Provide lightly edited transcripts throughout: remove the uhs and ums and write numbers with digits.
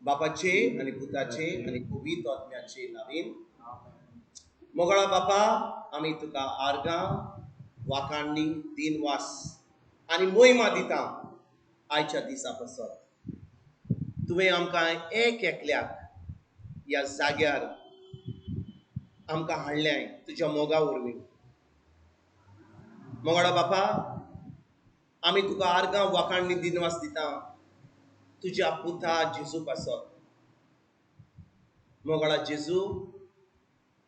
बापाचे आनी पुताचे आनी पवित्र आत्म्याचे नांवान. मोगळा बापा, आमी तुका आर्गां वाखाणणी दिनवास आनी मोहिमा दिता आयच्या दिसा पासत. तुवें आमकां एक एकल्याक ह्या जाग्यार आमकां हाडलें तुज्या मोगा वरवीं. मोगळा बापा, आमी तुका आर्गां वाखाणणी दिनवास दिता तुज्या पुता जेजू पासत. मोगळा जेजू,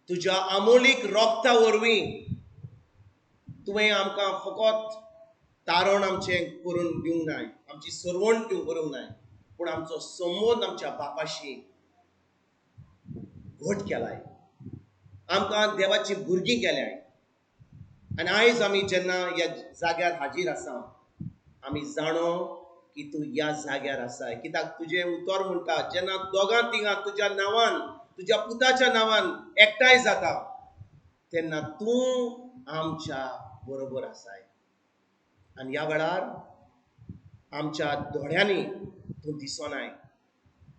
तुज्या आमोलीक रोगता वरवीं तुवें आमकां फकत तारण आमचें करून दिवंक नाय, आमची सरवण करूंक नाय, पूण आमचो संबंद आमच्या बापाशी घट केलाय, आमकां देवाची भुरगीं केल्याय. आनी आयज आमी जेन्ना ह्या जाग्यार हाजीर आसा, आमी जाणो की तूं ह्या जाग्यार आसाय. कित्याक तुजें उतर म्हणटा, जेन्ना दोगां तिगां तुज्या नांवान, तुज्या पुताच्या नांवान एकठांय जाता, तेन्ना तूं आमच्या बरोबर आसाय. आनी ह्या वेळार आमच्या दोळ्यांनी तूं दिसनाय,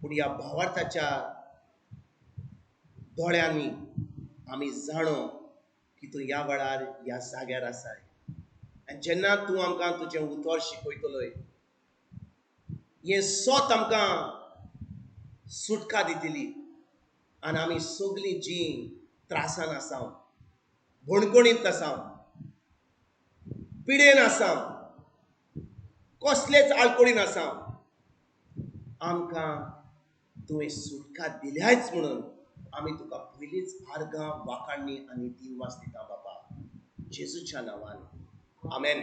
पूण ह्या भावार्थाच्या दोळ्यांनी आमी जाणो की तूं ह्या वेळार ह्या जाग्यार आसाय. आनी जेन्ना तूं आमकां तुजें उतर शिकयतलोय, हें सत आमकां सुटका दितली. आनी आमी सगळीं जीं त्रासान आसा, बणकणींत आसा, पिडेन आसा, कसलेच आडखळीन आसा, आमकां तुवें सुटका दिल्याच म्हणून आमी तुका पयलींच आर्गां वाखाणणी आनी दिनवास दिता बाबा, जेजूच्या नांवान. आमेन.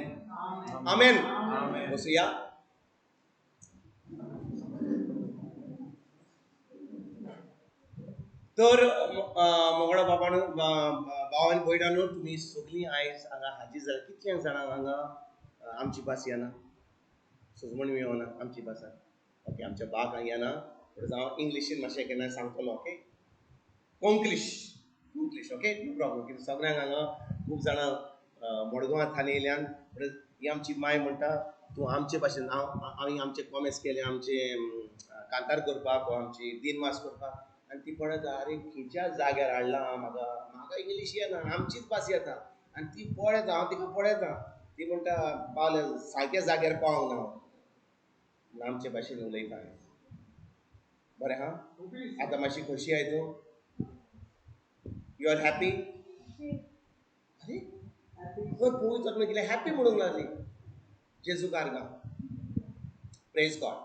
आमेन. बसुया. तर मोगळा बाबान, भाव आनी भयणांनो, तुमी सगळीं आयज हांगा हाजीर जाल्या. कितल्या जाणांक हांगा आमची भास येना, सजमण येवना आमची भास? ओके, आमच्या बाक हांगा येना, पूण हांव इंग्लिशीन मातशें केन्ना सांगतलो. Okay, Konglish, Konglish. Okay, no problem. कित्याक सगळ्यांक हांगा खूब जाणां मडगांवां थाने येयल्यान. पूण ही आमची माय म्हणटा, तूं आमचे भाशेन, हांव आमी आमचे कॉमेस केले, आमचे कांतार करपाक वा आमची दिनवास करपाक. आनी ती पळयता, आरे खंयच्या जाग्यार हाडला म्हाका, म्हाका इंग्लीश येना, आमचीच भास येता. आनी ती पळयता, हांव तिका पळयता, ती म्हणटा पावले सारक्या जाग्यार पावंक ना हांव, आमचे भाशेन उलयता. बरें हा, आतां मातशी खोशी I तूं? You are happy? अरे खंय पळोवचो तुमी कितें हॅपी म्हणूंक लागली. जेजू आर्गां. Praise God.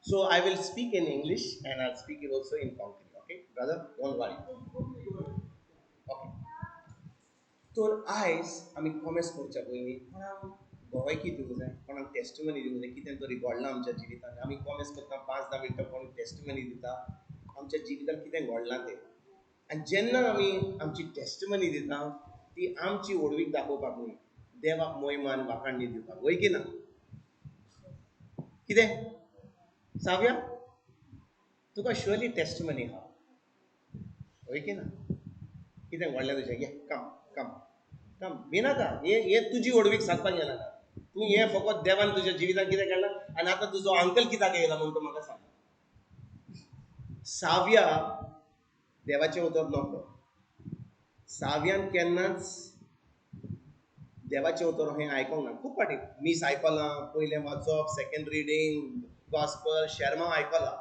So I will speak in English and I speak in also in Konkani. Okay brother, don't worry. Okay, तर आयज आमी कॉमेस करच्या पयलीं कोणाक गोवायकी दिवंक जाय, कोणाक टेस्टिमनी दिवंक जाय, कितें तरी घडलां आमच्या जिवितांत. आमी कॉमेस करता 5-10 मिनटां, कोण टेस्टिमनी दिता आमच्या जिवितांत कितें घडलां तें. आनी जेन्ना आमी आमची टेस्टिमनी दिता, ती आमची व्हडवीक दाखोवपाक न्ही, देवाक मोहिमा आनी वाखाणणी दिवपाक. वय की ना? कितें साव्या, तुका शुअरली टेस्टिमनी आहा, वय की ना? कितें घडलें तुजें? ये कम कम कम, भिनाका. हें तुजी व्हडवीक सांगपाक येनाका. तूं हें फकत देवान तुज्या जिवितांत कितें केलां आनी आतां तुजो अंकल कित्याक येयला म्हूण तूं म्हाका सांग. साव्या देवाचें उतर नको. साव्यान केन्नाच देवाचें उतर हें आयकोंक ना. खूब फावटी मीस आयकलां, पयलें वाचप, सेकंड रिडींग, गॉस्पल, शेर्मांव आयकलां,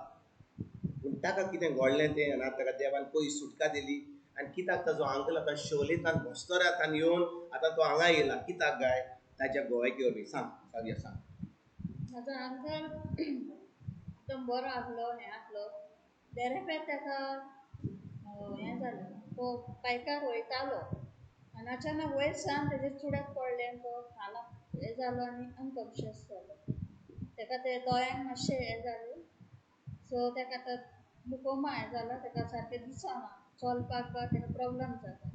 पूण ताका कितें घडलें तें, आनी आतां ताका देवान पयस सुटका दिली. आनी कित्याक ताजो अंकल आतां शोलेंतान बस्तोरांतान येवन आतां तो हांगा येयला, कित्याक गाय? ताच्या गोवायकी वरवीं. सांग साव्या, सांग. म्हाजो अंकल एकदम बरो आसलो, हें आसलो, देरेपेर ताका हें जालें, तो बायकार वयतालो आनी अचानक वयर सावन तेजेर चुडत पडलें, तो खाला हें जालो आनी अनकॉन्शियस जालो. ताका ते दोळ्यांक मातशें हें जालें, सो ताका आतां ग्लुकोमा हें जाला, ताका सारकें दिसना, चलपाक बा ताका प्रोब्लम जाता.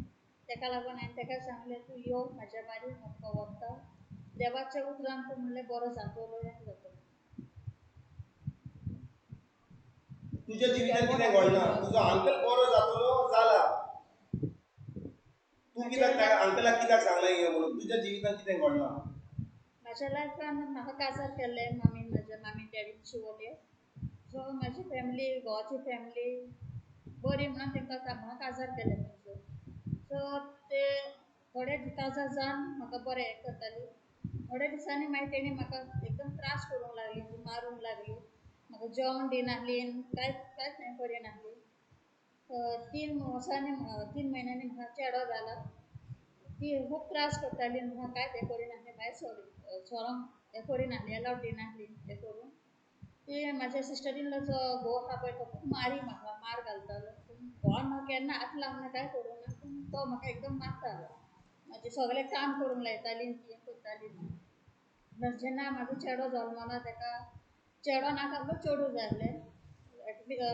ताका लागून हांवें ताका सांगलें, तूं यो म्हाज्या बारीक, हांव तुका व्हरता, देवाच्या उतरान तूं म्हणलें बरो जातलो, हें जातलो. तुज्या जिवितांत कितें घडलां? तुजो अंकल बरो जातलो जाला, तूं कित्याक ताका अंकलाक कित्याक सांगलें हें म्हणून? तुज्या जिवितांत कितें घडलां? म्हाज्या लायफान म्हाका काजार केल्लें मामीन, म्हाज्या मामी डॅडीन शिवोले. सो सो म्हाजी फॅमिली, घोवाची फॅमिली बरी म्हणून तांकां म्हाका काजार केलें थंयसर. सो ते थोडे काजार जावन म्हाका बरें हें करताली. थोड्या दिसांनी मागीर तेणी म्हाका एकदम त्रास करूंक लागली, मारूंक लागली, म्हाका जेवण दिनासली, कांयच कांयच हें करिनासली. 3 वर्सांनी 3 म्हयन्यांनी म्हाका चेडो जाला. ती खूब त्रास करताली, म्हाका कांयच हें करिनासली, भायर सरोंक हें करिनासली, एलावड दिनासली हें करून. ती म्हाज्या सिस्टर इन लॉचो घोव आहा पळय तो खूब मारी म्हाका, मार घालतालो. पूण घोवान म्हाका केन्ना हात लावंक ना, कांय करूंक ना, पूण तो म्हाका एकदम मारतालो. म्हाजें सगळें काम करूंक लायताली, ती करताली. जेन्ना म्हाजो चेडो जल्मलो तेका चेडो नाका आसलो, चेडूं जाय आसलें.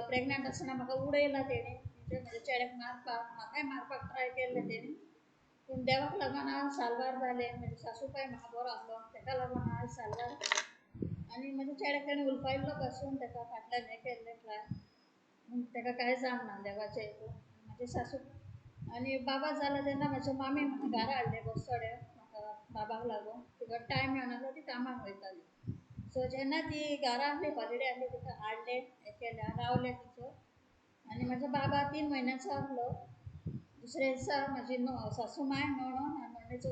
प्रेगनंट आसतना म्हाका उडयला तेणी, म्हणजे म्हाज्या चेड्याक मारपाक, म्हाकाय मारपाक ट्राय केल्लें तेणी. पूण देवाक लागून हांव साल्वार जालें. म्हजे सासूपाय म्हाका बरो आसलो, तेका लागून हांव साल्वार. आनी म्हज्या चेड्याक तेणें उलपायल्लो पासून तेका फाटल्यान हें केल्लें ट्राय, पूण तेका कांय जावंक ना देवाचें हितून. म्हाजे सासू आनी बाबा जाला तेन्ना म्हाज्या मामी म्हाका घरा हाडलें बसतोड्या, म्हाका बाबाक लागून. तिका टायम मेळनासलो, ती कामाक वयताली. सो जेन्ना ती घरा आहली, हॉलिडे आहली, तिका हाडलें हें केलें, हांव रावलें थंयसर. आनी म्हाजो बाबा 3 म्हयन्याचो आहलो. दुसऱ्या दिसा म्हाजी सासू मांय नणन आनी नणनेचो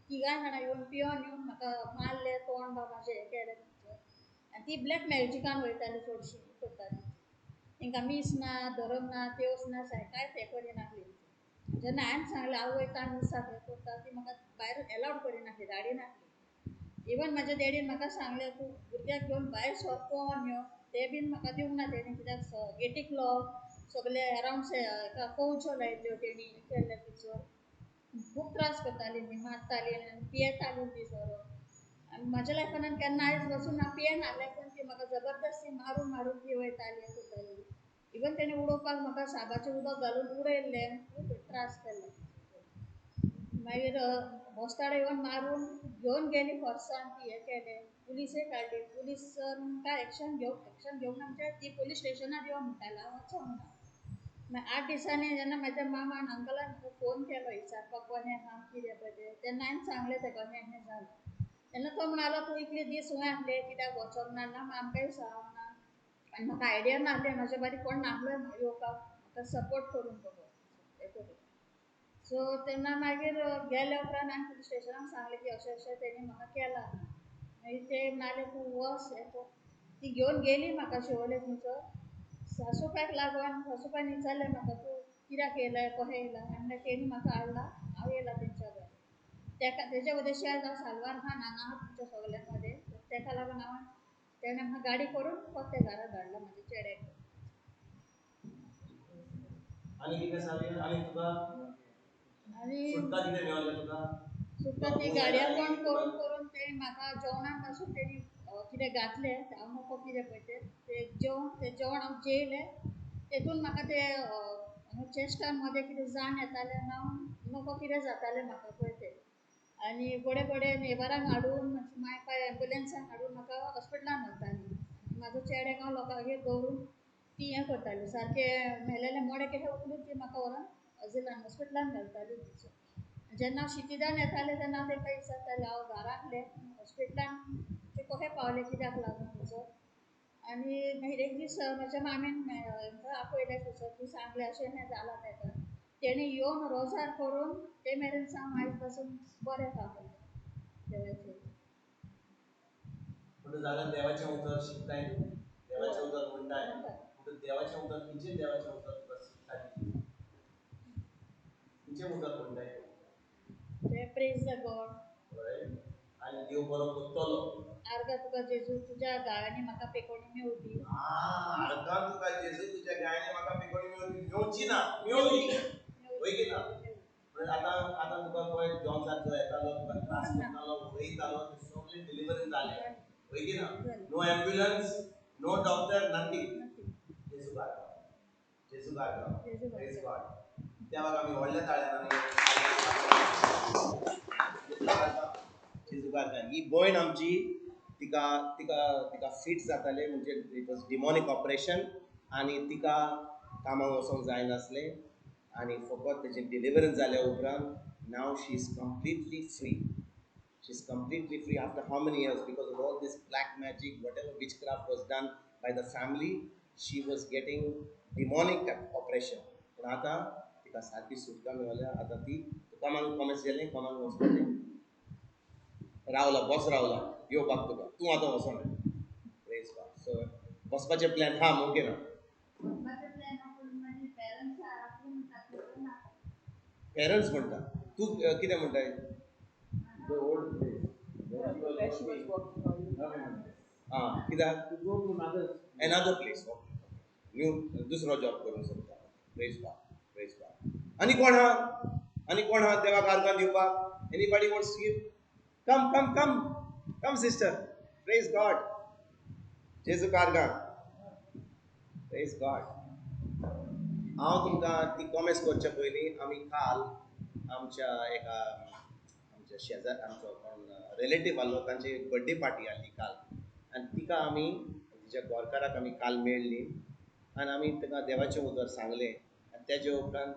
तिगांय जाणां येवन पियोन येवन म्हाका मारलें, तोंड बाबाचें हें केलें थंयसर. आनी ती ब्लॅक मॅजिकान वयताली, चडशी करताली. तांकां मीस ना, धरम ना, देवस ना, कांयच हें करिनासली. जेन्ना हांवें सांगलें हांव वयता मिसाक हें करता, ती म्हाका भायर एलावड करिनासली, धाडिनासली. इवन म्हाज्या डॅडीन म्हाका सांगलें तूं भुरग्याक घेवन भायर सर पळोवन यो, तें बीन म्हाका दिवंक ना तेणी, कित्याक गेटीक लॉक, सगळे अरावंड हेका कंवच्यो लायल्ल्यो तेणी, केल्लें थंयसर. खूब त्रास करताली ती, मारताली आनी पियेताली ती सोरो. आनी म्हाज्या लायफान केन्ना आयज वचून ना पियेनासलें, पूण ती म्हाका जबरदस्ती मारून मारून पिवयताली, करताली. इवन तेणी उडोवपाक म्हाका साबाचें उदक घालून उडयल्लें, खूब त्रास केल्ले. मागीर भोस्ताडे येवन मारून घेवन गेली फोर्सान, ती हें केलें, पुलिसय काडली. पुलीस काय एक्शन घेवंक, एक्शन घेवंक ना म्हणजे ती पुलीस स्टेशनार यो म्हणटाली, हांव वचोंक ना. मागीर 8 दिसांनी जेन्ना म्हाज्या मामान अंकलान म्हाका फोन केलो विचारपाक कशें आहा कितें पळय तें, तेन्ना हांवें सांगलें तेका अशें अशें जालें. तेन्ना तो म्हणालो तूं इतले दीस खंय आसले, कित्याक वचोंक ना, ना आमकांय सांगूंक ना. आनी म्हाका आयडिया नासलें, म्हाज्या बारी कोण नासलो येवपाक म्हाका सपोर्ट करूंक बरो हें करूंक. सो तेन्ना मागीर गेल्या उपरांत हांवें पुलीस स्टेशनाक सांगलें की अशें अशें तेणी म्हाका केलां. मागीर ते म्हणाले तूं वच हें कर. ती घेवन गेली म्हाका शिवोले थंयसर. सासूबायक लागून सासूबायन विचारलें म्हाका तूं कित्याक येयलाय, कशें येयला. हांवें म्हणलें तेणी म्हाका हाडला, हांव येयला तेंच्या घरा. तेका तेज्या मदें शेज हांव साल्वार आहा, हांगा आहा तुमच्या सगल्यां मदें. तेका लागून हांव तेणें म्हाका गाडी करून परतें घरा धाडला म्हाज्या चेड्याक. आनी कितें सांगलें? आनी तुका आनी सुटका कितें मेळ्ळें तुका? सुटका ती गाडया कोण करून करून तेणी म्हाका जेवणाक पासून तेणी कितें घातलें, हांव नको कितें पळय तें, तें जेवण, तें जेवण हांव जेयलें. तेतून म्हाका तें चेस्टान मदें कितें जाण येतालें आनी हांव नको कितें जातालें म्हाका पळय तें. आनी गोडे गोडे नेबरांक हाडून, माय पाय एम्बुलन्सान हाडून म्हाका हॉस्पिटलान व्हरतालीं. आनी म्हाजो चेड्याक हांव लोकांगेर दवरून ती हें करताली, सारकें मेलेलें मडें कशें उखलून ती म्हाका व्हरोन अजिलान हॉस्पिटलान घालताली. जेन्ना हांव शितिदान येतालें तेन्ना हांव तेंकां विचारतालें हांव घरा आहलें, हॉस्पिटलान ते कशें पावलें, कित्याक लागून थंयसर. आनी मागीर एक दीस म्हज्या मामीन हेंकां आपयलें थंयसर, ती सांगलें अशें हें जालां तेका. तेणी येवन रोजार करून ते मेरेन सावन आयज पासून बरें आहा देवाचें. म्हणटूच जाल्यार देवाचें उतर शिकताय तूं, देवाचें उतर म्हणटाय, म्हणटूच देवाचें उतर खंयचें देवाचें उतर तुका सुटका दिली, खंयचें उतर म्हणटाय तूं? तें प्रेज the God. हय, आनी देव बरो करतलो. आर्गां तुका जेजू तुज्या गाळांनी म्हाका पेकोणी मेवली. आर्गां तुका जेजू तुज्या गाळांनी म्हाका पेकोणी मेवली, मेवची ना, मेवली. वय की ना? म्हणजे आतां तुका पळय जॉन्साक जो येतालो, तुका त्रास करतालो, उडयतालो, ते सगळे डिलिवरी जाले. वय की ना? No ambulance, no doctor, nothing. जेजू गाडलो, जेजू गाडलो, प्रेज गॉड. देवाक आमी व्हडल्या ताळ्यान जेजू गाडलो. ही भयण आमची, तिका तिका तिका फिट जाताले, म्हणजे it was demonic operation, आनी तिका कामाक वचोंक जायनासलें. आनी फकत तेजें डिलिवरन्स जाल्या उपरांत now she is completely free. She is completely free after how many years, because of all this black magic, whatever witchcraft was done, By the family. She was getting demonic oppression. पूण आतां तिका सारकी सुटका मेळ्ळ्या. आतां ती कोमांक कॉमेस गेलें, कोमांक वचपाचें रावला, बस रावला येवपाक तुका, तूं आतां वचना. Praise God. सो वचपाचें प्लॅन हा मुगे ना? पेरंट्स म्हणटा, तूं कितें म्हणटाय? The old place where she was working. आं, कित्याक? To go to another another place. Okay, new दुसरो जॉब करूंक सोदता. Praise God, praise God. आनी कोण आहा? आनी कोण आहा देवाक आर्गां दिवपाक? Anybody wants to give? Come, come, come, come sister. Praise God. जेजूक आर्गां. Praise God. हांव तुमकां ती कॉमेस करच्या पयलीं आमी काल आमच्या एका आमच्या शेजार आमचो कोण रिलेटीव आहलो, तांची एक बड्डे पार्टी आहली काल, आनी तिका आमी तिच्या गोरकाराक आमी काल मेळ्ळी आनी आमी ताका देवाचें उतर सांगलें. आनी तेजे उपरांत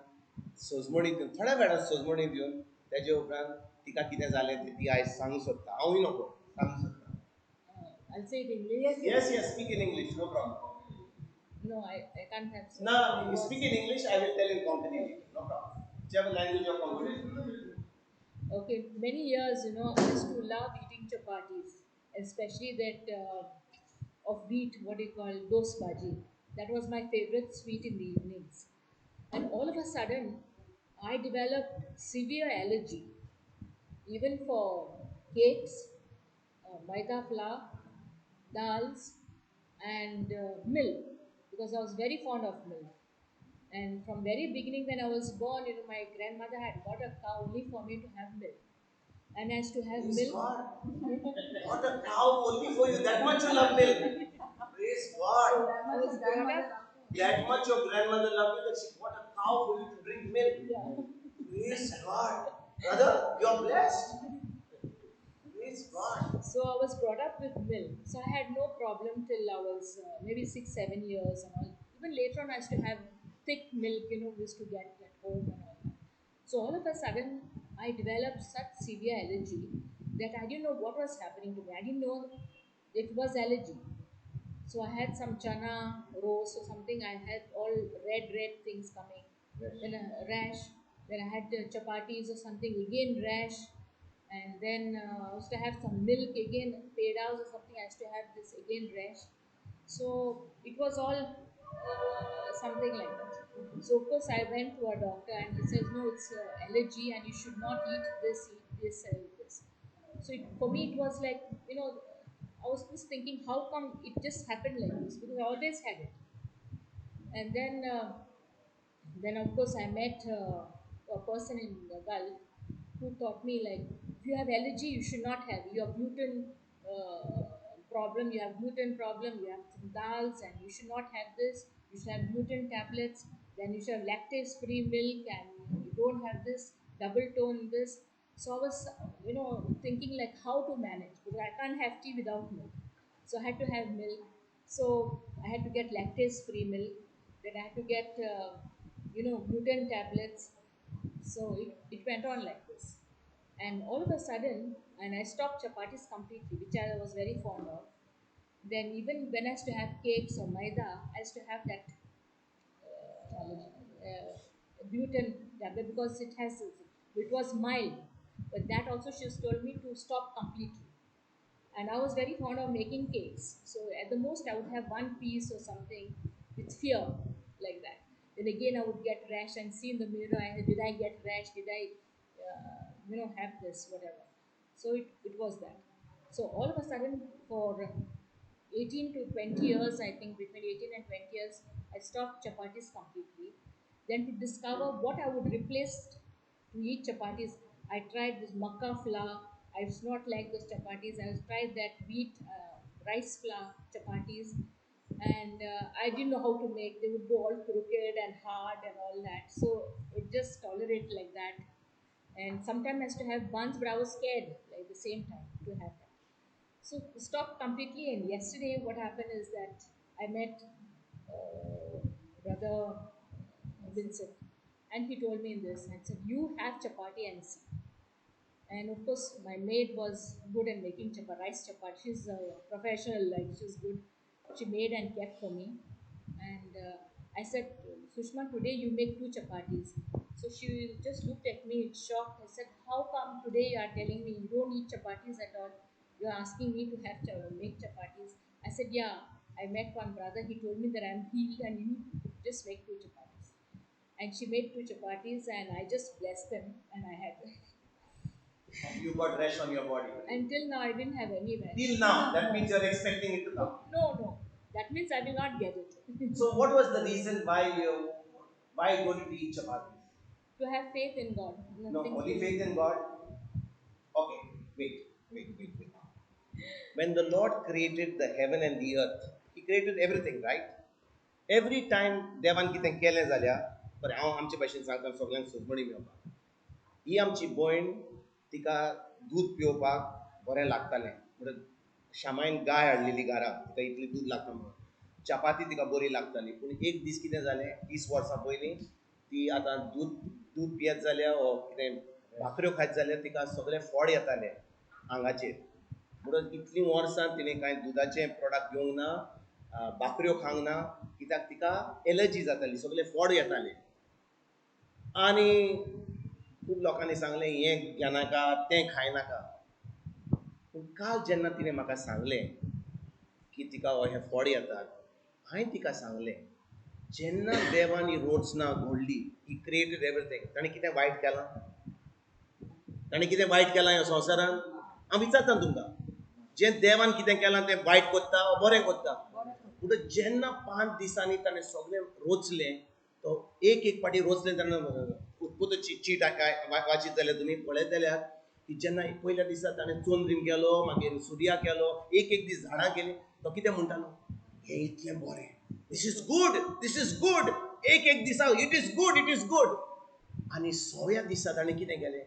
सजमणी दिवन, थोड्या वेळान सजमणी दिवन तेजे उपरांत तिका कितें जालें तें ती आयज सांगूंक सोदता. हांवूय नको सांगूंक सोदता. I'll say it in English. Yes, yes, speak in English, no problem. No, I can't have. No, you speak in English, I will tell in Konkani later, no problem. Whichever language you are comfortable. Okay, many years, you know, I used to love eating chapatis, especially that of wheat, what you call dos bhaji. That was my favorite sweet in the evenings. And all of a sudden, I developed severe allergy, even for cakes, maida flour, dals, and milk, because I was very fond of milk. And from very beginning when I was born, you know, my grandmother had got a cow only for me to have milk. And as to have Praise milk. God. What a cow only for you. That much you love milk. Praise God. I was brought up. That much your grandmother loved you that she bought a cow for you to drink milk. Yeah. Praise God. Brother, you are blessed. Praise God. So I was brought up with milk. So I had no problem till I was maybe 6-7 years and all. Even later on, I used to have thick milk, you know, we used to get at home and all that. So all of a sudden, I developed such severe allergy that I didn't know what was happening to me. I didn't know it was allergy. So I had some chana roast or something. I had all red, red things coming. Rash. Then a rash. Then I had chapatis or something, again rash. And then I used to have some milk, again pedas or something. I used to have this again rash. So it was all something like that. So of course I went to a doctor and he says, no, it's allergy and you should not eat this, eat this, eat this. So for me it was like, you know, I was just thinking how come it just happened like this, because I always had it. And then of course I met a person in the Gulf who taught me, like, if you have allergy, you should not have. You have gluten problem, you have gluten problem, you have some dals, and you should not have this. You should have gluten tablets, then you should have lactase-free milk, and you don't have this, double tone this. So I was, you know, thinking like how to manage, because I can't have tea without milk. So I had to have milk. So I had to get lactase-free milk. Then I had to get, you know, gluten tablets. So it went on like this. And all of a sudden, and I stopped chapatis completely, which I was very fond of. Then even when I used to have cakes or maida, I used to have that gluten tablet, because it was mild. But that also she told me to stop completely. And I was very fond of making cakes. So at the most, I would have one piece or something with fear, like that. Then again, I would get rash and see in the mirror, did I get rash? Did I have this, whatever. So it was that. So all of a sudden, for 18 to 20 years, I think between 18 and 20 years, I stopped chapatis completely. Then to discover what I would replace to eat chapatis, I tried this makkah flour. I was not like those chapatis. I tried that wheat, rice flour chapatis, and I didn't know how to make. They would go all crooked and hard and all that. So it just tolerated like that. And sometimes I used to have buns, but I was scared at the same time to have that. So stopped completely. And yesterday what happened is that I met Brother Vincent, and he told me this and said, you have chapati and see. And of course, my maid was good at making rice chapati. She's a professional, she's good. She She made and kept for me. And I said, Sushma, today you make 2 chapatis. So she just looked at me in shock. I said, how come today you are telling me you don't eat chapatis at all? You are asking me to have make chapatis. I said, yeah, I met one brother. He told me that I'm healed and you just make 2 chapatis. And she made 2 chapatis and I just blessed them and I had them. And you got rash on your body? Until now, I didn't have any rash. Till now, that No. means you're expecting it to come? No, no. That means I will not get it. So what was the reason why don't you eat chapatis? To have faith in God. No, Nothing only to faith in God. Okay, wait, wait, wait, wait. When the Lord created the heaven and the earth, He created everything, right? Every time देवान कितें केलें जाल्यार, बरें, हांव आमचे भाशेन सांगता सगळ्यांक सोजमणी मेळपाक. ही आमची भयण, तिका दूद पिवपाक बरें लागतालें. म्हणून श्यामायन गाय हाडलेली घरा, तिका इतली दूद लागता म्हणून. चपाती तिका बरी लागताली. पूण एक दीस कितें जालें, 30 वर्सां पयलीं ती आतां दूद पियेत जाल्यार वो कितें भाकऱ्यो खायत जाल्यार तिका सगळे फोड येताले आंगाचेर. म्हणून इतलीं वर्सां तिणें कांय दुदाचें प्रोडक्ट घेवंक ना, भाकऱ्यो खावंक ना, कित्याक तिका एलर्जी जाताली, सगळे फोड येताले. आनी खूब लोकांनी सांगलें हें घेनाका, तें खायनाका. पूण काल जेन्ना तिणें म्हाका सांगलें की तिका हे फोड येतात, हांवें तिका सांगलें जेन्ना देवान ही रचना घडली, ही क्रिएटेड एवरीथींग, ताणें कितें वायट केलां? ताणें कितें वायट केलां ह्या संवसारान? हांव विचारता तुमकां, जें देवान कितें केलां तें वायट कोत्ता वो बरें कोत्ता? पूण जेन्ना 5 दिसांनी ताणें सगळें रोचलें, तो एक एक फावटी रोचलें तेन्ना उत्पत्तीची चीट वाचीत जाल्यार तुमी पळयत जाल्यार की जेन्ना पयल्या दिसा ताणें चंद्रीम केलो, मागीर सुर्या केलो, एक एक दीस झाडां केलीं, तो कितें म्हणटालो, हें इतलें बरें, this is good, this is good, एक एक दिसा it is good, it is good. आनी सव्या दिसा ताणें कितें केलें,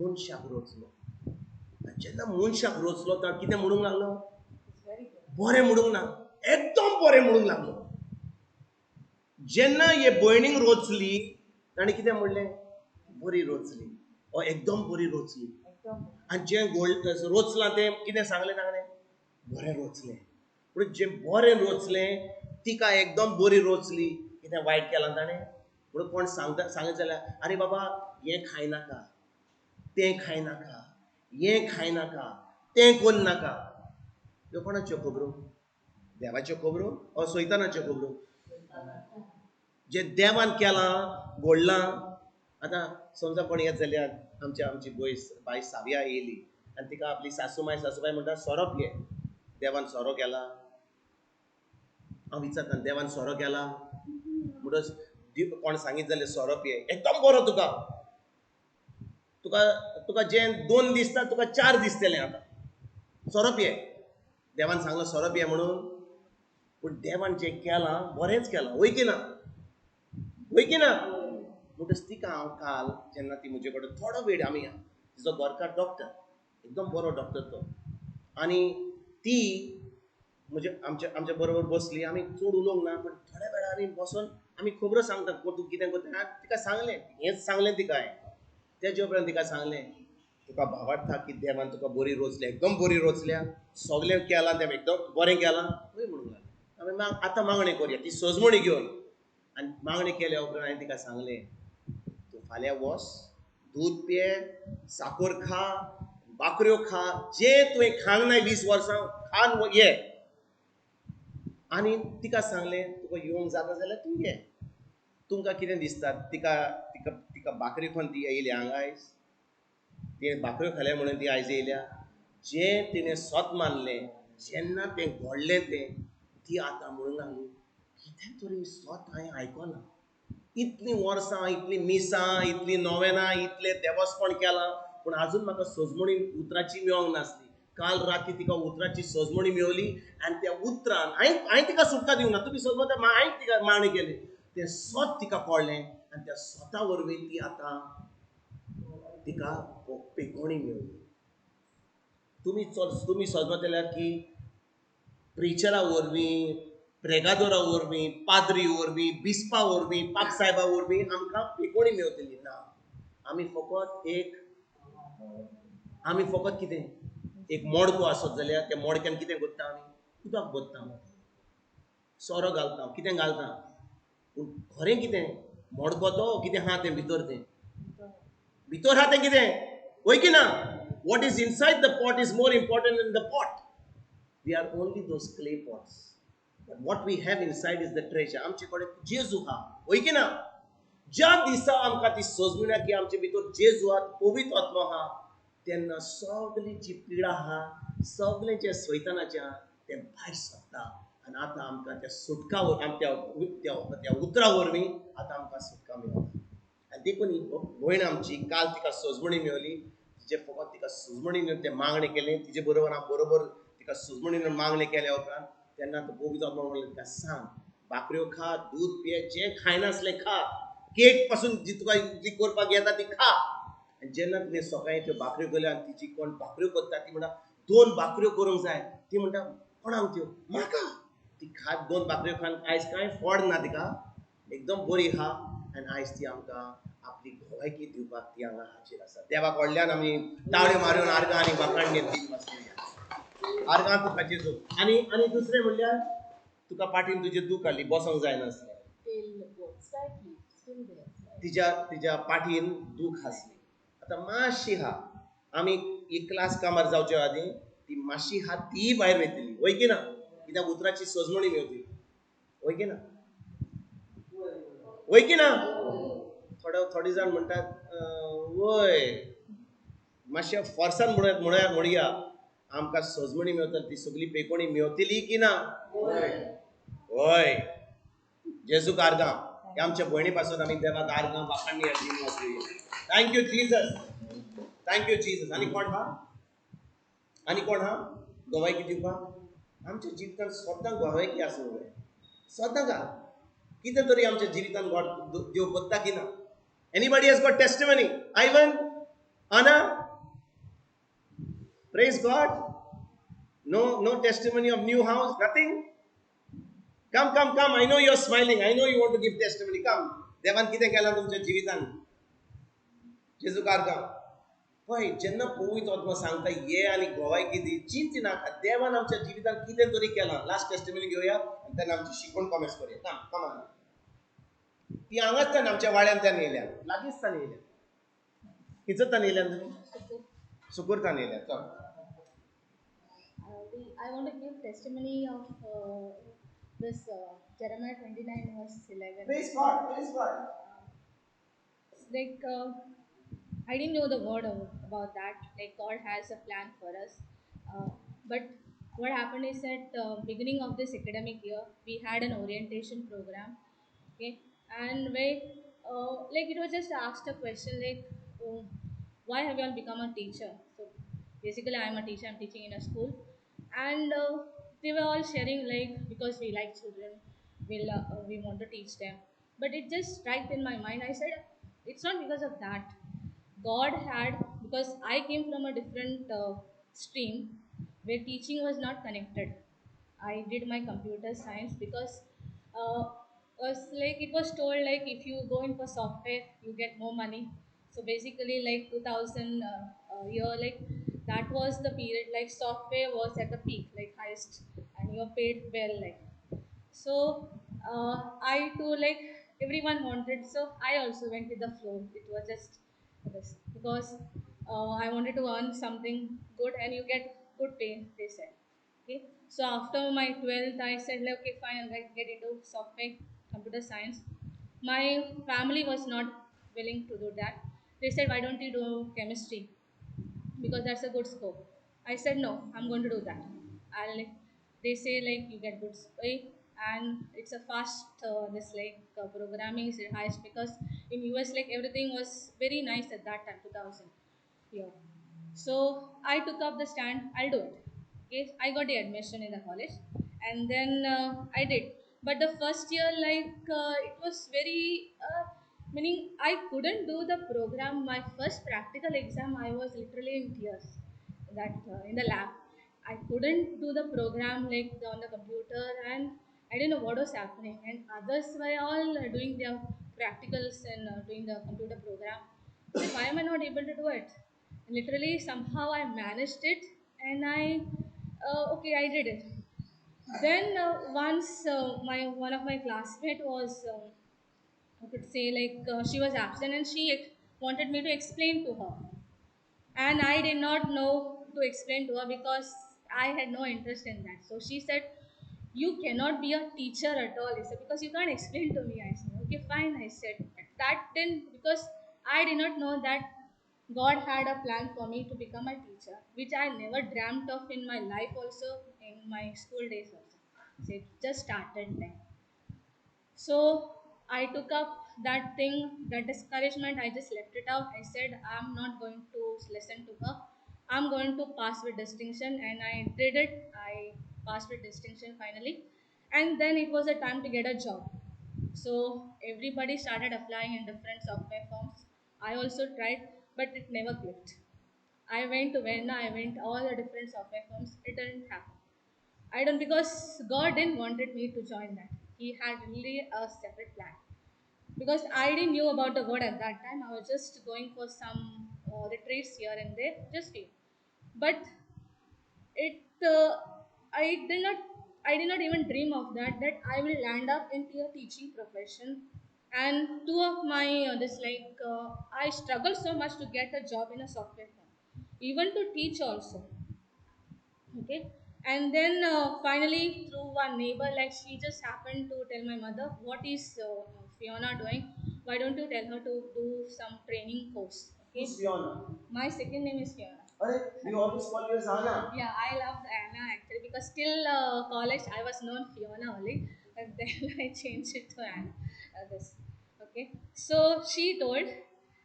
मनशाक रोचलो. आनी जेन्ना मनशाक रोचलो तो कितें म्हणूंक लागलो, बरें म्हणूंक ना, एकदम बरें म्हणूंक लागलो. जेन्ना हे भयणीक रोचली ताणें कितें म्हणलें, बरी रोचली, ओ एकदम बरी रोचली. आनी जें रोचलां तें कितें सांगलें ताणें, बरें रोचलें. पूण जें बरें रोचलें तिका एकदम बरी रोचली, कितें वायट केलां ताणें? म्हणून कोण सांगत जाल्यार आरे बाबा हें खायनाका, तें खायनाका, हें खायनाका, तें करनाका, ह्यो कोणाच्यो खबरो? देवाच्यो खबरो ओ सैतानाच्यो खबरो? जें देवान केलां घडलां. आतां समजा कोण येत जाल्यार आमची बाय सावया येयली आनी तिका आपली सासूमाय सासूबाय म्हणटा सोरो पिये, देवान सोरो केला. हांव विचारता देवान सोरो केला म्हणटच कोण सांगीत जाल्यार सोरो पिये, एकदम बरो तुका, तुका तुका जें 2 दिसता तुका 4 दिसतलें. आतां सोरो पिये, देवान सांगलो सोरो पिये म्हणून. पूण देवान जें केलां बरेंच केलां, वय की ना, वय की ना? म्हणटच तिका हांव काल जेन्ना ती म्हजे कडेन थोडो वेळ, आमी तिचो घरकार डॉक्टर, एकदम बरो डॉक्टर तो, आनी ती म्हजे आमच्या बरोबर बसली. आमी चड उलोवंक ना, पूण थोड्या वेळांनी बसून आमी खबरो सांगता, तूं कितें करता. तिका सांगलें, हेंच सांगलें तिका हांवें. तेजे उपरांत तिका सांगलें तुका भावार्थ की देवान तुका बरी रोचल्या, एकदम बरी रोचल्या, सगळें केलां तें एकदम बरें केलां, हय म्हणूंक लागलें. आमी आतां मागणें करुया ती सजमणी घेवन. आनी मागणें केल्या उपरांत हांवें तिका सांगलें तूं फाल्यां वच, दूद पिये, साकर खा, बाकऱ्यो खा, जें तुवें खावंक नाय 20 वर्सां खान ये. आनी तिका सांगलें तुका येवंक जाता जाल्यार तूं ये. तुमकां कितें दिसता, तिका तिका तिका बाकरी खावन ती येयल्या हांगा आयज, तिणें बाकऱ्यो खाल्या म्हणून ती आयज येयल्या. जें तिणें सत मानलें, जेन्ना तें घडलें तें ती आतां म्हणूंक लागली कितें तरी सत हांवें आयकलां, इतलीं वर्सां, इतलीं मिसां, इतलीं नोवेनां, इतलें देवस्पण केलां, पूण आजून म्हाका सजमणी उतराची मेळोंक नासली. काल राती तिका उतराची सजमणी मेवली आनी त्या उतरान हांवें तिका सुटका दिवंक ना, तुमी सजमता, हांवें तिका मागणी केली, तें सत तिका कळ्ळें आनी त्या सता वरवीं ती आतां तिका पेकोणी मेवली. तुमी सजमतले की प्रिचरा वरवीं, प्रेगादोरा वरवीं, पाद्री वरवीं, बिस्पा वरवीं, पाक साहेबा वरवीं आमकां पेकोणी मेवतली ना. आमी फकत कितें एक मडको आसत जाल्यार त्या मडक्यान कितें करता आमी, उदक भरता. सोरो घालता, कितें घालता, पूण खरें कितें मडको तो कितें आहा तें भितर, तें भितर आहा तें कितें, वय की ना? What is inside the pot is more important than the pot. We are only those clay pots, but what we have inside is the treasure. आमचे कडेन जेजू आहा, वय की ना? ज्या दिसा आमकां ती सजमण्या की आमचे भितर जेजू आहा, पवित्र आत्मो आहा, तेन्ना सगली जी पिडा आहा, सगलें जें सैतानाचें आहा तें भायर सरता. आनी आतां आमकां त्या सुटका त्या त्या उतरा वरवीं आतां आमकां सुटका मेळटा. आनी देखून ही भयण आमची काल तिका सजमणी मेवली, तिचे फकत तिका सजमणी तें मागणें केलें, तिजे बरोबर हांव बरोबर तिका सजमणी मागणें केल्या उपरांत तेन्ना तो पवित्र आत्मो म्हणलें तिका सांग, भाकऱ्यो खा, दूद पिये, जें खायनासलें खा, केक पासून जी तुका जी करपाक येता ती खा. आनी जेन्ना तिणें सकाळीं त्यो भाकऱ्यो केल्यो आनी तिची कोण भाकऱ्यो करता ती म्हणटा 2 भाकऱ्यो करूंक जाय, ती म्हणटा कोणाक त्यो, म्हाका. ती खात 2 भाकऱ्यो खावन आयज कांय फोड ना तिका, एकदम बरी आहा. आनी आयज ती आमकां आपली भलायकी दिवपाक ती हांगा हाजीर आसा. देवा कडल्यान आमी ताळयो मारून आर्गां आनी वाखाण दिवन आर्गां तुका जेजू. आनी आनी दुसरें म्हणल्यार तुका पाटीन तुजें दूख आसली, बसोंक जायनासलें, तिज्या तिज्या पाटीन दूख आसली. आतां मातशी आहा, आमी एक क्लास कामार जावचे आदीं ती मातशी आहा ती भायर वयतली, वय की ना? कित्याक उतराची सजमणी मेवतली, वय की ना? वय की ना? थोडे जाण म्हणटात वय, मातशें फोर्सान म्हणूया म्हणूया म्हणया आमकां सजमणी मेवतली, ती सगळी पेकोणी मेवतली की ना? वय. जेजूक आर्गां. आमच्या भयणी पासून आमी देवाक आर्गां वाखाणी. Thank you Jesus, thank you Jesus. आनी कोण हा? आनी कोण हा गवायकी दिवपाक? आमच्या जिवितांत सदां गवायकी आसूंक जाय, सदां का कितें तरी आमच्या जिवितांत गॉड देव करता की ना? Anybody has got testimony? Ivan, Anna, praise God. No, no testimony of new house, nothing. Come, come, come. I know you are smiling. I know you want to give testimony. Come. देवान कितें केलां तुमच्या जिवितांत? जेजूक आर्गां. पळय, जेन्ना पवित्र आत्मो सांगता ये आनी गवायकी दी, चिंती नाका, देवान आमच्या जिवितांत कितें तरी केलां. लास्ट टेस्टिमनी घेवया आनी तेन्ना आमची शिकवण कॉमेन्स करुया. कम कम. ती हांगाच ताणें आमच्या वाड्यान त्यान येयल्या, लागींच ताणें येयल्या. खंयचो ताणें येयल्यान तुमी? सुकूर ताणें येयल्या. चल. I want to give testimony of this Jeremiah 29 verse 11. Praise God, praise God. Like I didn't know the word about that. Like God has a plan for us. But what happened is that beginning of this academic year, we had an orientation program. Okay, and we like it was just asked a question like, oh, why have you all become a teacher? So basically, I am a teacher. I'm teaching in a school, and they were all sharing like because we like children, we want to teach them. But it just struck in my mind. I said, it's not because of that. God had, because I came from a different stream where teaching was not connected. I did my computer science because was like it was told like if you go in for software you get more money. So basically like 2000 year, like that was the period like software was at the peak, like highest, and you are paid well like. So I too, like everyone wanted, so I also went with the flow. It was just this because I wanted to earn something good and you get good pay, they said. Okay, so after my 12th I said like, okay fine, I'll get into software, computer science. My family was not willing to do that. They said, why don't you do chemistry, because that's a good scope. I said no, I'm going to do that. I'll, they say like you get good pay and it's a fast this like programming is highest, because in US like everything was very nice at that time, 2000 year. So I took up the stand, I'll do it. Okay, I got the admission in the college, and then I did. But the first year, like it was very, meaning I couldn't do the program. My first practical exam, I was literally in tears. That in the lab, I couldn't do the program like on the computer, and I didn't know what was happening. And others were all doing their practicals and doing the computer program. So why am I not able to do it? And literally somehow I managed it, and I okay, I did it. Then once my one of my classmate was, I could say like she was absent, and she wanted me to explain to her. And I did not know to explain to her because I had no interest in that. So she said, you cannot be a teacher at all, he said, because you can't explain to me. I said, okay, fine, I said. But that didn't, because I did not know that God had a plan for me to become a teacher, which I never dreamt of in my life also, in my school days also. So it just started then. So I took up that thing, that discouragement, I just left it out. I said, I'm not going to listen to her. I'm going to pass with distinction, and I did it. I passed with distinction finally. And then it was a time to get a job. So everybody started applying in different software firms. I also tried, but it never clicked. I went to Verna, I went all the different software firms. It didn't happen. I don't, because God didn't wanted me to join that. He had really a separate plan. Because I didn't knew about the word at that time. I was just going for some retreats here and there, just few. But I did not even dream of that, that I will land up into a teaching profession. And two of my, I struggled so much to get a job in a software firm, even to teach also. Okay. And then finally, through one neighbor, she just happened to tell my mother, what is Fiona doing? Why don't you tell her to do some training course? Okay. Who's Fiona? My second name is Fiona. Arey, we always call you as Anna. Yeah, I love Anna actually, because till college I was known Fiona only, but then I changed it to Anna. This. Okay. So she told,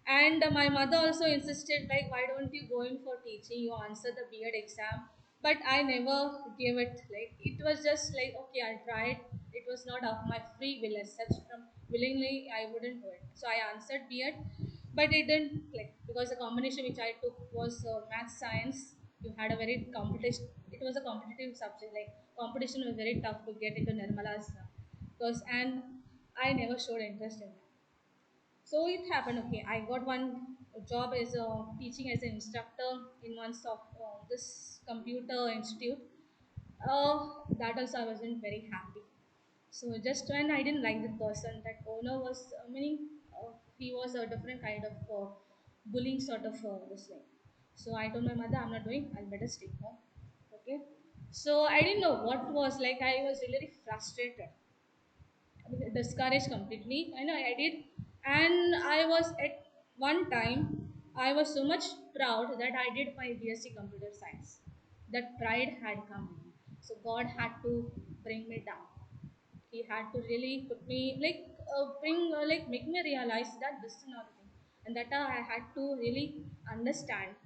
and my mother also insisted, why don't you go in for teaching? You answer the B.Ed exam. But I never gave it, it was just like, okay, I'll try it. It was not of my free will as such. From willingly, I wouldn't do it. So I answered B.Ed, but it didn't click, because the combination which I took was math science. You had a very competition. It was a competitive subject. Competition was very tough to get into Nirmala's course, and I never showed interest in that. So it happened. Okay, I got one job as a teaching as an instructor in one of this computer institute. That also I wasn't very happy. So just when I didn't like the person, that owner was, meaning, he was a different kind of bullying sort of this thing. So I told my mother, I'm not doing, I'll better stay home. Okay. So I didn't know what was like. I was really frustrated, discouraged completely. I know I did. And I was at one time, I was so much proud that I did my BSc Computer Science. That pride had come in me. So God had to bring me down. He had to really put me, like, bring, like, make me realize that this is not the thing. And that I had to really understand.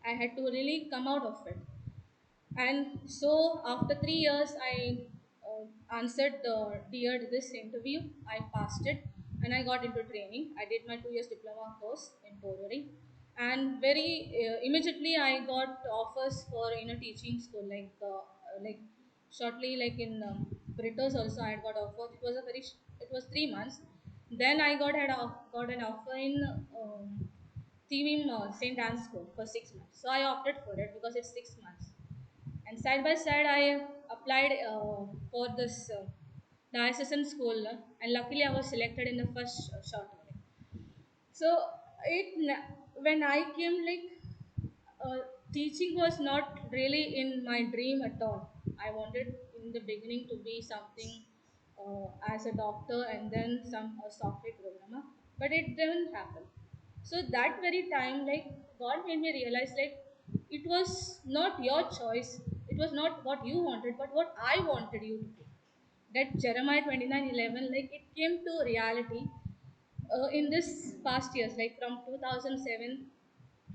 I had to really come out of it. And so after 3 years, I answered the D.Ed this interview. I passed it and I got into training. I did my 2 years diploma course in Porvorim. And very immediately I got offers for teaching school, like shortly, like in Britos also I had got offer. It was a very it was 3 months. Then I got had got an offer in Tivim, Saint Anne's School for 6 months. So I opted for it because it's 6 months. And side by side I applied for this diocesan school, and luckily I was selected in the first shot only. So it when I came, teaching was not really in my dream at all. I wanted in the beginning to be something as a doctor and then some a software programmer, but it didn't happen. So that very time, God made me realize, it was not your choice, it was not what you wanted, but what I wanted you to do. That Jeremiah 29:11, it came to reality in this past years, from 2007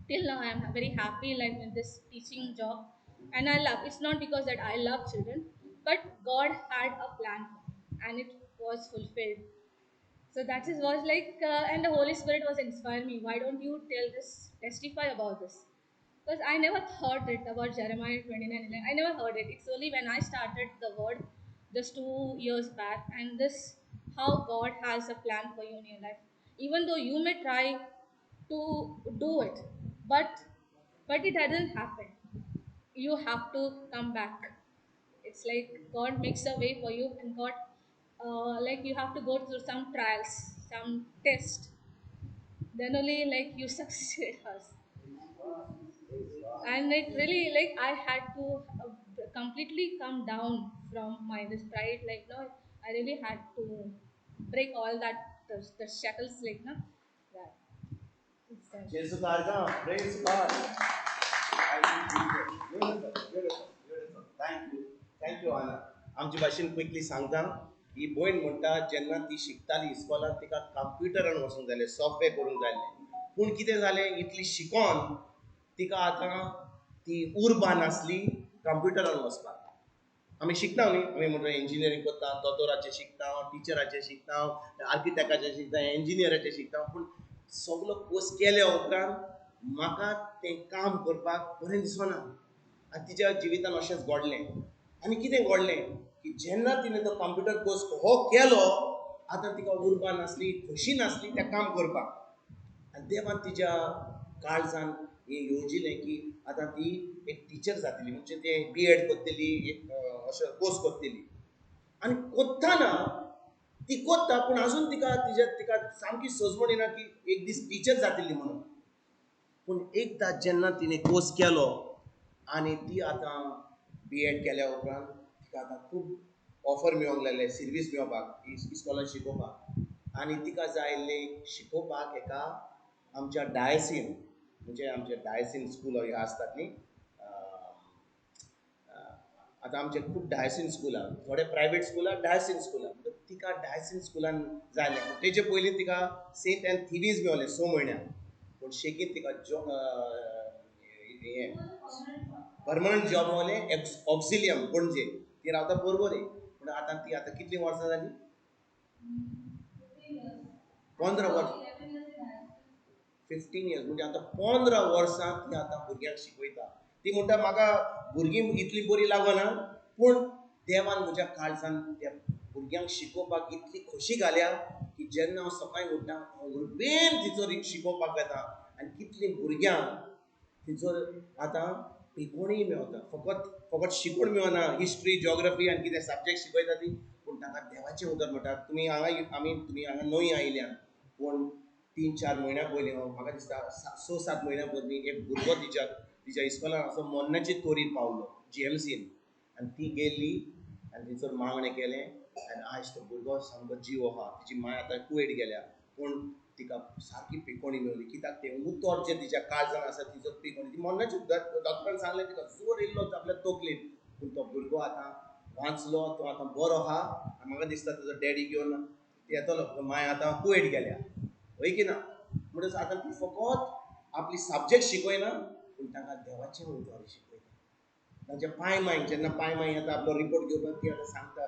till now. I am very happy with this teaching job, and I love. It's not because that I love children, but God had a plan for me, and it was fulfilled. So that is was like, and the Holy Spirit was inspiring me. Why don't you tell this, testify about this? Because I never thought it about Jeremiah 29:11. I never heard it. It's only when I started the word just 2 years back, and this how God has a plan for you in your life. Even though you may try to do it, but it hasn't happened. You have to come back. It's like God makes a way for you, and God, like you have to go through some trials, some test. Then only like you succeed us. And it really, like, I had to completely come down from my this pride. Like, no, I really had to break all that the shackles, like, no, that. It's that. Jesu Karga, praise God. Beautiful, beautiful, beautiful. Thank you. Thank you, Anna. आमचे भाशेन quickly सांगता, ही भयण म्हणटा जेन्ना ती शिकताली इस्कॉलान तिका कंप्युटरान वचूंक जालें, सॉफ्टवेअर करूंक जालें. पूण कितें जालें, इतली शिकोन तिका आतां ती उर्बा नासली कंप्युटरान वचपाक. आमी शिकता न्ही, आमी म्हणटा इंजिनियरींग करता, दोतोराचें शिकता, टिचराचें शिकता, आर्किटेक्टाचें शिकता, इंजिनियराचें शिकता. पूण सगलो कोर्स केल्या उपरांत म्हाका तें काम करपाक बरें दिसना. आनी तिच्या जिवितान अशेंच घडलें. आनी कितें घडलें की जेन्ना तिणें तो कंप्युटर कोर्स हो केलो, आतां तिका उर्बा नासली, खोशी नासली तें काम करपाक. आनी देवान तिच्या काळजान हें येवजिलें की आतां ती एक टिचर जातली, म्हणजे तें बी एड करतली, एक अशें कोर्स करतली. आनी करतना ती करता, पूण आजून तिका तिच्या तिका सामकी सजवण येना की एक दीस टिचर जातली म्हणून. पूण एकदां जेन्ना तिणें कोर्स केलो आनी ती आतां बी एड केल्या उपरांत तिका आतां खूब ऑफर मेळोंक लागले सर्वीस मेळोवपाक, इस्कॉलान शिकोवपाक. आनी तिका जाय आयिल्लें शिकोवपाक एका आमच्या डायसीन, म्हणजे आमचे डायसीन स्कूल हे आसतात न्ही, आतां आमचे खूब डायसीन स्कूल आहा, थोडे प्रायवेट स्कूल आहा, डायसीन स्कूल आहा. म्हणटकच तिका डायसीन स्कुलान जाय आसलें. तेजे पयलीं तिका सेंट एंड थिवीज मेवलें 6 म्हयन्याक, पूण शेगीत तिका हें परमनंट जॉब मेवलें ऑक्सिलियम पणजे. ती रावता पर्वरे. पूण आतां ती आतां कितलीं वर्सां जालीं, 15 वर्सां, 15 इयर्स. म्हणजे आतां 15 वर्सां ती आतां भुरग्यांक शिकयता. ती म्हणटा म्हाका भुरगीं इतलीं बरीं लागना, पूण देवान म्हज्या काळजान त्या भुरग्यांक शिकोवपाक इतली खोशी घाल्या की जेन्ना हांव सकाळीं उठ्ठा हांव उर्बेन तिचो शिकोवपाक वता. आनी कितलीं भुरग्यांक तिचो आतां पिकोणीय मेवता. फकत फकत शिकून मेवना, हिस्ट्री, जियोग्राफी आनी कितें सब्जेक्ट शिकयता ती, पूण तांकां देवाचें उतर म्हणटा. तुमी हांगा आमी तुमी हांगा नवी आयल्या, पूण 3-4 म्हयन्या पयलीं म्हाका दिसता 6-7 म्हयन्या पयलीं एक भुरगो तिच्या तिच्या इस्कॉलान असो मोन्नाचे तोरीर पावलो जीएमसीन. आनी ती गेल्ली आनी थंयसर मागणें केलें आनी आयज तो भुरगो सामको जीव आहा. तिची माय आतां कुवेट गेल्या, पूण तिका सारकी पिकोणी मेवली. कित्याक तें उतर जें तिच्या काळजान आसा तिचो पिकोणी. ती मोन्नाची डॉक्टरान सांगलें तिका जोर येयल्लो आपल्या तकलेन, पूण तो भुरगो आतां वांचलो, तो आतां बरो आहा. आनी म्हाका दिसता तुजो डॅडी घेवन येतलो, माय आतां कुवेट गेल्या, हय की ना. म्हणटकच आतां ती फकत आपली सब्जेक्ट शिकयना, पूण तांकां देवाचें उतर शिकयता. तांच्या पांय मांय जेन्ना पांय मांय येता आपलो रिपोर्ट घेवपाक, ती आतां सांगता,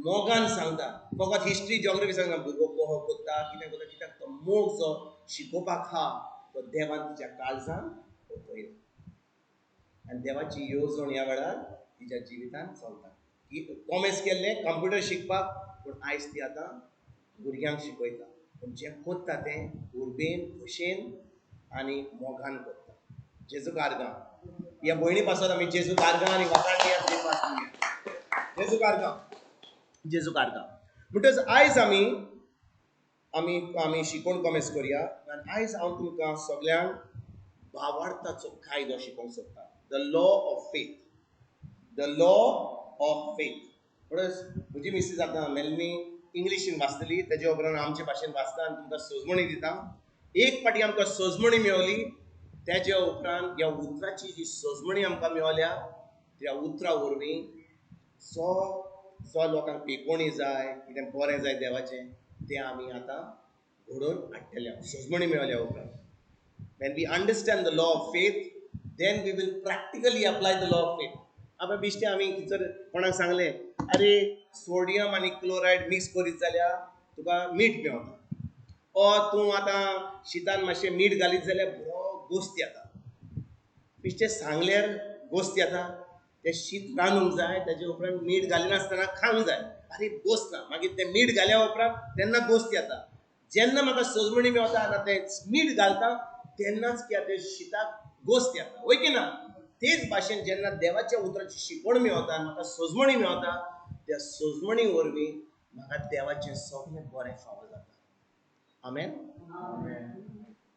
मोगान सांगता. फकत हिस्ट्री जियोग्राफी सांगना, भुरगो कसो करता, कितें करता, कित्याक तो मोग जो शिकोवपाक आहा तो देवान तिच्या काळजान ओतयला. आनी देवाची येवजण ह्या वेळार तिच्या जिवितान चलता. कॉमर्स केल्लें कंप्युटर शिकपाक, पूण आयज ती आतां भुरग्यांक शिकयता. पूण जें करता तें उर्बेन, खोशेन आनी मोगान करता. जेजू कारगां ह्या भयणी पासत आमी जेजू कारगां आनी वाखाणया. जेजू कारगां, जेजू कारगां. म्हणटकच आयज आमी आमी आमी शिकोवन कॉमेस करुया. आनी आयज हांव तुमकां सगल्यांक भावार्थाचो कायदो शिकोवंक सोदता. The law of faith, the law of faith. म्हणटकच म्हजी मिसीस आतां मेलनी इंग्लिशीन वाचतली, तेजे उपरांत आमचे भाशेन वाचता आनी तुमकां सजमणी दिता. एक फावटी आमकां सजमणी मेवली, तेजे उपरांत ह्या उतराची जी सजमणी आमकां मेवल्या त्या उतरा वरवीं जो जो लोकांक पिकोणी जाय, कितें बरें जाय देवाचें, तें आमी आतां घडोवन हाडटले सजमणी मेवल्या उपरांत. When we understand the law of faith, then we will practically apply the law of faith. आतां बेश्टें आमी जर कोणाक सांगलें, अरे सोडियम आनी क्लोरायड मिक्स करीत जाल्यार तुका मीठ मेवता, ओ तूं आतां शितान मातशें मीठ घालीत जाल्यार बरो गोस्त येता. बेश्टें सांगल्यार गोस्त येता, तें शीत रांदूंक जाय, तेजे उपरांत मीठ घालिनासतना खावंक जाय. आरे गोस्त ना, मागीर तें मीठ घाल्या उपरांत तेन्ना गोस्त येता. जेन्ना म्हाका सजमणी मेवता आतां तें मीठ घालता तेन्नाच की आतां शिताक गोस्त येता, हय की ना. तेच भाशेन जेन्ना देवाच्या उतराची शिकवण मेवता, म्हाका सोजमणी मेवता, त्या सोजमणी वरवीं म्हाका देवाचें सगळें बरें फावो जाता. आमेन.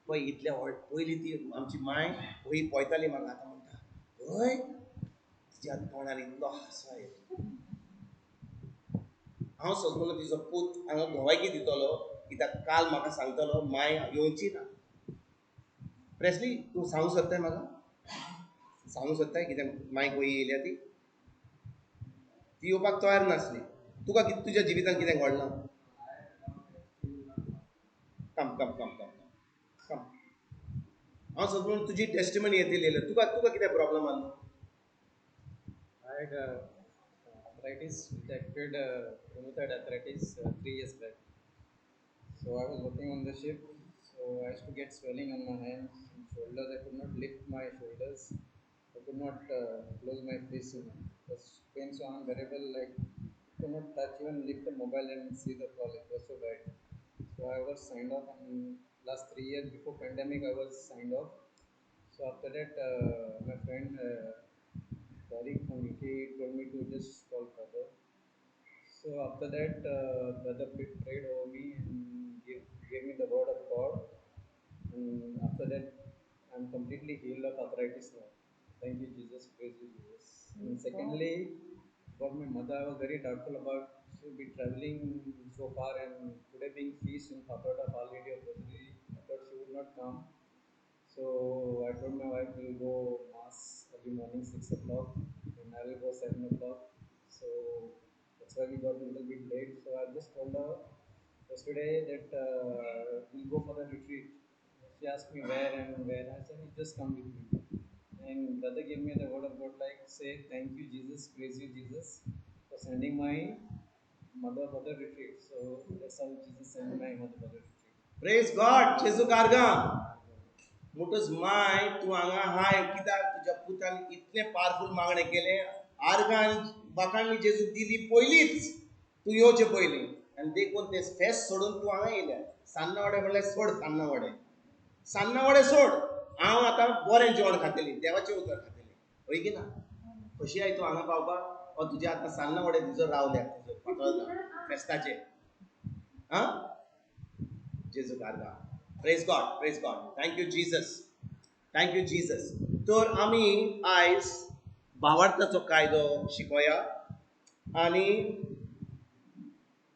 पळय इतलें व्हड पयलीं ती आमची माय वही पळयताली म्हाका, आतां म्हणटा हय तिज्या तोंडार इतलो हांसो येता. हांव सोजमनो तिजो पूत हांगा गवायकी दितलो, कित्याक काल म्हाका सांगतलो माय येवची ना. प्रेसली तूं सांगूंक सोदताय म्हाका, सांगूंक सोदताय कित्याक मायक वही येयल्या ती, ती येवपाक तयार नासली. तुका तुज्या जिवितांत कितें घडलां? कम कम कम कम कम. हांव सोदून तुजी टेस्टिमनी येतली. तुका तुका कितें प्रॉब्लम आसलो? I had arthritis, detected rheumatoid arthritis 3 years back. So I was working on the ship, so I used to get swelling on my hands and shoulders. I could not lift my shoulders. I could not close my fist. You know. It was pain so unbearable, like I could not touch, even lift the mobile and see the call. It was so bad. So I was signed off, and last 3 years before pandemic, I was signed off. So after that, my friend Tariq from UK told me to just call brother. So after that, brother prayed over me and gave me the word of God. And after that, I'm completely healed of arthritis now. Thank you, Jesus. Praise you, Jesus. And secondly, about my mother, I was very doubtful about she would be traveling so far, and today being feast in Fatorda of Our Lady of Rosary, I thought she would not come. So I told my wife we'll go mass early morning 6 o'clock and I will go 7 o'clock. So that's why we got a little bit late. So I just told her yesterday that we'll go for the retreat. She asked me where and where. I said, you just come with me. And brother gave me the word of God, like say thank you Jesus, praise you Jesus for sending my mother for the retreat. So that's how Jesus sent my mother for the retreat. Praise God. जेजू कारगा मोटोच my तूं हांगा हाय कित्याक तुज्या पुतान इतलें powerful मागणें केलें. Argon बाकांनी जेजूक दिली पयलींच, तूं येवचे पयलीं, आनी देखून तें फेस्त सोडून तूं हांगा येयल्या. सान्नां वडे म्हणल्यार सोड, सान्नां वडे, सान्नां वडे सोड, हांव आतां बरें जेवण खातली, देवाचें उतर खातली. हय की ना? कशी I तूं हांगा पावपाक? ओ तुज्या आतां सान्नां वडे तुजो रावल्या तुजो पातळटा फेस्ताचे. आं जेजू कारगा. Praise God, praise God. Thank you Jesus, thank you Jesus. तर आमी आयज भावार्थाचो कायदो शिकोया आनी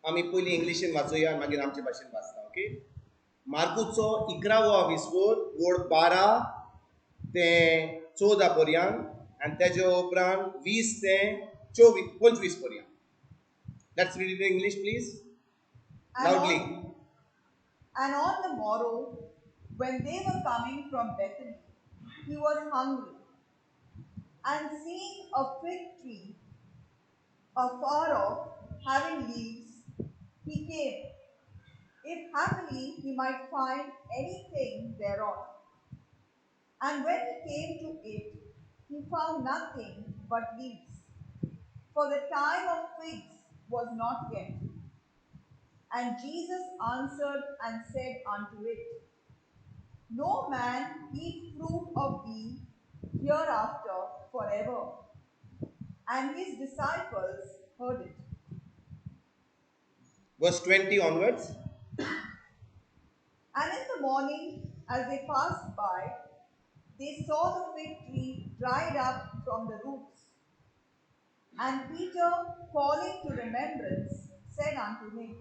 आमी पयलीं इंग्लिशीन वाचोया, मागीर आमचे भाशेन वाचता. ओके, मार्कुचो 11वो विस्वोर वोड 12 ते 14 पर्यंत आनी तेजे उपरांत 20 ते 25 पर्यंत. Let's read it in English please, loudly. And on the morrow, when they were coming from Bethany, he was hungry. And seeing a fig tree afar off, having leaves, he came, if happily he might find anything thereon. And when he came to it, he found nothing but leaves, for the time of figs was not yet. And Jesus answered and said unto it, No man eat fruit of thee hereafter forever. And his disciples heard it. Verse 20 onwards. And in the morning, as they passed by, they saw the fig tree dried up from the roots. And Peter, calling to remembrance, said unto him,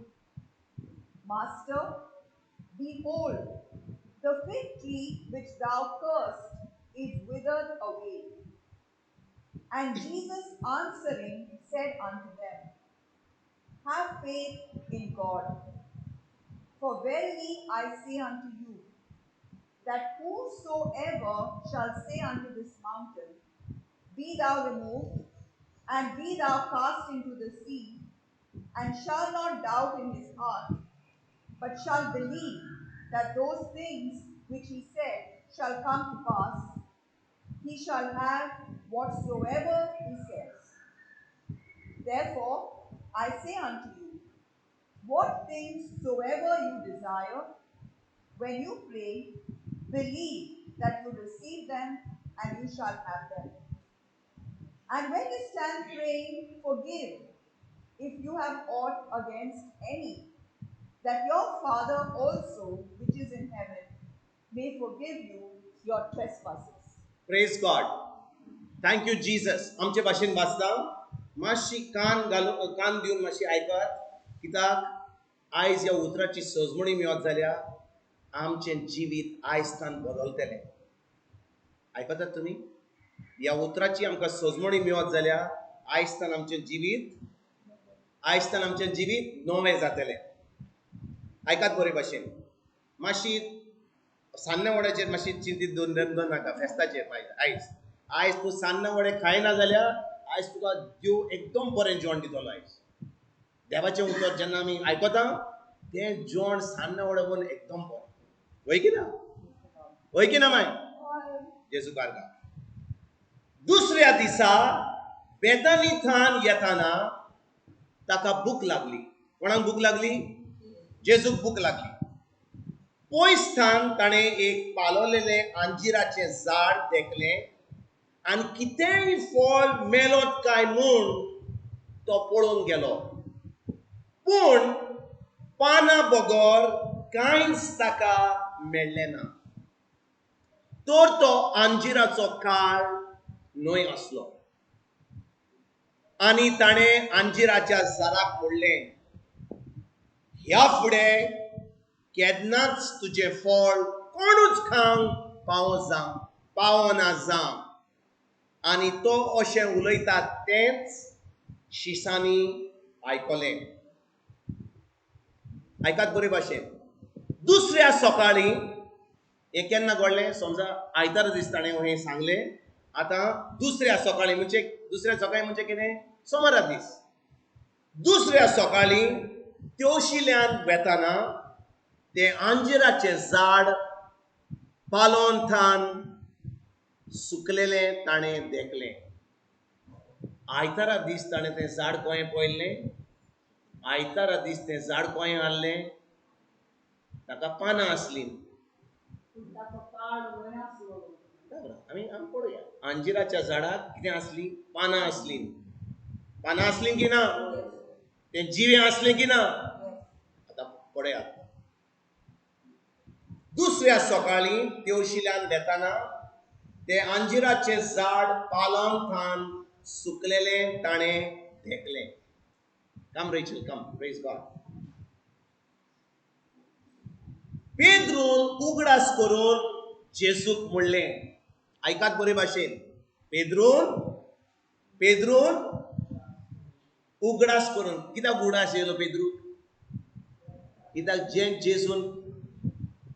Master, behold, the fig tree which thou cursed is withered away. And Jesus answering said unto them, Have faith in God. For verily I say unto you, that whosoever shall say unto this mountain, Be thou removed, and be thou cast into the sea, and shall not doubt in his heart, but shall believe that those things which he said shall come to pass, he shall have whatsoever he says. Therefore I say unto you, what things soever you desire, when you pray, believe that you receive them, and you shall have them. And when you stand praying, forgive if you have aught against any, that your Father also, which is in heaven, may forgive you your trespasses. Praise God. Thank you Jesus. आमचे भाशेन वाचता, मातशी कान घालून, कान दिवन मातशी आयकात, कित्याक आयज ह्या उतराची सजमणी मेळत जाल्यार आमचें जिवीत आयज तान बदलतलें. आयकतात तुमी? ह्या उतराची आमकां सजमणी मेळत जाल्यार आयज तान आमचें जिवीत, आयज तान आमचें जिवीत नवें जातलें. आयकात बरे भाशेन. मातशी सान्नां वड्याचेर मातशी चिंतीत दोन नाका, फेस्ताचेर आयज आयज तूं सान्नां वडे खायना जाल्यार आयज तुका देव एकदम बरें जेवण दितलो. आयज देवाचें उतर जेन्ना आमी आयकता तें जेवण सान्नां वडे पळोवन एकदम बरें. वय की ना? वय की ना माय? जेजू कारगा. दुसऱ्या दिसा बेतानी थान येताना ताका भूक लागली. कोणाक भूक लागली? जेजूक भूक लागली. पयस थान ताणें एक पालोलेलें अंजिराचें झाड देखलें आनी कितेंय फळ मेळत काय म्हूण तो पळोवंक गेलो, पूण पानां बगर कांयच ताका मेळ्ळें ना. तर तो अंजिराचो काळ न्हय आसलो. आनी ताणें अंजिराच्या झाडाक म्हणलें, ह्या फुडें केन्नाच तुजें फळ कोणूच खावंक पावना जावं. आनी तो अशें उलयता तेंच शिसांनी आयकलें. आयकात बरे भाशेन. दुसऱ्या सकाळीं हें केन्ना घडलें? समजा आयतारा दीस ताणें हें सांगलें. आतां दुसऱ्या सकाळीं म्हणजे, दुसऱ्या सकाळीं म्हणजे कितें? सोमारा दीस. दुसऱ्या सकाळीं तेवशिल्यान वेताना तें अंजिराचें झाड पालोन थान सुकलेलें ताणें देखलें. आयतारा दीस ताणें तें झाड कोयें पळयल्लें. आयतारा दीस तें झाड कोयें आहलें, ताका पानां आसलीं. आमी आमी पळोवया. अंजिराच्या झाडाक कितें आसली? पानां आसलीं. पानां आसलीं की ना? तें जिवें आसलें की ना? आतां पळयात. दुसऱ्या सकाळीं तेवशिल्यान वेताना तें अंजिराचें झाड पालोन थान सुकलेलें ताणें देखलें. Come Rachel, come. Praise God. पेद्रून उगडास करून जेजूक म्हणलें. आयकात बरे भाशेन. पेद्रून उगडास करून. कित्याक उगडास येयलो पेद्रू? कित्याक जें जेजून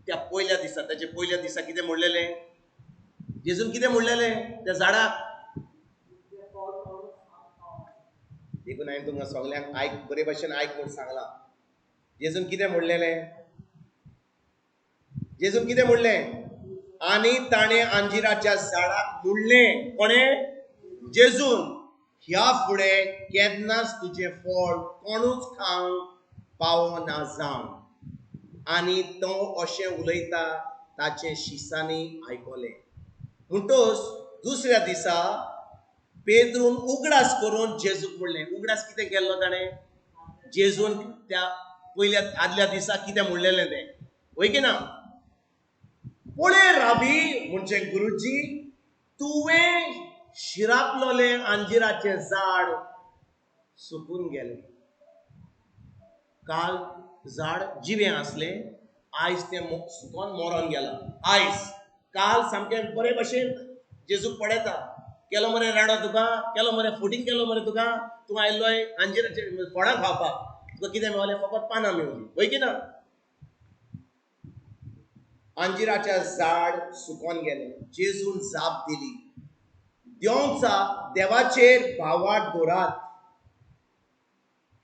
त्या पयल्या दिसा, ताच्या पयल्या दिसा कितें म्हणलेलें? जेजून कितें म्हणलेलें त्या झाडाक? देखून हांवें तुमकां सगल्यांक आयक बरे भाशेन आयक म्हूण सांगलां. जेजून कितें म्हणलेलें? जेजून कितें म्हणलें? आनी ताणें अंजिराच्या झाडाक म्हणलें. कोणें? जेजून. ह्या फुडें केन्नाच तुजें फळ कोणूच खावंक पावना जावं. आनी तो अशें उलयता ताचें शिसांनी आयकलें. म्हणटच दुसऱ्या दिसा पेद्रून उगडास करून जेजूक म्हणलें. उगडास कितें केल्लो ताणें? जेजून त्या पयल्या आदल्या दिसा कितें म्हणलेलें तें, वय की ना? पळय राबी म्हणजे गुरुजी, तुवें शिरापलोलें अंजिराचें झाड सुकून गेलें. काल झाड जिवें आसलें, आयज तें सुकोन मरोन गेलां. आयज काल सामकें बरे भशेन जेजूक पळयता, केलो मरे रेडो तुका, केलो मरे फुटींग केलो मरे तुका, तूं आयल्लो अंजिराचे फळां खावपाक, तुका कितें मेवलें? फकत पानां मेवलीं. वय की ना? अंजिराच्या झाड सुकोन गेलें. जेजून जाप दिली, देंवचा देवाचेर भावार्थ दवरात,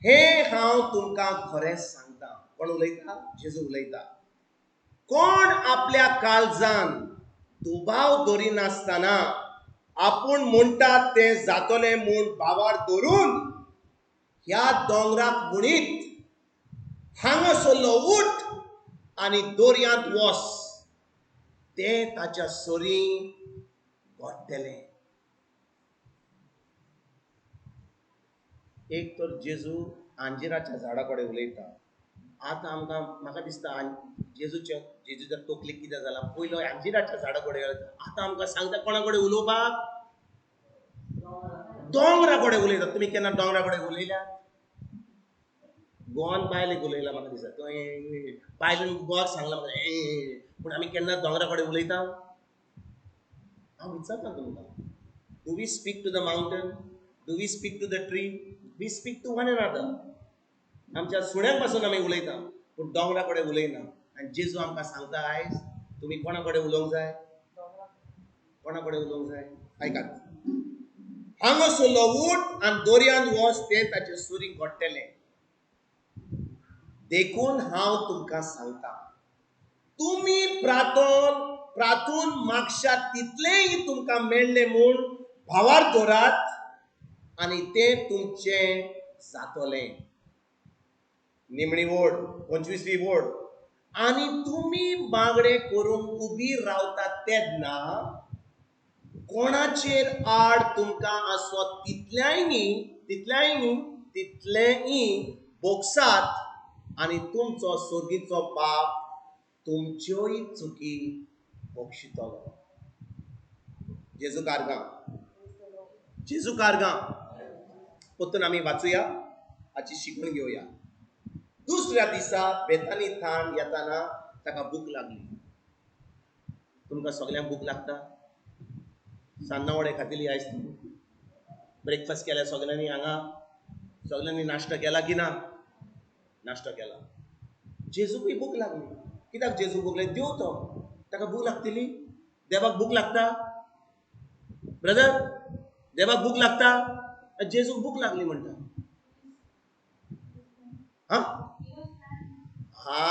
हें हांव तुमकां खरें सांगता. कोण उलयता? जेजू उलयता. कोण आपल्या काळजान दुबाव दवरिनासतना आपूण म्हणटात तें जातलें म्हूण भावार्थ दवरून ह्या दोंगराक म्हणीत, हांगासरलो उठ आनी दर्यांत वस, तें ताच्या सरीं घडटलें. एक तर जेजू आंजिराच्या झाडा कडेन उलयता. आतां आमकां म्हाका दिसता जेजूच्या जेजूच्या तकलेक कितें जालां, पयलो आंजिराच्या झाडा कडेन उलयता, आतां आमकां सांगता कोणा कडेन उलोवपाक, दोंगरा कडेन उलयता. तुमी केन्ना दोंगरा कडेन उलयल्या? गोवान बायलेक उलयला म्हाका दिसता, थंय बायलेन गोवाक सांगला म्हाका, पूण आमी केन्ना दोंगरा कडेन उलयता? हांव विचारता तुमकां, do we speak to the mountain? Do we speak to the tree? We speak to one another. आमच्या सुण्यां पासून आमी उलयता, पूण दोंगरा कडेन उलयना. आनी जेजू आमकां सांगता आयज तुमी कोणा कडेन उलोवंक जाय, कोणा कडेन उलोवंक जाय. आयकात, हांगासरलो उठ आनी दर्यांत वच, तें ताचे सुरी घडटलें. देखून हांव तुमकां सांगता, तुमी प्रातून मागशात तितलेंय तुमकां मेळ्ळें म्हूण भावार दवरात आनी तें तुमचें जातलें. निमणी वोड, 25वी वोड. आनी तुमी मागणें करूंक उबी रावतात तेन्ना कोणाचेर आड तुमकां आसत तितलेंय भोगसात आनी तुमचो सोर्गीचो बाप तुमच्योय चुकी बक्षितलो. जेजू कारगांव, जेजू कारगांव. परतून आमी वाचुया, हाची शिकवण घेवया. दुसऱ्या दिसा बेतानी थान येताना ताका भूक लागली. तुमकां सगल्यांक भूक लागता? सान्नां वडे खातली आयज तुमी? ब्रेकफास्ट केल्या सगल्यांनी? हांगा सगल्यांनी नाश्तो केला की ना? नाश्तो केला. जेजूकूय भूक लागली. कित्याक जेजू भूक लागली? देव तो, ताका भूक लागतली? देवाक भूक लागता ब्रदर? देवाक भूक लागता? जेजूक भूक लागली म्हणटा. हा हा,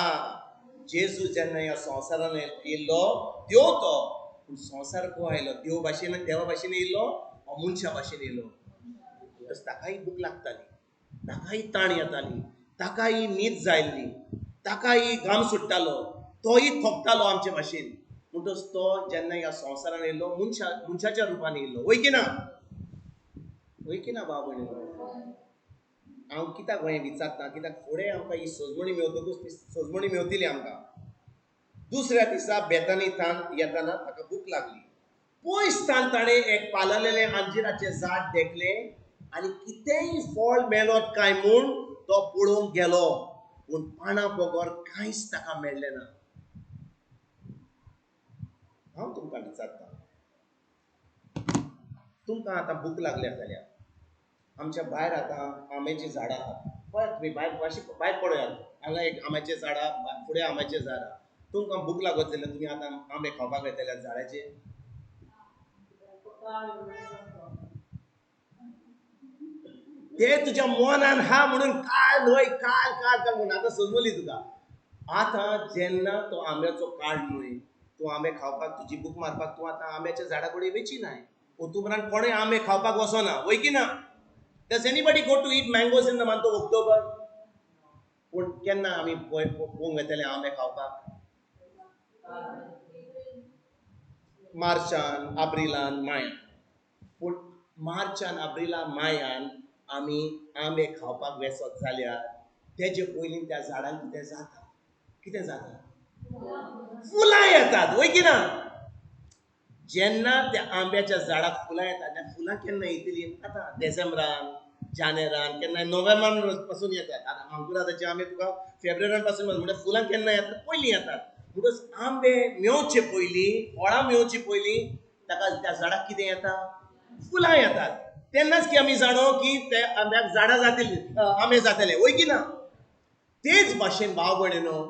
जेजू जेन्ना ह्या संवसारान येयल्लो देव तो, पूण संवसार को आयलो? देव भाशेन, देवा भाशेन येयल्लो वा मनशा भाशेन येयलो? म्हणटच ताकाय भूक लागताली, ताकाय ताण येताली, ताकाय न्हीद जायल्ली, ताकाय घाम सुट्टालो, तोय थोकतालो आमचे भाशेन. म्हणटच तो जेन्ना ह्या संवसारान येयल्लो मनशाच्या रुपान येयल्लो. वय की ना? वय की ना भाव भयणीनो? हांव कित्याक हें विचारता, कित्याक फुडें आमकां ही सजमणी मेवतकूच ती सजमणी मेवतली आमकां. दुसऱ्या दिसा बेतानी थान येताना ताका भूक लागली. पयस थान ताणें एक पाललेलें आंजिराचें झाड देखलें आनी कितेंय फळ मेळत काय म्हूण तो पळोवंक गेलो, पूण पानां बगर कांयच ताका मेळ्ळें ना. हांव तुमकां विचारता, तुमकां आतां भूक लागल्या जाल्यार आमच्या भायर आतां आंब्याचीं झाडां आहात, पळयात तुमी भायर भायर पळयात, हांगा एक आंब्याचें झाड आहा, फुडें आंब्याचें झाड आहा. तुमकां भूक लागत जाल्यार तुमी आतां आंबे खावपाक वयतले झाडाचेर? ते तुज्या मनान हा म्हणून काल न्हय, काल काल काल म्हणून आतां समजली तुका. आतां जेन्ना तो आंब्याचो काळ न्हय, तूं आंबे खावपाक तुजी भूक मारपाक तूं आतां आंब्याच्या झाडा कडेन वेची नाय. ओतुबरान कोणूय आंबे खावपाक वचना, वय की ना? Does anybody go to eat mangoes in the month of October? पूण केन्ना आमी पळोवंक वेतले आंबे खावपाक? मार्चान, एप्रिलान, मायान. पूण मार्चान, एप्रिलान, मायान आमी आंबे खावपाक वेसत जाल्यार तेजे पयलीं त्या झाडांक कितें जाता? कितें जाता? फुलां येतात, वय की ना? जेन्ना त्या आंब्याच्या झाडाक फुलां येतात, त्या फुलां केन्ना येतलीं? आतां डिसेंबरान, जानेरान, केन्ना नोव्हेंबरान पासून येतात. आतां मांकुराताचे आंबे तुका फेब्रुवारान पासून, म्हणल्यार फुलां केन्ना येतात? पयलीं येतात. म्हणटच आंबे मेवचे पयलीं, फळां मेवचे पयलीं ताका त्या झाडाक कितें येता? फुलां येतात. तेन्नाच की आमी जाणो की ते आंब्याक झाडां जातली, आंबे जातले, वय की ना? तेच भाशेन भाव भयणीनो,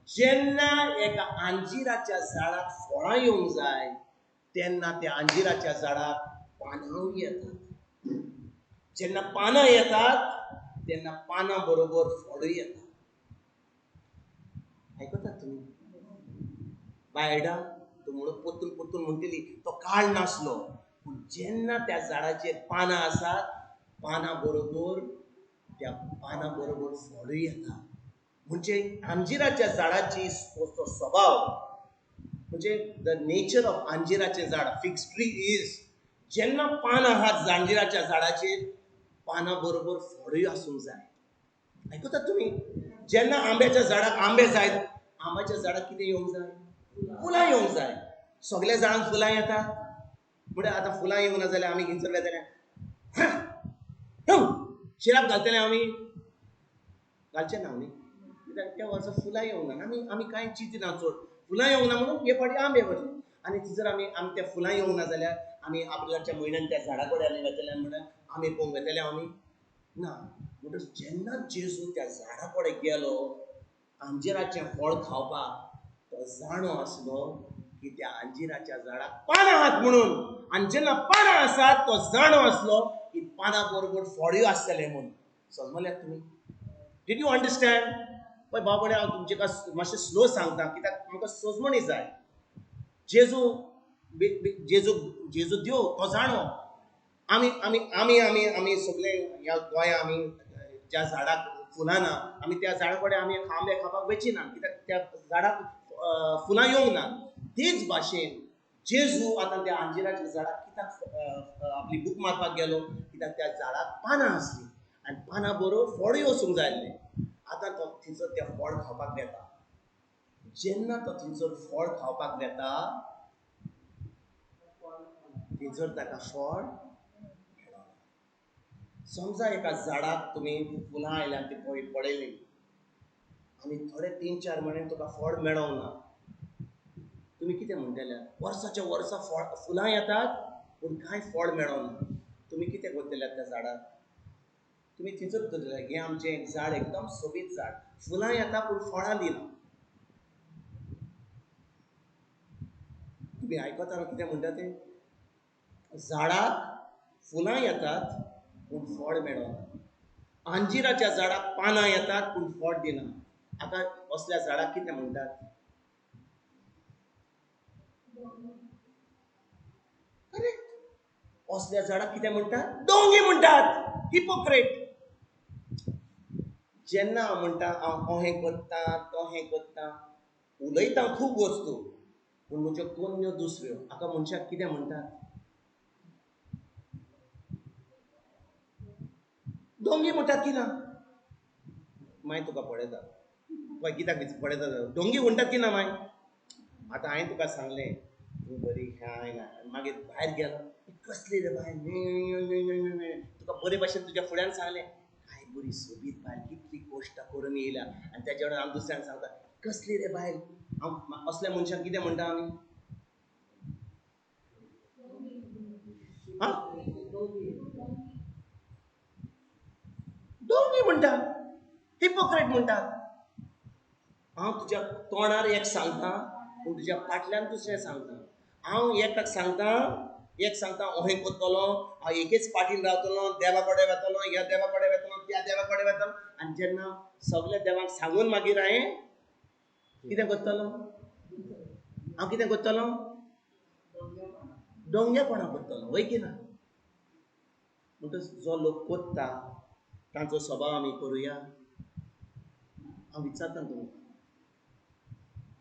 जेन्ना एका आंजिराच्या झाडाक फळां येवंक जाय तेन्ना त्या आंजिराच्या झाडाक पानां येतात. जेन्ना पानां येतात तेन्ना पानां बरोबर फळूय येतात. आयकतात तुमी? बायडा तूं म्हणून परतून परतून म्हणटली तो काळ नासलो, पूण जेन्ना त्या झाडाचेर पानां आसात, पानां बरोबर त्या पानां बरोबर फळूय येता. म्हणजे आंजिराच्या झाडाची तो स्वभाव, म्हणजे the nature of आंजिराचें झाड, फिक्स ट्री is, जेन्ना पानां आहात आंजिराच्या झाडाचेर, पानां बरोबर फळूय आसूंक जाय. आयकतात तुमी? जेन्ना आंब्याच्या झाडाक आंबे जाय, आंब्याच्या झाडाक कितें येवंक जाय? फुलां येवंक जाय. सगल्या झाडांक फुलां येता म्हळ्यार आतां फुलां येवंक ना जाल्यार आमी कितें जाल्यार शिराप घालतले आमी? घालचे ना न्ही, कित्याक त्या वर्सा फुलां येवंक ना. आमी आमी कांय चिंतना चड फुलां येवंक ना म्हणून हे फावटी आंबे वचून. आनी जर आमी आमी त्या फुलां येवंक ना जाल्यार आमी आपल्याच्या म्हयन्यान त्या झाडा कडेन आमी वेतले म्हणल्यार आमी पळोवंक वेतले आमी ना. म्हणटच जेन्ना जेजू त्या झाडा कडेन गेलो अंजिराचें फळ खावपाक, तो जाणो आसलो की त्या अंजिराच्या झाडाक पानां आहात म्हणून. आनी जेन्ना पानां आसात तो जाणो आसलो की पानां बरोबर फळूय आसतलें म्हणून. समजल्यात तुमी? Did you understand? पळय भाव भयणी, हांव तुमचे मातशें स्लो सांगता कित्याक म्हाका सजमणी जाय. जेजू जेजू जेजू देव तो जाणो. आमी आमी आमी आमी आमी सगळे ह्या गोंया आमी ज्या झाडाक फुलां ना आमी त्या झाडा कडेन आमी आंबे खावपाक वचना कित्याक त्या झाडाक फुलां येवंक ना. तेच भाशेन जेजू आतां त्या अंजिराच्या झाडाक कित्याक आपली बूक मारपाक गेलो? कित्याक त्या झाडाक पानां आसलीं आनी पानां बरोबर फळूय वचूंक जाय आसलें. आतां तो थंयसर तें फळ खावपाक वेता. जेन्ना तो थंयसर फळ खावपाक वेता थंयसर ताका फळ मेळना. समजा एका झाडाक तुमी फुलां आयल्यान ती पळयली आनी थोडे 3-4 म्हयने तुका फळ मेळोंक ना, तुमी कितें म्हणटले? वर्साच्या वर्सा फळ फुलां येतात पूण कांय फळ मेळोंक ना. तुमी कितें करतले त्या झाडाक? तुमी थंयसर दवरतले. हें आमचें एक झाड एकदम सोबीत झाड, फुलां येता पूण फळां दिना. तुमी आयकता कितें म्हणटा तें? झाडाक फुलां येतात पूण फळ मेळना. अंजिराच्या झाडाक पानां येतात पूण फळ दिना. आतां असल्या झाडाक कितें म्हणटात? करेक्ट. असल्या झाडाक कितें म्हणटात? डोंगी म्हणटात, हिपोक्रेट. जेन्ना हांव म्हणटा हांव अहें करता तोहें करता, उलयता खूब वस्तू पूण म्हज्यो कोन्यो दुसऱ्यो. हाका मनशाक कितें म्हणटात? डोंगी म्हणटात की ना? मागीर तुका पळयता पळय कित्याक पळयता डोंगी म्हणटात की ना? मागीर आतां हांवें तुका सांगलें तूं बरी ह्या मागीर भायर गेलो, कसली रे बाय, तुका बरे भाशेन तुज्या फुड्यान सांगलें काय बरी सोबीत बायल, कितली कश्टां करून येयल्या. आनी तेज्या वांगडा हांव दुसऱ्यांक सांगता कसली रे बायल. हांव असल्या मनशांक कितें म्हणटा आमी? आं, डोंगी म्हणटा, हिपोक्रेट म्हणटा. हांव तुज्या तोंडार एक सांगता पूण तुज्या फाटल्यान दुसरें सांगता. हांव एकाक सांगता, एक सांगता अहें करतलो, हांव एकेच पाटीन रावतलो, देवा कडेन वेतलो, ह्या देवा कडेन वेतलो, त्या देवा कडेन वेतलो. आनी जेन्ना सगल्या देवांक सांगून मागीर हांवें कितें करतलो? हांव कितें करतलो? डोंगेपणां करतलो, वय की ना? म्हणटच जो लोक कोत्ता तांचो स्वभाव आमी करुया? हांव विचारता तुमकां,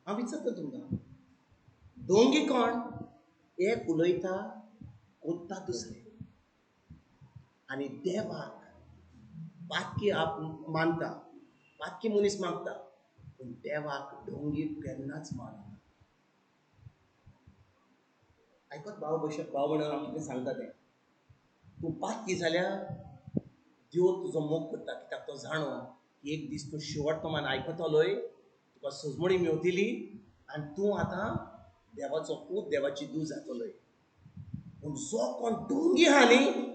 हांव विचारता तुमकां, डोंगी कोण? एक उलयता कोत्ता दुसरें. आनी देवाक पातकी आप मानता, पातकी मनीस मागता, पूण देवाक डोंगी केन्नाच मानना. आयकत भाव भशेन, भाव म्हणून हांव कितें सांगता तें, तूं पातकी जाल्यार देव तुजो मोग करता, कित्याक तो जाणो की एक दीस तूं शेवट प्रमाण आयकतलोय, तुका सजमणी मेवतली आनी तूं आतां देवाचो पूत, देवाची दूत जातलोय. पूण जो कोण डोंगी आहा न्ही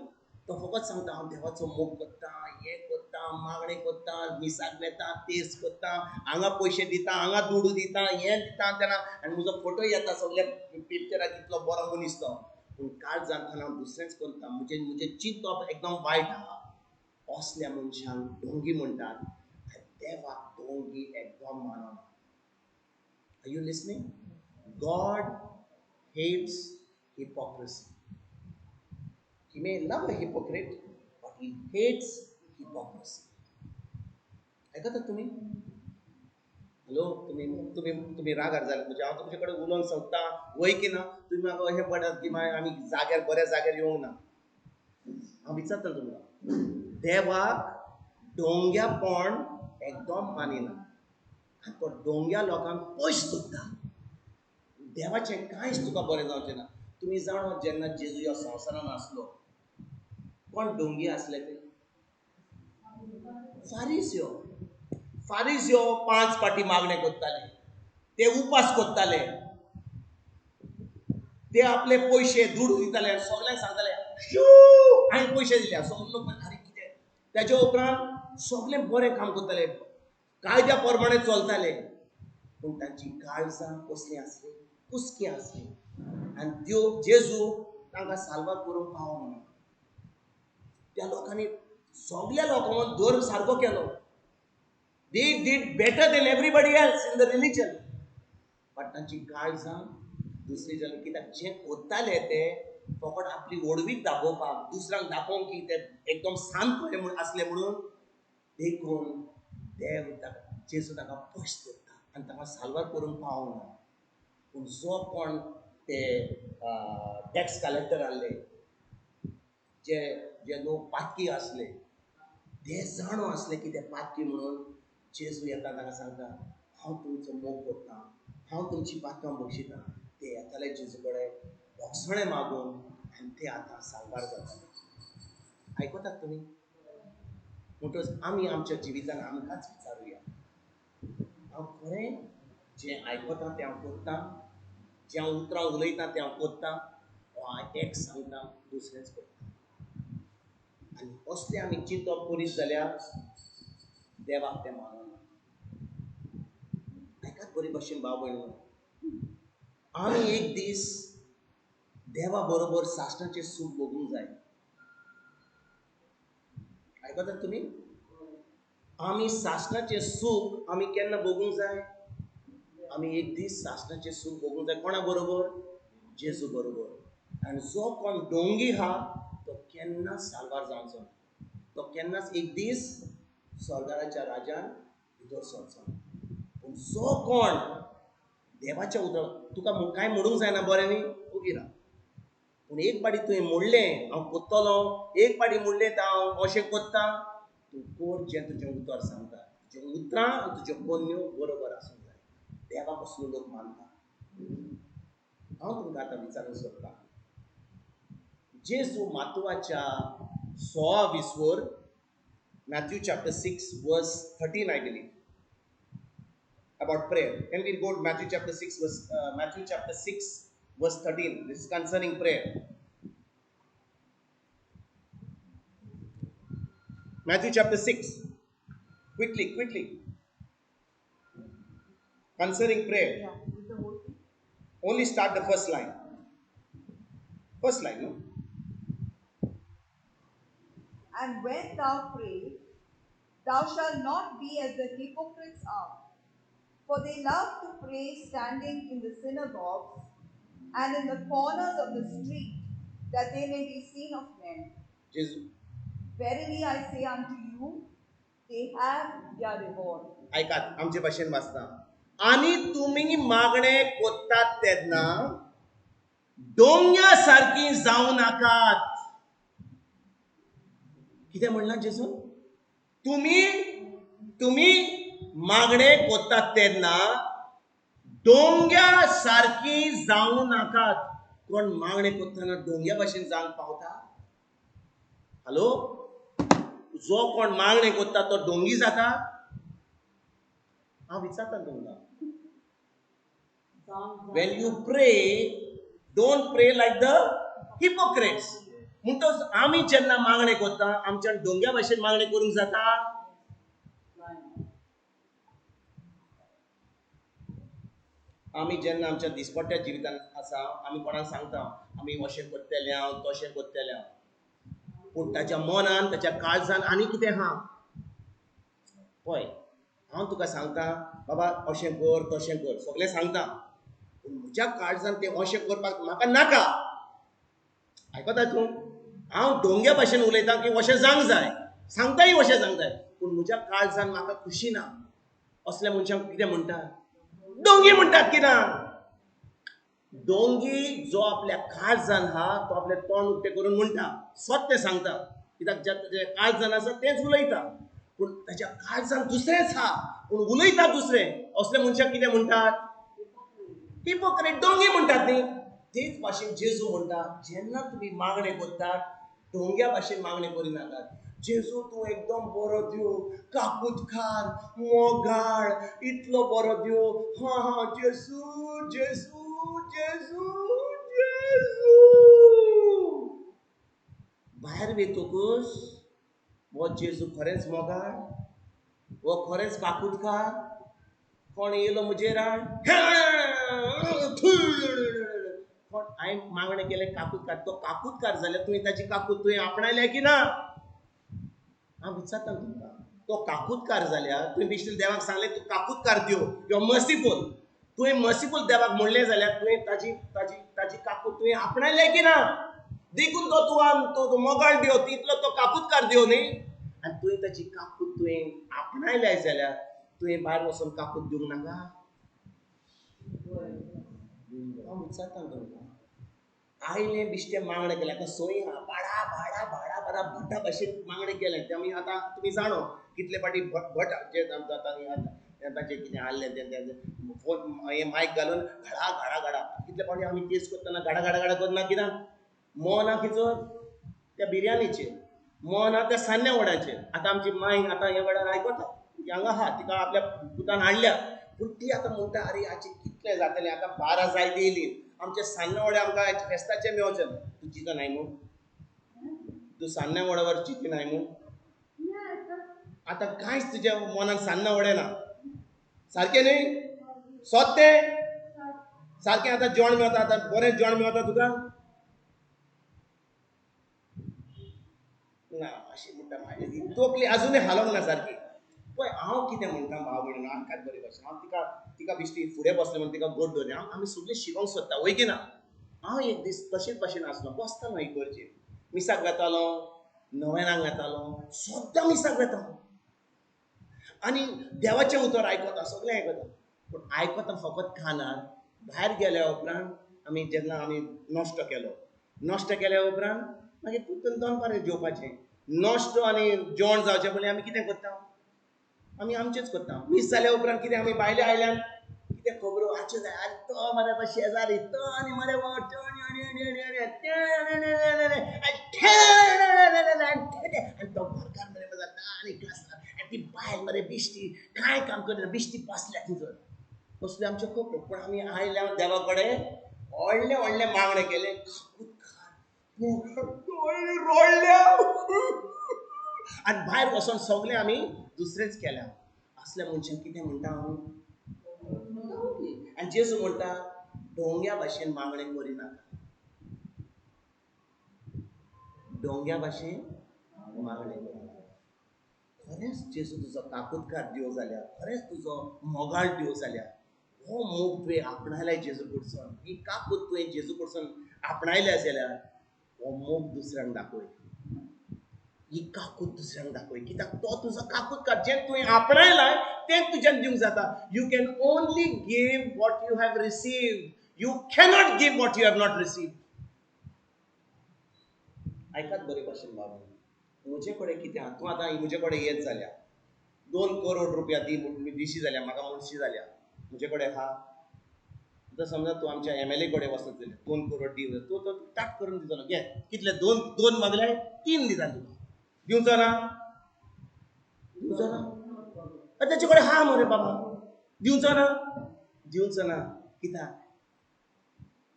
तो फकत सांगता हांव देवाचो मोग करता, हें करता, मागणें करता, मिसाक वेता, तेर्स करता, हांगा पयशे दिता, हांगा दुडू दिता, हें दिता तेन्ना, आनी म्हजो फोटो येता सगल्या पिक्चराक कितलो बरो मनीस तो. पूण काल जातना हांव दुसरेंच करता, म्हजें म्हजें चिंतप एकदम वायट आहा. असल्या मनशांक डोंगी म्हणटात आनी देवाक डोंगी एकदम मानना. Are you listening? God hates hypocrisy. He may love a hypocrite, but he hates hypocrisy. आयकतात तुमी? हॅलो, तुमी तुमी तुमी रागार जाले म्हणजे हांव तुमचे कडेन उलोवंक सोदता वय की ना? तुमी म्हाका अशें पडटात की मागीर आमी जाग्यार बऱ्या जाग्यार येवंक ना. हांव विचारता तुमकां, देवाक डोंग्यापण एकदम मानिना आनी तो डोंग्या लोकांक पयस दवरता. देवाचें कांयच तुका बरें जावचें ना. तुमी जाणा जेन्ना जेजू ह्या संवसारान आसलो कोण डोंगी आसले ते? फारीस्यो. फारीस्यो 5 फाटी मागणें करताले, ते उपास करताले, ते आपले पयशे दुडू दिताले आनी सगल्यांक सांगताले शू हांवें पयशे दिल्या. सगळे लोक आरे कितें. तेच्या उपरांत सगळें बरें काम करताले, कायद्या प्रमाणे चलताले, पूण तांची काळजां कसलीं आसलीं? कुसकीं आसलीं. आनी त्यो जेजू तांकां साल्वार करूंक पावना. त्या लोकांनी सगल्या लोकांक धर्म सारको केलो. They did better than everybody else in the religion, but तांची काळजां दुसरी जाली. कित्याक जें कोत्ताले ते फकत आपली व्हडवीक दाखोवपाक, दुसऱ्यांक दाखोवंक की ते एकदम शांत म्हूण आसले म्हणून. देखून देव ताका जेजू ताका पयस दवरता आनी ताका साल्वार करूंक पावना. पूण जो कोण ते टॅक्स कलेक्टर आहले, जे जे लोक पातकी आसले, ते जाणो आसले की ते पातकी म्हणून जेजू येता ताका सांगता हांव तुमचो मोग करता, हांव तुमची पातकां बक्षितां. ते येताले जेजू कडेन भोगसणें मागून आनी ते आतां साल्वार जाताले. आयकतात तुमी? म्हणटकच आमी आमच्या जिवितान आमकांच विचारुया, हांव खरें जें आयकता तें हांव करतां, जें हांव उतरां उलयतां तें हांव करतां, हांव एक सांगता दुसरेंच करता. आनी असलें आमी चिंतप करीत जाल्यार देवाक तें मानना. आयकात बरी भशेन भाव भयणीनो, आमी एक दीस देवा बरोबर सासणाचें सूख भोगूंक जाय. आयकतात तुमी? आमी सासणाचें सूख आमी केन्ना भोगूंक जाय? आमी एक दीस सासणाचें सूख भोगूंक जाय. कोणा बरोबर? जेजू बरोबर. आनी जो कोण डोंगी आहा तो केन्नाच साल्वार जावचो ना, तो केन्नाच एक दीस स्वर्गाच्या राजान भितर सरचो ना. पूण जो कोण देवाच्या उतर तुका कांय म्हणूंक जायना बरें न्ही, ओगी राव. पूण एक पाटी तुवें म्हणलें हांव कोत्तलो, एक पाटी म्हणलें तर हांव अशें कोत्ता, तूं कोर जें तुजें उतर सांगता. तुजें उतरां आनी तुज्यो कोन्यो बरोबर आसूंक जाय. देवाक असलो लोक मानता. हांव तुमकां आतां विचारूंक सोदतां, जेजू मातुवाच्या 16 20 Matthew chapter 6 verse 13 I believe, about prayer. Can we go to Matthew chapter 6 verse Matthew chapter 6 verse 13? This is concerning prayer. Matthew chapter 6, quickly, quickly, concerning prayer. Yeah, with the whole thing. Only start the first line. First line, no? And when thou pray, thou shalt not be as the hypocrites are, for they love to pray standing in the synagogues and in the corners of the street, that they may be seen of men. Jesus. Verily I say unto you, they have their reward. आयकात आमचे भाशेन वाचता, आनी तुमी मागणे कोत्तात तेन्ना डोंग्या सारकी जावं नाकात. कितें म्हणलां जेजून? तुमी तुमी मागणे कोत्तात तेन्ना डोंग्या सारकी जावं नाकात. कोण मागणे कोत्ताना डोंग्या भाशेन जावंक पावता? हॅलो, जो कोण मागणे कोत्ता तो डोंगी जाता? हांव विचारता तुमकां, When you pray, don't pray like the hypocrites. म्हणटच आमी जेन्ना मागणे कोत्ता आमच्यान डोंग्या भाशेन मागणे करूंक जाता? आमी जेन्ना आमच्या दिसपट्ट्या जिवितान आसा आमी कोणाक सांगता आमी अशें करतले हांव, तशें करतले हांव, पूण ताच्या मनान ताच्या काळजान आनी कितें आहा. पळय हांव तुका सांगता बाबा अशें कर तशें कर सगळें सांगता, पूण म्हज्या काळजान तें अशें करपाक म्हाका नाका. आयकता तूं? हांव डोंग्या भाशेन उलयतां की अशें जावंक जाय, सांगताय अशें जावंक जाय, पूण म्हज्या काळजान म्हाका खुशी ना. असल्या मनशांक कितें म्हणटा? डोंगी म्हणटात. कित्याक? डोंगी जो आपल्या काळजान आहा तो आपलें तोंड उक्तें करून म्हणटा, सत्य सांगता. कित्याक ज्या काळजान आसा तेंच उलयता, पूण ताच्या काळजान दुसरेंच आहा पूण उलयता दुसरें. असले मनशाक कितें म्हणटात? हिपोक्रेट, डोंगी म्हणटात न्ही. तेच भाशेन जेजू म्हणटा, जेन्ना तुमी मागणें करतात डोंग्या भाशेन मागणें करिनाकात. जेजू तूं एकदम बरो देव, काकुतकार, मोगाळ, इतलो बरो देव, हां हां जेजू जेजू जेजू जेजू. भायर वयतकूच हो जेजू खरेंच मोगाळ, हो खरेंच काकुतकार, कोण येयलो म्हजेर आड, कोण हांवें मागणें केलें काकुतकार, तो काकुतकार जाल्यार तुवें ताची काकूत तुवें आपणायल्या की ना? हांव विचारता तुमकां, तो काकुतकार जाल्यार तुवें बेश्टें देवाक सांगलें तूं काकुतकार देव, you are merciful, तुवें मर्सिफूल देवाक म्हणलें जाल्यार तुवें ताजी ताजी ताजी काकूत तुवें आपणायल्या की ना? देखून तो तूं तो मोगाळ देव, तितलो तो काकुतकार देव न्ही. आनी तुवें ताची काकूत तुवें आपणायल्या जाल्यार तुवें भायर वचून काकूत दिवंक नाका? हांव विचारता तुमकां. आयलें बिश्टें मागणें केलें, आतां सोय आहा, बाडा बाडा बाडा बाडा भटा भाशेन मागणें केलें. तें आमी आतां तुमी जाणो कितले फाटी भट भट जे जाता ताचें कितें आहलें तें फोन हें मायक घालून घडा घडा घडा कितले फावटी आमी टेस्ट करतना घडा घडा घडा करना कित्याक मोन आहा खंयचो त्या बिरयानीचेर, मोन आहा त्या सान्न्या वड्याचेर. आतां आमची माय आतां ह्या वेळार आयकता, ती हांगा आहा, तिका आपल्या पुतान हाडल्या, पूण ती आतां म्हणटा आरे हाचें कितलें जातलें, आतां 12 जायत येयली, आमचे सान्ना वडे आमकां फेस्ताचे मेवचे ना. तूं चिंता नाय मू? तूं सान्ना वड्यावर चिंती नाय मू? आतां कांयच तुज्या मनान सान्ना वडे ना, सारकें न्ही? सोत तें सारकें. आतां जेवण मेवता, आतां बरें जेवण मेवता तुका ना? अशें म्हणटा म्हाजी तकली आजुनूय हालोवंक ना सारकी. पळय हांव कितें म्हणटा भाव भयणीनो, आयकात बरे भाशेन. हांव तिका तिका बिश्टी फुडें बसलें म्हणून तिका गोड दवरलें. हांव आमी सगळीं शिकोंक सोदता, वय की ना? हांव एक दीस तशेंच भाशेन आसलो, बसतालो इगर्जेर, मिसाक वेतालो, नवेनाक वेतालो, सद्दां मिसाक वेतालो आनी देवाचें उतर आयकता, सगळें आयकता. पूण आयकता फकत कानार. भायर गेल्या उपरांत आमी जेन्ना आमी नश्टो केलो, नश्टो केल्या उपरांत मागीर परतून दनपारां जेवपाचें. नश्टो आनी जेवण जावचें पयलीं आमी कितें करता? आमी आमचेंच करता. मीस जाल्या उपरांत कितें आमी भायले आयल्यान कितें खबरो हाच्यो जाय, आरे तो मरे तो शेजारी तो आनी मरे आनी तो घरकार मरे जाता आनी क्लासला आनी ती बायल मरे बिश्टी कांय काम करिना, बिश्टी बसल्या तिजो. असल्यो आमच्यो खबरो. पूण आमी आयल्या देवा कडेन व्हडलें व्हडलें मागणें केलें, रडल्या आनी भायर वचोन सगळें आमी दुसरेंच केल्या. असल्या मनशांक कितें म्हणटा हांव? आनी जेजू म्हणटा डोंग्या भाशेन मागणें करिनाका, डोंग्या भाशेन मागणें करिनाका. खरेंच जेजू तुजो काकुतकार देव जाल्यार, खरेंच तुजो मोगाळ देव जाल्यार, हो मोग तुवें आपणायल्या जेजू कडसून, ही काकूत तुवें जेजू कडसून आपणायल्या जाल्यार हो मोग दुसऱ्यांक दाखय, ही काकूत दुसऱ्यांक दाखय. कित्याक तो तुजो काकूतकार, जें तुवें आपणायलां तें तुज्यान दिवंक जाता. You can only give what you have received, you cannot give what you have not received. आयकात बरे भाशेन बाबा, म्हजे कडेन कितें आहा, तूं आतां म्हजे कडेन येत जाल्यार 2 करोड रुपया दी दिशी जाल्यार म्हाका म्हणशी जाल्यार म्हजे कडेन आहा. आतां समजा तूं आमच्या MLA कडेन वचत जाल्यार 2 करोड दी, तूं तो टाक करून दितलो. घे कितले, 2 मागले 3 दिता तुका, दिवचो ना? दिवचो ना? ताचे कडेन आहा मरे बाबा, दिवचो ना? दिवचो ना. कित्याक?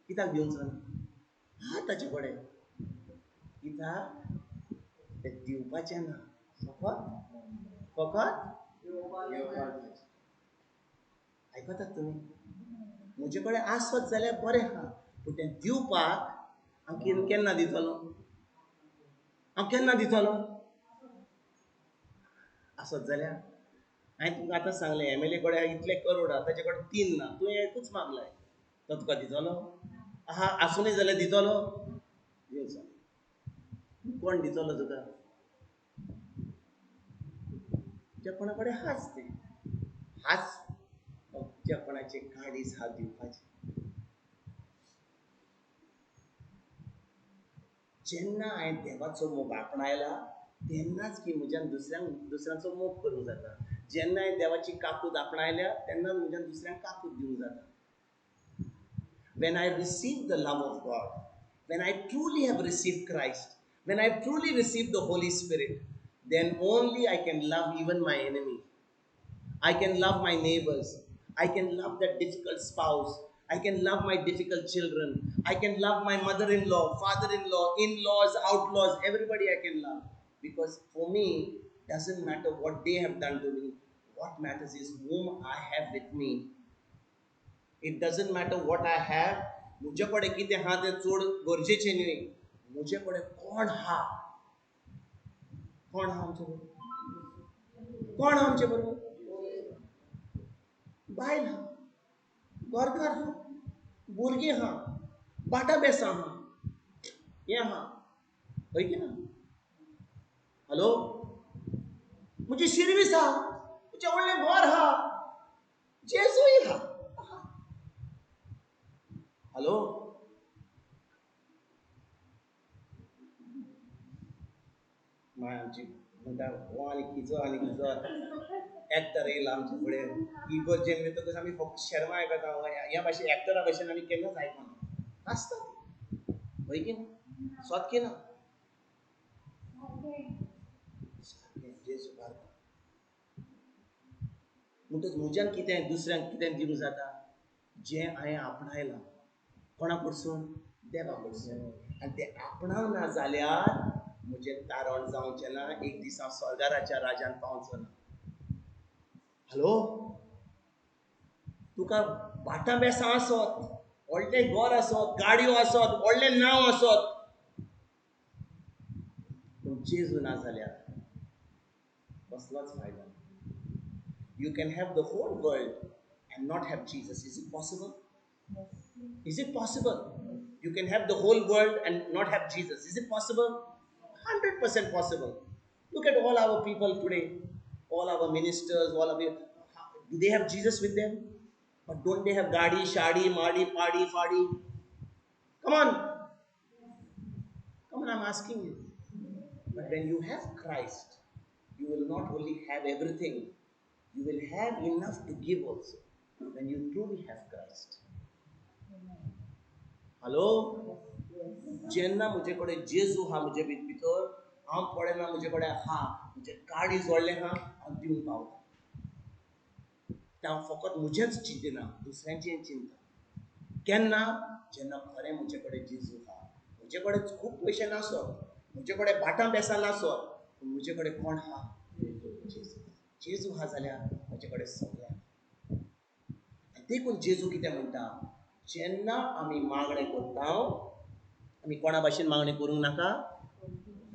कित्याक दिवचो ना? आहा ताचे कडेन. कित्याक तें दिवपाचें ना, फकत फकत आयकतात तुमी? म्हजे कडेन आसत जाल्यार बरें आहा, पूण तें दिवपाक हांव केन्ना दितलो? हांव केन्ना दितलो? आसत जाल्यार हांवें तुमकां आतां सांगलें, MLA कडेन इतले करोड आहा, ताचे कडेन 3 ना, तुवें एकूच मागलाय, तो तुका दितलो? आहा आसुनूय जाल्यार दितलो? दिवचो. कोण दितलो तुका? ज्या कोणा कडेन हाच तें हाच, ज्या कोणाचे काडीच हात दिवपाचें. जेन्ना हांवें देवाचो मोग आपणायला तेन्नाच की म्हज्यान दुसऱ्यांचो मोग करूंक जाता. जेन्ना हांवें देवाची काकूत आपणायल्या तेन्नाच म्हज्यान दुसऱ्यांक काकूत दिवंक जाता. When I receive the love of God, when I truly have received Christ, when I truly receive the Holy Spirit, then only I can love even my enemy. I can love my neighbors. I can love that difficult spouse. I can love my difficult children. I can love my mother-in-law, father-in-law, in-laws, outlaws, everybody I can love. Because for me, doesn't matter what they have done to me. What matters is whom I have with me. It doesn't matter what I have. मुझे कडेन कितें आहा तें चड गरजेचें न्हय. मुझे कडेन कोण आहा, कोण आहा आमचे बरोबर, कोण आहा आमचे बरोबर? बायल आहा, घरकार आहा, भुरगीं आहा, बाटा बेसां आहा, हें आहा, हय की ना? हॅलो, म्हजी शिरवीस आहा, म्हजें व्हडलें घर आहा, जेजूय आहा. हॅलो, मागीर आमची म्हणटा हो आनी खिचो आनी खिचो एक्टर येयला आमचे फुडें. इगर्जेन वयतकच आमी फक्त शर्मा आयकता. ह्या भाशेन एक्टरा भशेन आमी केन्नाच आयकना. आसता हय की ना? सोत की ना? सारकें जेजू भारता. म्हणटच म्हज्यान कितें दुसऱ्यांक कितें दिवंक जाता जें हांवें आपणायलां. कोणा कडसून? देवा कडसून. आनी तें आपणावना जाल्यार म्हजें तारण जावचें ना. एक दीस हांव स्वर्गाराच्या राजान पावचो ना. हॅलो, तुका भाटां बेसां आसत, व्हडलें घर आसत, गाडयो आसत, व्हडलें नांव आसत, पूण जेजू ना जाल्यार कसलोच फायदो ना. You can have the whole world and not have Jesus. Is it possible? Is it possible? You can have the whole world and not have Jesus. Is it possible? 100% possible. Look at all our people today, all our ministers, all of you. Do they have Jesus with them? But don't they have gadi, shadi, madi, padi, fadi? Come on. Come on, I'm asking you. But when you have Christ, you will not only have everything, you will have enough to give also. When you truly have Christ. Hello, जेन्ना म्हजे कडेन जेजू आहा म्हजे भितर, हांव पळयना म्हजे कडेन आहा, म्हजें काळीज व्हडलें आहा, हांव दिवंक पावता. तें हांव फकत म्हजेंच चिंतना, दुसऱ्यांचें चिंता. केन्ना? जेन्ना खरें म्हजे कडेन जेजू आहा. म्हजे कडेन खूब पयशे नासत, म्हजे कडेन भाटां बेसां नासत, पूण म्हजे कडेन कोण आहा? जेजू. जेजू आहा जाल्यार म्हजे कडेन सगळें आहा. देखून जेजू कितें म्हणटा, जेन्ना आमी मागणें करता, आमी कोणा भाशेन मागणें करूंक नाका?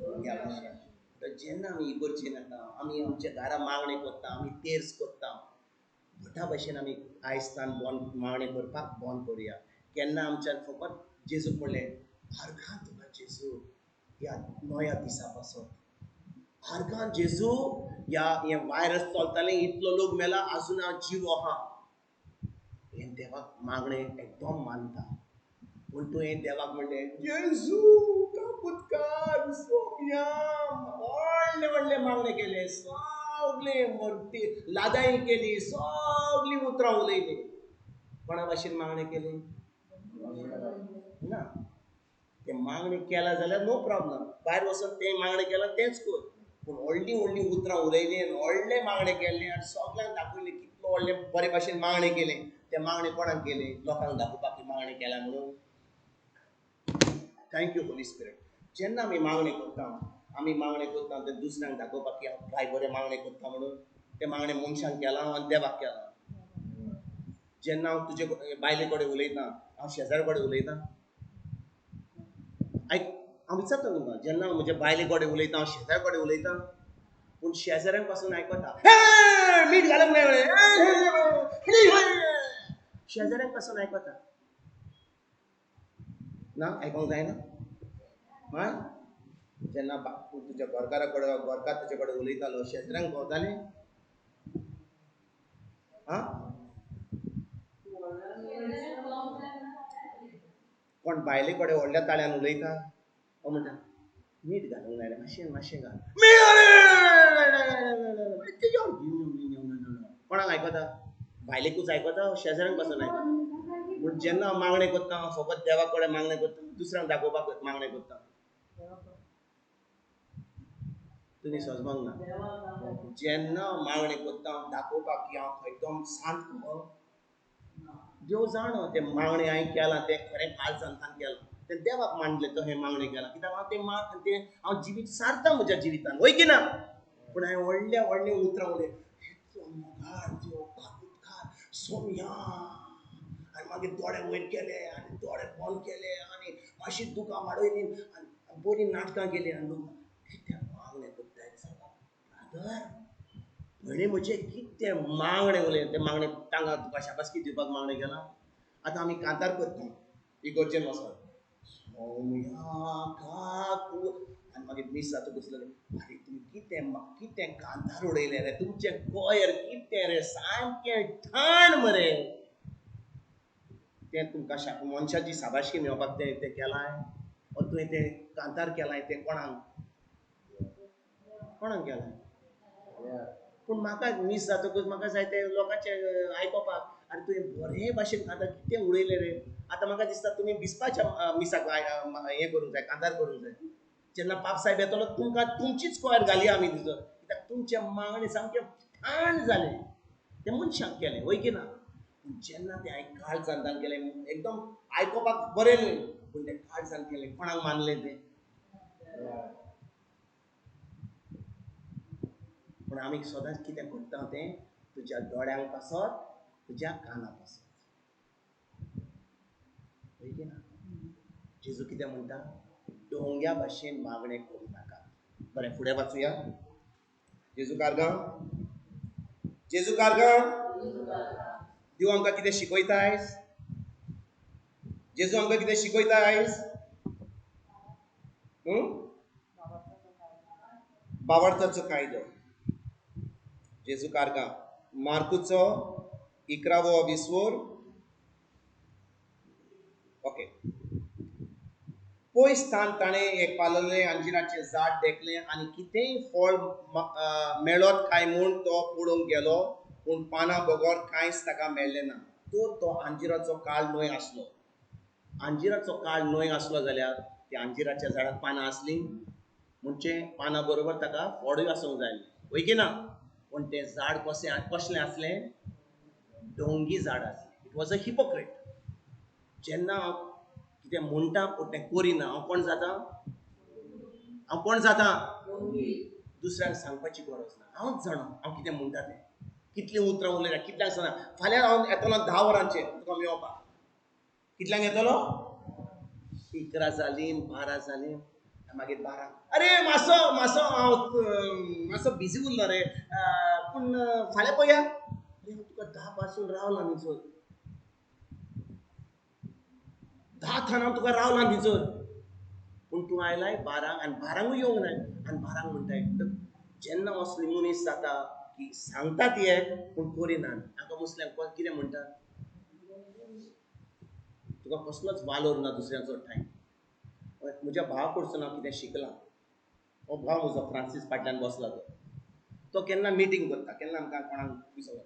ह्या भाशेन. तर जेन्ना आमी इगर्जेन येता, आमी आमच्या घरा मागणें करता, आमी तेर्स करता, भटा भाशेन आमी आयज बंद मागणें करपाक बंद करुया. केन्ना आमच्यान फकत जेजूक म्हणलें, आर्गां तुका जेजू ह्या नव्या दिसा पासत, आर्गां जेजू ह्या हें वायरस चलतालें, इतलो लोक मेला, आजून हांव जिवो आहा. हें देवाक मागणें एकदम मानता. पूण तुवें देवाक म्हणलें, जेजू कापुतकार सोम्याम, व्हडले व्हडले मागणें केलें, सगळें मोटी लादाई केली, सगळीं उतरां उलयलीं. कोणा भाशेन मागणें केलें ना? तें मागणें केलां जाल्यार नो प्रॉब्लम, भायर वचून तें मागणें केलां तेंच कर. पूण व्हडलीं व्हडलीं उतरां उलयलीं आनी व्हडलें मागणें केलें आनी सगळ्यांक दाखयलें कितलो व्हडलें बरे भाशेन मागणें केलें. तें मागणें कोणाक केलें? लोकांक दाखोवपाक मागणें केलां म्हणून. Thank you Holi Spirit. जेन्ना आमी मागणें करता, आमी मागणें करता तें दुसऱ्यांक दाखोवपाक की हांव काय बरें मागणें करता म्हणून. तें मागणें मनशांक केलां आनी देवाक केलां. जेन्ना हांव तुजे बायले कडेन उलयतां, हांव शेजारा कडेन उलयतां, आयक, हांव विचारता तुमकां, जेन्ना हांव म्हज्या बायले कडेन उलयतां, हांव शेजारा कडेन उलयतां, पूण शेजाऱ्यांक पासून आयकता, मीठ घालूंक नाय, शेजाऱ्यांक पासून आयकता ना? आयकोंक जायना? हा, जेन्ना तुज्या घरकारा कडेन, घरकार तुजे कडेन उलयतालो, शेजाऱ्यांक भोंवतालें? हा, कोण बायले कडेन व्हडल्या ताळ्यान उलयता? हांव म्हणटा मीठ घालूंक जाय मातशें मातशें घाल. कोणाक आयकता? बायलेकूच आयकता, शेजाऱ्यांक पासून आयकता. पूण जेन्ना हांव मागणें करता हांव फकत देवा कडेन मागणें करता, दुसऱ्यांक दाखोवपाक मागणें करता. तुमी सजमंग ना. जेन्ना हांव मागणें करता हांव दाखोवपाक की हांव एकदम शांत. देव जाणो तें मागणें हांवें केलां तें खरें काळजांतल्यान केलां, तें देवाक मांडलें तो हें मागणें केलां कित्याक हांव तें तें हांव जिवीत सारता म्हज्या जिवितान, वय की ना? पूण हांवें व्हडल्या व्हडलीं उतरां उलय, मोगाळ देव काकुतकार सोम्या, आनी मागीर दोळे वयर केले आनी दोळे बंद केले आनी मातशी दुकां वाडयली आनी बरीं नाटकां केलीं आनी लोक कितें मागणें करताय सांगा ब्रादर, म्हणे म्हजें कितें मागणें उलय. तें मागणें तांकां तुका शाबासकी दिवपाक मागणें केलां. आतां आमी कांतार करता इगोर्जेन वचोन सोम्या काकू आनी मागीर मीस जातकूच अरे तुमी कितें कितें कांतार उडयलें रे, तुमचें कोयर कितें रे, सामकें ठाण मरे. तें तुमकां मनशाची शाबासकी मेळोवपाक तें तें केलां ओ तुवें तें कांतार केलां तें कोणाक कोणाक केलां? पूण म्हाका मीस जातकूच म्हाका जाय तें लोकांचें आयकोपाक, आनी तुवें बरें भाशेन कांतार कितें उडयलें रे. आतां म्हाका दिसता तुमी बिस्पाच्या मिसाक हें करूंक जाय, कांतार करूंक जाय. जेन्ना पाप साहेब येतलो तुमकां तुमचीच कोयर घाली आमी तिचो, कित्याक तुमचें मागणें सामकें ठाण जालें, तें मनशाक केलें वय की ना? पूण जेन्ना तें हांवें काळजांतल्यान केलें एकदम आयकोपाक बरें न्हय, पूण तें काळजान केलें, कोणाक मानलें तें? पूण आमी सदांच कितें करता तें तुज्या दोळ्यांक पासत, तुज्या काना पासत, वय की ना? जेजू कितें म्हणटा? डोंग्या भाशेन मागणें करूं नाका. बरें फुडें वाचुया. जेजू कारगांव, जेजू कारगांव, देव आमकां कितें शिकयता आयज? जेजू आमकां कितें शिकयता आयज? बावडताचो कायदो. जेजू कारगांव, मार्कुचो 11वो विस्वोर. ओके. पयस स्थान ताणें एक पाललें अंजिराचें झाड देखलें आनी कितेंय फळ मेळत काय म्हूण तो पळोवंक गेलो, पूण पानां बगर कांयच ताका मेळ्ळें ना. तर तो अंजिराचो काळ न्हय आसलो. अंजिराचो काळ न्हय आसलो जाल्यार त्या अंजिराच्या झाडाक पानां आसलीं म्हणजे पानां बरोबर ताका फळूय आसूंक जाय, वय की ना? पूण तें झाड कशें कसलें आसलें? डोंगी झाड आसलें. It was a hypocrite. जेन्ना हांव कितें म्हणटा पूण तें करिना, हांव कोण जाता? हांव कोण जाता? दुसऱ्यांक सांगपाची गरज ना, हांवच जाणा हांव कितें म्हणटा तें, कितलीं उतरां उलयता, कितल्यांक सांगता. फाल्यां हांव येतलो 10 वरांचेर तुका मेळोवपाक. कितल्यांक येतलो? 11 जालीं, 12 जालीं, मागीर 12, अरे मातसो मातसो हांव मातसो बिजी उरलो रे, पूण फाल्यां पळया. अरे हांव तुका 10 पासून रावला न्ही, 10 थान हांव तुका रावला न्ही, पूण तूं आयलाय 12 आनी 12ंकूय येवंक नाय आनी 12ंक म्हणटाय. जेन्ना असली मनीस जाता की सांगतात हे पूण करिनात, हाका मुसल्यांक कितें म्हणटा? तुका कसलोच वालोर ना दुसऱ्यांचो ठांय. म्हज्या भावा कडसून हांव कितें शिकलां. हो भाव म्हजो फ्रांसीस फाटल्यान बसला तो, तो केन्ना मिटींग करता, केन्ना आमकां कोणाक विसरता,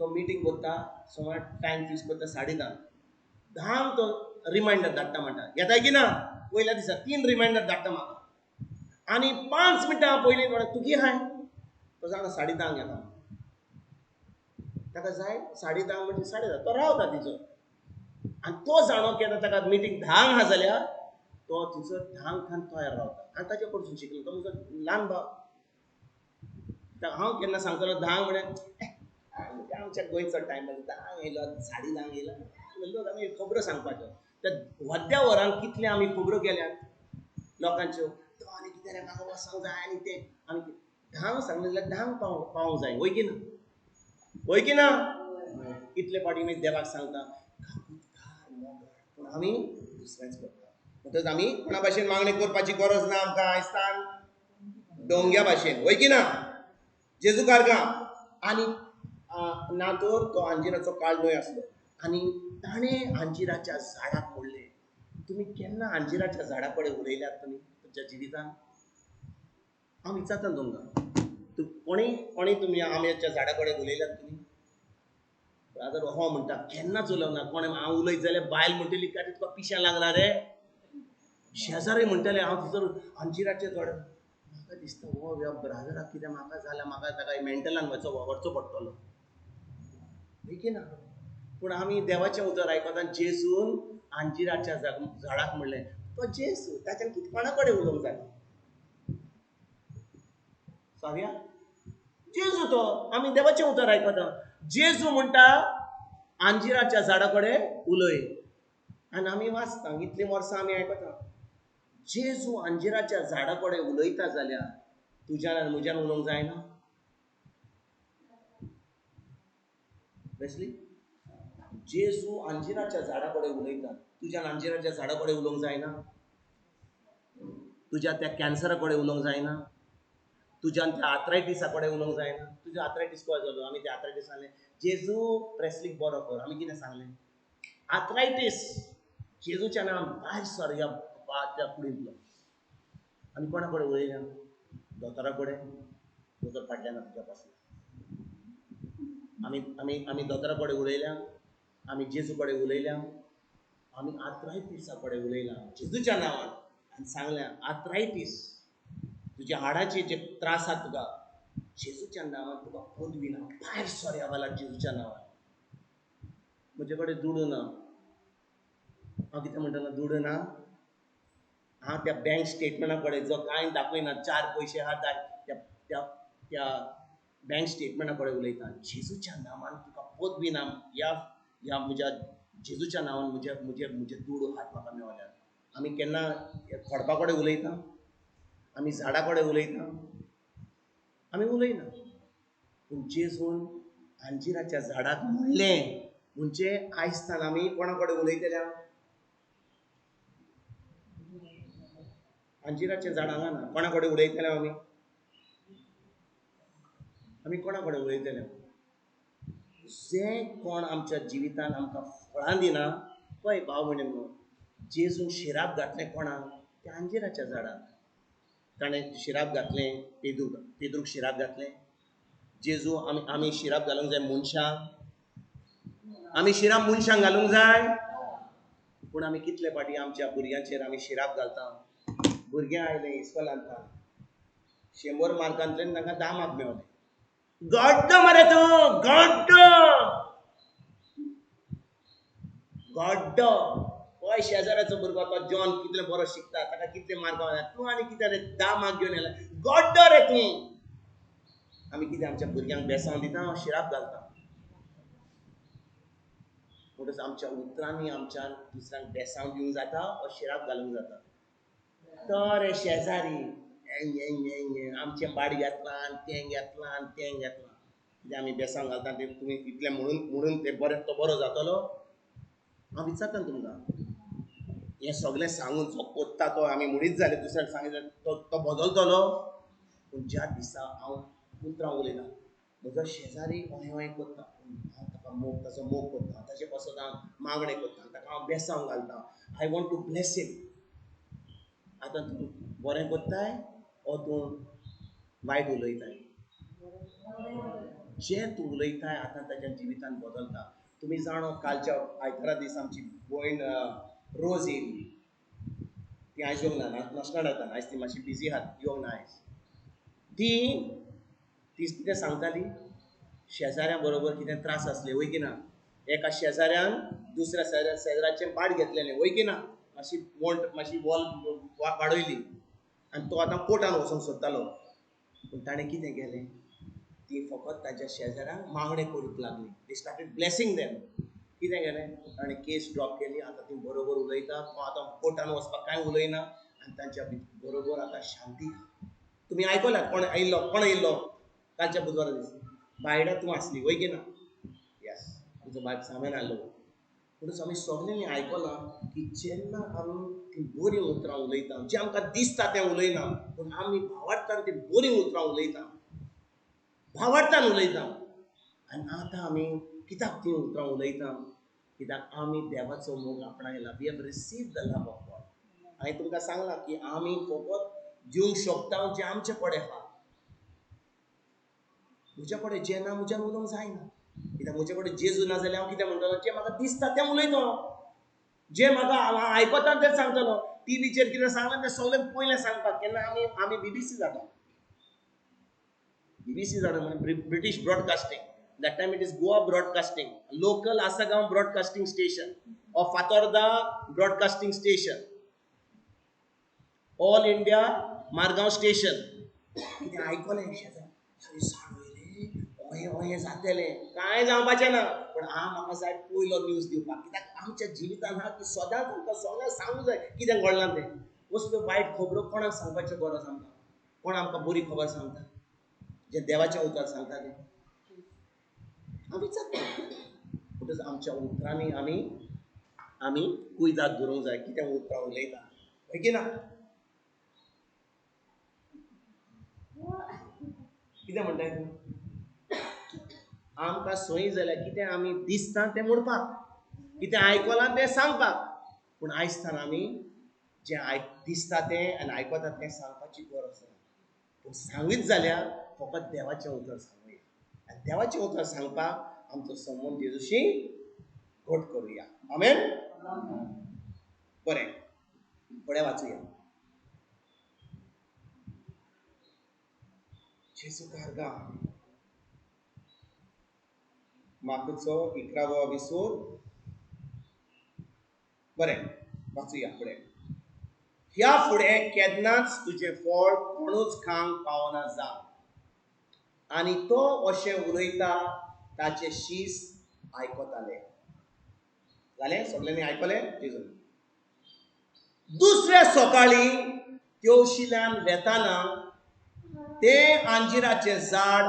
तो मिटींग करता सुमार टायम फिक्स करता 10:30, 10 तो रिमायंडर धाडटा, म्हणटा येताय की ना? पयल्या दिसा 3 रिमायंडर धाडटा म्हाका आनी 5 मिनटां पयलीं म्हणटा तूं की हाय, तो जाणा 10:30 येता, ताका जाय 10:30 म्हणजे 10:30 तो रावता तिचो. आनी तो जाणो की आतां ताका मिटींग 10 आहा जाल्यार तो तिचो 10 थान तयार रावता. आनी ताचे कडसून शिकलो, तो म्हजो ल्हान भाव. हांव केन्ना सांगतलो 10 म्हळ्यार आमच्या गोंयचो टायम 10 येयलो, 10:30 येयलो, लोक आमी खबरो सांगपाच्यो. त्या व्हड्या वरांक कितले आमी खबरो केल्यात लोकांच्यो, तो आनी कितें रे म्हाका वचोंक जाय आनी तें आमी 10 सांगलें जाल्यार 10 पावोंक जाय, वय की ना? वय की ना? इतले फावटी आमी देवाक सांगता काकुतकार मोगाळ, पूण आमी दुसरेंच करता. म्हणटकच आमी कोणा भाशेन मागणी करपाची गरज ना आमकां आयसान डोंग्या भाशेन, वय की ना? जेजू कारगांव. आनी ना तर तो अंजिराचो काळ न्हय आसलो आनी ताणें अंजिराच्या झाडाक म्हणलें, तुमी केन्ना अंजिराच्या झाडा कडेन उलयल्यात? तुमी तुमच्या जिवितान? हांव विचारता तुमकां, तूं कोणी कोणी तुमी आंब्याच्या झाडा कडेन उलयल्यात तुमी? ब्रादर हो म्हणटा केन्नाच उलोवना. कोणें हांव उलयत जाल्यार बायल म्हणटली काय तुका पिशें लागला रे. शेजारी म्हणटले हांव थंयसर अंजिराचें झाड. म्हाका दिसता हो ह्या ब्रादराक कितें म्हाका जाल्यार म्हाका ताका मेंटलान व्हरचो पडटलो. की ना? पूण आमी देवाचें उतर आयकता. जेजून अंजिराच्या झाडाक म्हणलें, तो जेजू ताच्यान कितें कोणा कडेन उलोवंक जाय? सावया जेजू तो. आमी देवाचें उतर आयकता. जेजू म्हणटा अंजिराच्या झाडा कडेन उलय, आनी आमी वाचता. इतलीं वर्सां आमी आयकता. जेजू अंजिराच्या झाडा कडेन उलयता जाल्यार तुज्यान आनी म्हज्यान उलोवंक जायना? वेस्ली, जेजू अंजिराच्या झाडा कडेन उलयता, तुज्यान अंजिराच्या झाडा कडेन उलोवंक जायना? तुज्या त्या कॅन्सरा कडेन उलोवंक जायना? तुज्यान त्या आर्थरायटिसा कडेन उलोवंक जायना? तुज्या आर्थरायटीस कशें जालो? आमी त्या आर्थरायटीस सांगलें जेजू प्रेसलीक बरो कर. आमी कितें सांगलें? आर्थरायटीस जेजूच्या नांवान भायर सर ह्या त्या कुडींतलो. आमी कोणा कडेन उलयल्या? दोतोरा कडेन? दोतोर फाटल्यान ना तुज्या पासून. आमी आमी आमी दोतोरा कडेन उलयल्या, आमी जेजू कडेन उलयल्या, आमी आर्थरायटिसा कडेन उलयला जेजूच्या नांवान आनी सांगल्या आर्थरायटीस तुज्या हाडाचे जे त्रास आसा तुका जेजूच्या नांवान तुका पदवी ना, भायर सर ह्या वेळार जेजूच्या नांवान. म्हजे कडेन दुडू ना. हांव कितें म्हणटलो? दुडू ना. हांव त्या बँक स्टेटमेंटा कडेन जो कांय दाखयना, 4 पयशे आहा त्या त्या त्या बँक स्टेटमेंटा कडेन उलयता. जेजूच्या नांवान तुका पदवी ना, ह्या ह्या म्हज्या जेजूच्या नांवान म्हजे म्हजे म्हजे दुडू हात म्हाका मेवल्या. आमी केन्ना खडपा कडेन उलयता? आमी झाडा कडेन उलयता? आमी उलयना. पूण जेजून अंजिराच्या झाडाक म्हणलें, म्हणजे आयज आमी कोणा कडेन उलयतल्या? अंजिराचें झाड हांगा ना. कोणा कडेन उलयतले आमी? आमी कोणा कडेन उलयतले? जें कोण आमच्या जिवितान आमकां फळां दिना, पळय भाव भयणींनो, जेजून शिराप घातलें कोणाक? त्या अंजिराच्या झाडाक. ताणें शिराप घातलें पेद्रूक, पेद्रूक शिराप घातलें. जेजू आमी आमी शिराप घालूंक जाय मनशांक? आमी शिराप मनशांक घालूंक जाय? पूण आमी कितले फावटी आमच्या भुरग्यांचेर आमी शिराप घालता. भुरगें आयलें इस्कोलांतल्यान, 100 मार्कांतल्यान तांकां 10 मार्क मेवले. गड्डो मरे तूं, गड्डो गड्डो. पळय शेजाऱ्याचो भुरगो तो जॉन कितले बरो शिकता, ताका कितले मार्क मेळ्ळे, तूं आनी कितें रे 10 मार्क घेवन येयला, गड्डो रे तूं. आमी कितें आमच्या भुरग्यांक बेसांव दिता, शिराप घालता. म्हणटच आमच्या उतरांनी आमच्या दुसऱ्यांक बेसांव दिवंक जाता ओ शिराप घालूंक जाता. तर शेजारी आमचें बाड घेतलां आनी तें घेतलां आनी तें घेतलां, कितें आमी बेसांव घालता तें तुमी इतलें म्हणून म्हणून तें बरें, तो बरो जातलो? हांव विचारता तुमकां, हें सगळें सांगून जो कोत्ता तो आमी म्हणीत जालें दुसऱ्याक सांगितलें तो तो बदलतलो? पूण ज्या दिसा हांव उतरां उलयना, म्हजो शेजारी अहें अहें कोत्ता, हांव ताका मोग, ताचो मोग करता, ताचे पासत हांव मागणें करता, ताका हांव बेसांव घालता. I want to bless him. आतां तूं बरें कोत्ताय ओ तूं वायट उलयताय? जें तूं उलयताय आतां ताच्या जिवितान बदलता. तुमी जाणो, कालच्या आयतारा दीस आमची भयण रोज येयल्ली. ती आयज येवंक ना, नासणार आतां, आयज ती मातशी बिजी आहा, येवंक ना आयज. ती ती कितें सांगताली, शेजाऱ्या बरोबर कितें त्रास आसले वय की ना? एका शेजाऱ्यान दुसऱ्या शेजाऱ्याचें पाड घेतलेलें वय की ना? मातशी वोंट मातशी वॉल वाडयली आनी तो आतां कोर्टान वचोंक सोदतालो. पूण ताणें कितें केलें, ती फकत ताच्या शेजाऱ्यांक मागणें करूंक लागली. They started blessing them. कितें केलें, ताणें केस ड्रॉप केली. आतां ती बरोबर उलयता, तो आतां कोर्टान वचपाक कांय उलयना आनी तांच्या बरोबर आतां शांती. तुमी आयकलात कोण आयिल्लो, कोण आयिल्लो कालच्या बुधवारा दीस? बायडा तूं आसली वय की ना? येस, तुजो बायक सामेन आसलो. म्हणटच आमी सगल्यांनी आयकलां की जेन्ना आमी तीं बरीं उतरां उलयता, जें आमकां दिसता तें उलयना, पूण आमी भावार्थान तीं बरीं उतरां उलयता, भावार्थान उलयता. आनी आतां आमी कित्याक तीं उतरां उलयता? कित्याक आमी देवाचो मोग आपणायला. We have received the love of God. हांवें तुमकां सांगलां की आमी फकत दिवंक शकता जें आमचे कडेन आहा. म्हज्या कडेन जें ना म्हज्यान उलोवंक जायना, कित्याक म्हजे कडेन जेजू ना जाल्यार हांव कितें म्हणटलो? जें म्हाका दिसता तें उलयतलो, जें म्हाका आयकता तें सांगतलो. टिवीचेर कितें सांगलां तें सगळें पयलें सांगपाक. केन्ना आमी आमी बीबीसी जाता, बीबीसी जाणा म्हणजे British broadcasting. That time it is Goa broadcasting, local Assagao broadcasting station or Fatorda broadcasting station, all India Margao station. कितें आयकलें शेजारी रे ओहें ओहें जातलें, कांय जावपाचें ना, पूण हांव म्हाका जाय पयलो न्यूज दिवपाक. कित्याक आमच्या जिवितान आहा की सदांच आमकां सगळें सांगूंक जाय कितें घडलां तें. असल्यो वायट खबरो कोणाक सांगपाच्यो गरज आमकां? कोण आमकां बरी खबर सांगता? जें देवाचें उतर सांगता तें हांव विचारता. म्हणटच आमच्या उतरांनी आमी आमी कुयदाद धरूंक जाय कितें उतरां उलयता, हय की ना? कितें म्हणटाय तूं? आमकां सोय जाल्यार कितें आमी दिसता तें म्हणपाक, कितें आयकलां तें सांगपाक. पूण आयजताना आमी जें दिसता तें आनी आयकता तें सांगपाची गरज ना. पूण सांगीत जाल्यार फकत देवाचें उतर सांगुया आनी देवाचें उतर सांगपाक आमचो संबंद जेजूशी घट करुया. आमेन. बरें, फुडें वाचुया. जेजू कारगा मार्कुचो 11वो विसोर. बरें, वाचुया फुडें. ह्या फुडें केन्नाच तुजें फळ कोणूच खावंक पावना जावं. आनी तो अशें उलयता ताचे शीस आयकताले. जालें? सगल्यांनी आयकलें? जेजून दुसऱ्या सकाळीं तेवशिल्यान वेताना तें आंजिराचें झाड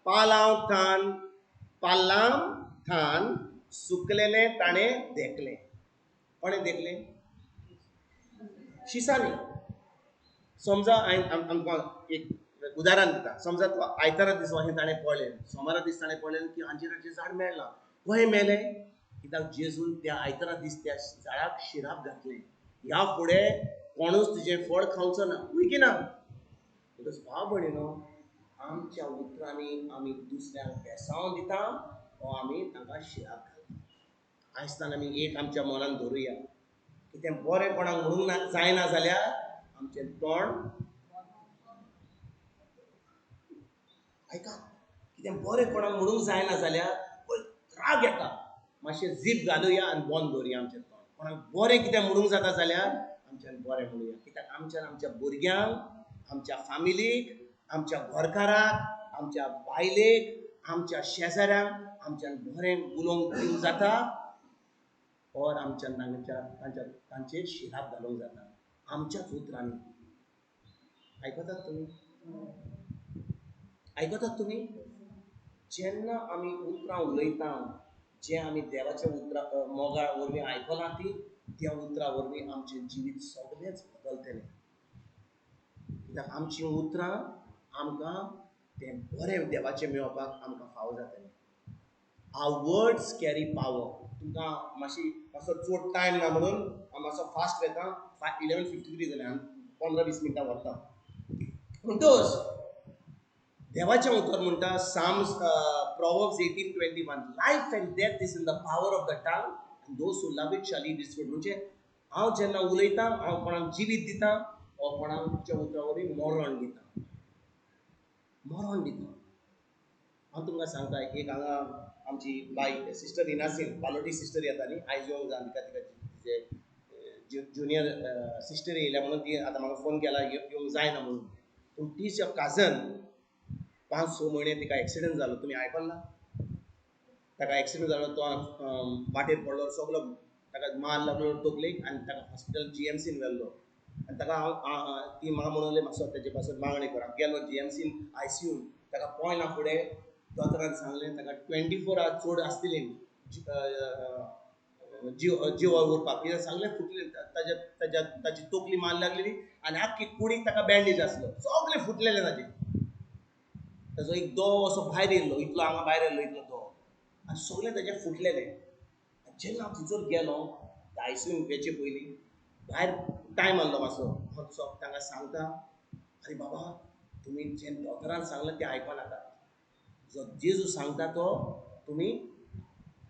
पालांव थान सुकलेलें ताणें देखलें. कोणें देखलें? शिसांनी. समजा हांवें आमकां एक उदाहरण दिता. समजा तो आयतारा दीस अशें ताणें पळयलें, सोमारा दीस ताणें पळयलें की आंजिराचें झाड मेळ्ळां. खंय मेलें? कित्याक जेजून त्या आयतारा दीस त्या झाडाक शिराप घातलें, ह्या फुडें कोणूच तुजें फळ खावचो ना. हय की ना? म्हणटच भाव भयणीनो, आमच्या उतरांनी आमी दुसऱ्यांक बेसांव दिता वो आमी तांकां शिराप घालता. आयजताना आमी एक आमच्या मनान धरुया, कितें बरें कोणाक म्हणूंक ना जायना जाल्यार आमचें तोंड आयकात. कितें बरें कोणाक म्हणूंक जायना जाल्यार राग येता, मातशें जीप घालुया आनी बंद दवरुया आमचें तोंड. कोणाक बरें कितें म्हणूंक जाता जाल्यार आमच्यान बरें म्हणुया. कित्याक आमच्यान आमच्या भुरग्यांक, आमच्या फामिलीक, आमच्या घरकाराक, आमच्या बायलेक, आमच्या शेजाऱ्यांक आमच्यान बरें उलोवंक दिवंक जाता और आमच्यान तांच्या तांचेर शिराप घालूंक जाता आमच्याच उतरांनी. आयकतात तुमी? आयकतात तुमी? जेन्ना आमी उतरां उलयता, जें आमी देवाच्या उतरां मोगा वरवीं आयकलां ती, त्या उतरां वरवीं आमचें जिवीत सगळेंच बदलतलें. कित्याक आमचीं उतरां आमकां तें बरें देवाचें मेळोवपाक आमकां फावो जातलें. Our words carry power. तुमकां मातशी मातसो चड टायम ना म्हणून हांव मातसो फास्ट वता. 11:53 जालें, 15-20 मिनटां व्हरता. म्हणटच देवाचें उतर म्हणटा, Psalms Proverbs 18:21, life and death is in the power of the tongue and those who love it shall eat its fruit. म्हणजे हांव जेन्ना उलयतां हांव कोणाक जिवीत दितां वो कोणाच्या उतरा वरवीं मरण दिता, मरण दिता. हांव तुमकां सांगता, एक हांगा आमची बाई सिस्टर इनासीन पालोटी सिस्टर येता न्ही, आयज येवंक जाय तिका, तिका तिजे ज्युनियर सिस्टर येयल्या म्हणून ती आतां म्हाका फोन केला येवंक जायना म्हणून. पूण तिच्या काजन 5-6 म्हयने तिका एक्सिडंट जालो. तुमी आयकला? ताका एक्सिडंट जालो, तो वाटेर पडलो, सगलो ताका मार लागलो तकलेक आनी ताका हॉस्पिटल जीएमसीन व्हेल्लो. आनी ताका हांव ती म्हाका म्हणून मातसो तेजे पासून मागणी कर. हांव गेलो जीएमसीन आयसीयून, ताका पळयना फुडें दोतोरान सांगलें ताका 24 आवर्स चड आसतली जीव उरपाक. कित्याक सांगलें फुटलें ताज्या ताज्या ताजी तकली मार लागलेली आनी आख्खी कुडीक ताका बँडेज आसलो, सगळें फुटलेलें ताजें. ताजो एक दो असो भायर येयल्लो, इतलो हांगा भायर येयल्लो इतलो दो, आनी सगळें ताजें फुटलेलें. जेन्ना हांव थंयसर गेलो आयसीयून वचचे पयलीं भायर टायम आहलो मातसो, हांव तांकां सांगता, अरे बाबा तुमी जें दोतोरान सांगलां तें आयकनाकात, जो जेजू सांगता तो तुमी,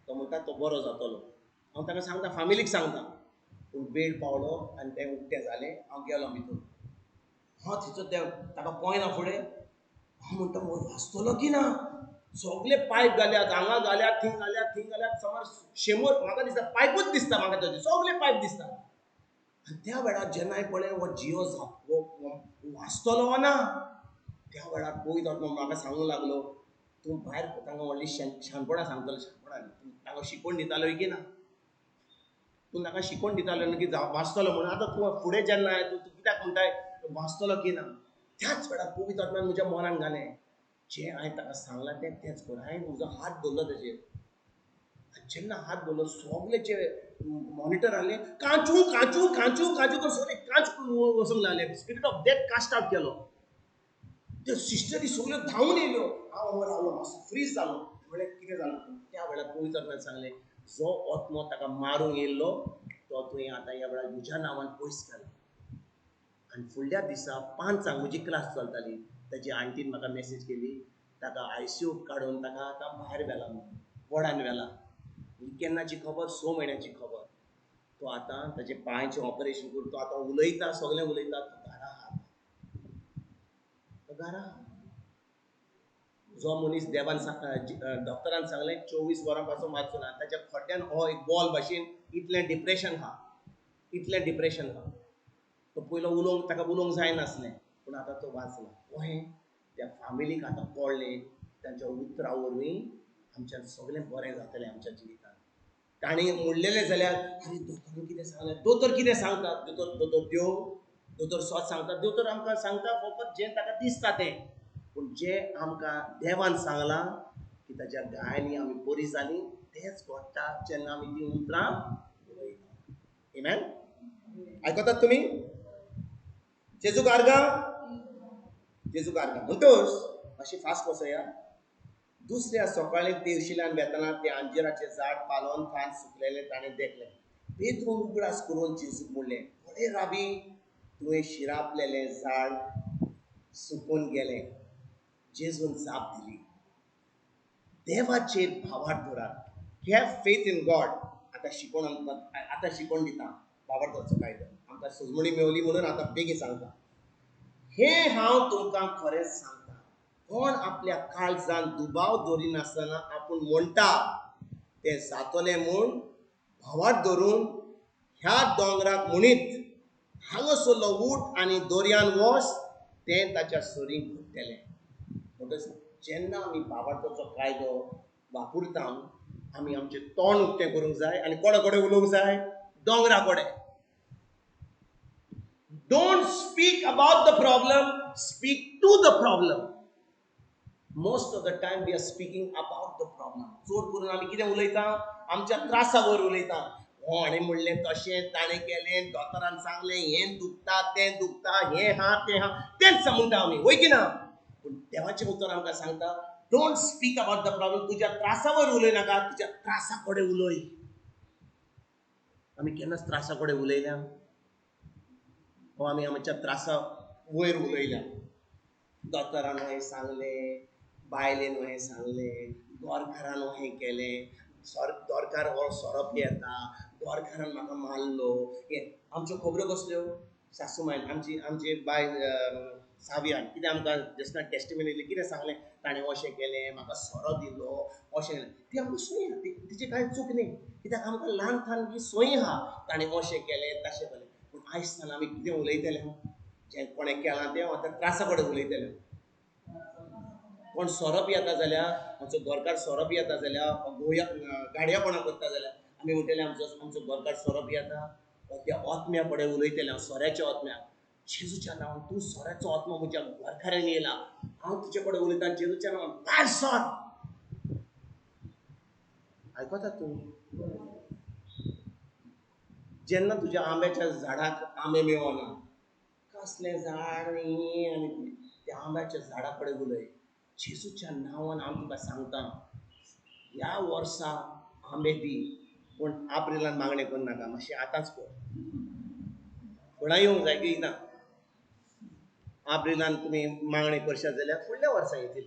तो म्हणटा तो बरो जातलो. हांव तांकां सांगता, फामिलीक सांगता. पूण वेळ पावलो आनी तें उक्तें जालें. हांव गेलो भितर. हांव थंयसर ताका पळयना फुडें हांव म्हणटा वाचतलो की ना, सगळे पायप घाल्यात, हांगा घाल्यात, थंय घाल्यात, थंय घाल्यात, समज शेमोर म्हाका दिसता पायपूच दिसता म्हाका, ताचे सगळे पायप दिसता. आनी त्या वेळार जेन्ना हांवें पळय हो जियो हो वाचतलो ना, त्या वेळार पवित्र आत्मो म्हाका सांगूंक लागलो, तूं भायर तांकां व्हडली शाणपणां सांगतलो, शाणपणां तूं तांकां शिकोवन दितालो की ना, तूं तांकां शिकोवन दितालो न्हू की वाचतलो म्हणून, आतां तूं फुडें जेन्ना तूं कित्याक म्हणटाय वाचतलो की ना. त्याच वेळार पवित्र आत्म्यान म्हज्या मनान घालें, जें हांवें ताका सांगलां तें तेंच कर. हांवें म्हजो हात धरलो ताजेर, जेन्ना हात धरलो सगळे जे मॉनिटर आहले कांचू कांचू कांचू कांचू करून सगळे कांच वचूंक लागले. Spirit of death cast out केलो. त्यो सिस्टरी सगळ्यो धांवून येयल्यो. हांव हांगा रावलो, मातसो फ्रीज जालो. म्हणलें कितें जालां. त्या वेळार पवित्र आत्म्यान सांगलें, जो आत्मो ताका मारूंक येयल्लो तो तुवें आतां ह्या वेळार म्हज्या नांवान पयस केला. आनी फुडल्या दिसा 5 म्हजी क्लास चलताली, ताजी आंटीन म्हाका मॅसेज केली, ताका आयसीयू काडून ताका आतां भायर व्हेला म्हणून, वॉर्डान व्हेला. ही केन्नाची खबर, 6 म्हयन्याची खबर. तो आतां ताजे पांयचें ऑपरेशन करून तो आतां उलयता, सगळें उलयता. तो घरा आहा, तो घरा आहा. जो मनीस देवान डॉक्टरान सांगलें 24 वरां पासून वाचूं ना, ताच्या खोट्यान हो एक बॉल भाशेन इतलें डिप्रेशन आहा, इतलें डिप्रेशन आहा. तो पयलो उलोवंक, ताका उलोवंक जायनासलें, पूण आतां तो वाचला. कोहें त्या फामिलीक आतां कळ्ळें तांच्या उतरां वरवीं आमच्यान सगळें बरें जातलें आमच्या जिवितांत. तांणी म्हणलेलें जाल्यार आरे दोतोरान कितें सांगलें, दोतोर कितें सांगता, दोतोर दोतोर देव, दोतोर स्वत सांगता, दोतोर आमकां सांगता फकत जें ताका दिसता तें. पूण जें आमकां देवान सांगलां की ताच्या गायांनी आमी बरी जालीं, तेंच घडटा जेन्ना आमी तीं उतरां उलयता. आमेन. आयकतात तुमी? जेजू आर्गां, जेजू आर्गां. म्हणटच मातशी फास्ट वचया. दुसऱ्या सकाळीं देवशिल्यान वेतना तें अंजिराचें झाड पालोवन थान सुकलेलें ताणें देखलें. पेत्रून उगडास करून जेजूक म्हणलें, पळय राबी, तुवें शिरापलेलें झाड सुकून गेलें. जेजून जाप दिली, देवाचेर भावार्थ धरात, have faith in God. आतां शिकोवन आतां शिकोवन दिता भावार्थ धरचो कायदो. आमकां सुजमणी मेवली म्हणून आतां बेगीन सांगता. हें हांव तुमकां खरेंच सांगता, कोण आपल्या काळजान दुबाव दवरिनासतना आपूण म्हणटा तें जातलें म्हूण भावार्थ धरून ह्या दोंगराक म्हणीत हांगासरलो उठ आनी दर्यान वच, तें ताच्या सरीं घडटलें. म्हणटच जेन्ना आमी भावार्थाचो कायदो वापरता, आमी आमचें तोंड उक्तें करूंक जाय आनी कोणा कडेन उलोवंक जाय, दोंगरा कडेन. Don't speak about the problem, speak to the problem. Most of the time we are speaking about the problem. चड करून आमी कितें उलयता, आमच्या त्रासा वयर उलयता. हो हाणें म्हणलें तशें, ताणें केलें, दोतोरान सांगलें, हें दुखता तें दुखता, हें आहा तें आहा, तेंच म्हणटा आमी, वय की ना? पूण देवाचें उतर आमकां सांगता, don't speak about the problem. तुज्या त्रासा वयर उलयनाका, तुज्या त्रासा कडेन उलय. आमी केन्नाच त्रासा कडेन उलयल्या? हो आमी आमच्या त्रासा वयर उलयल्या. दोतोरान हें सांगलें, बायलेन हें सांगलें, गोरकारान हें केलें, दोरकार हो सोरो पियेता, गोरकारान म्हाका मारलो. हें आमच्यो खबऱ्यो कसल्यो? सासूमायन आमची, आमची बायल सावियान कितें आमकां जसना टेस्टिमनी दिली, कितें सांगलें, ताणें अशें केलें, म्हाका सोरो दिलो, अशें केलें. ती आमकां सोय आहा, तिचें कांय चूक न्ही, कित्याक आमकां ल्हान ल्हान ही सोय आहा, ताणें अशें केलें तशें केलें. पूण आयज सान आमी कितें उलयतले, जें कोणें केलां तें आतां त्रासा कडेन उलयतले. कोण सोरो पियेता जाल्यार, आमचो गोरकार सोरो पियेता जाल्यार, गोंया गाडयेपणां करता जाल्यार आमी म्हणटले आमचो आमचो गोरकार सोरो पियेता. त्या आत्म्या कडेन उलयतले हांव, सोऱ्याच्या आत्म्याक, जेजूच्या नांवान तूं सोऱ्याचो आत्मो म्हज्या गोरकारान येयला, हांव तुजे कडेन उलयता, जेजूच्या नांवान भायर सर. आयकता तूं? जेन्ना तुज्या आंब्याच्या झाडाक आंबे मेळना, कसलें झाड न्ही, आनी त्या आंब्याच्या झाडा कडेन उलय, जेजूच्या नांवान हांव तुका सांगता, ह्या वर्सा आंबे दी, पूण एप्रिलान मागणें करनाका, मातशें आतांच कर. कोणा येवंक जाय की ना. आब्रिलान तुमी मागणी करशात जाल्यार फुडल्या वर्सा येतली.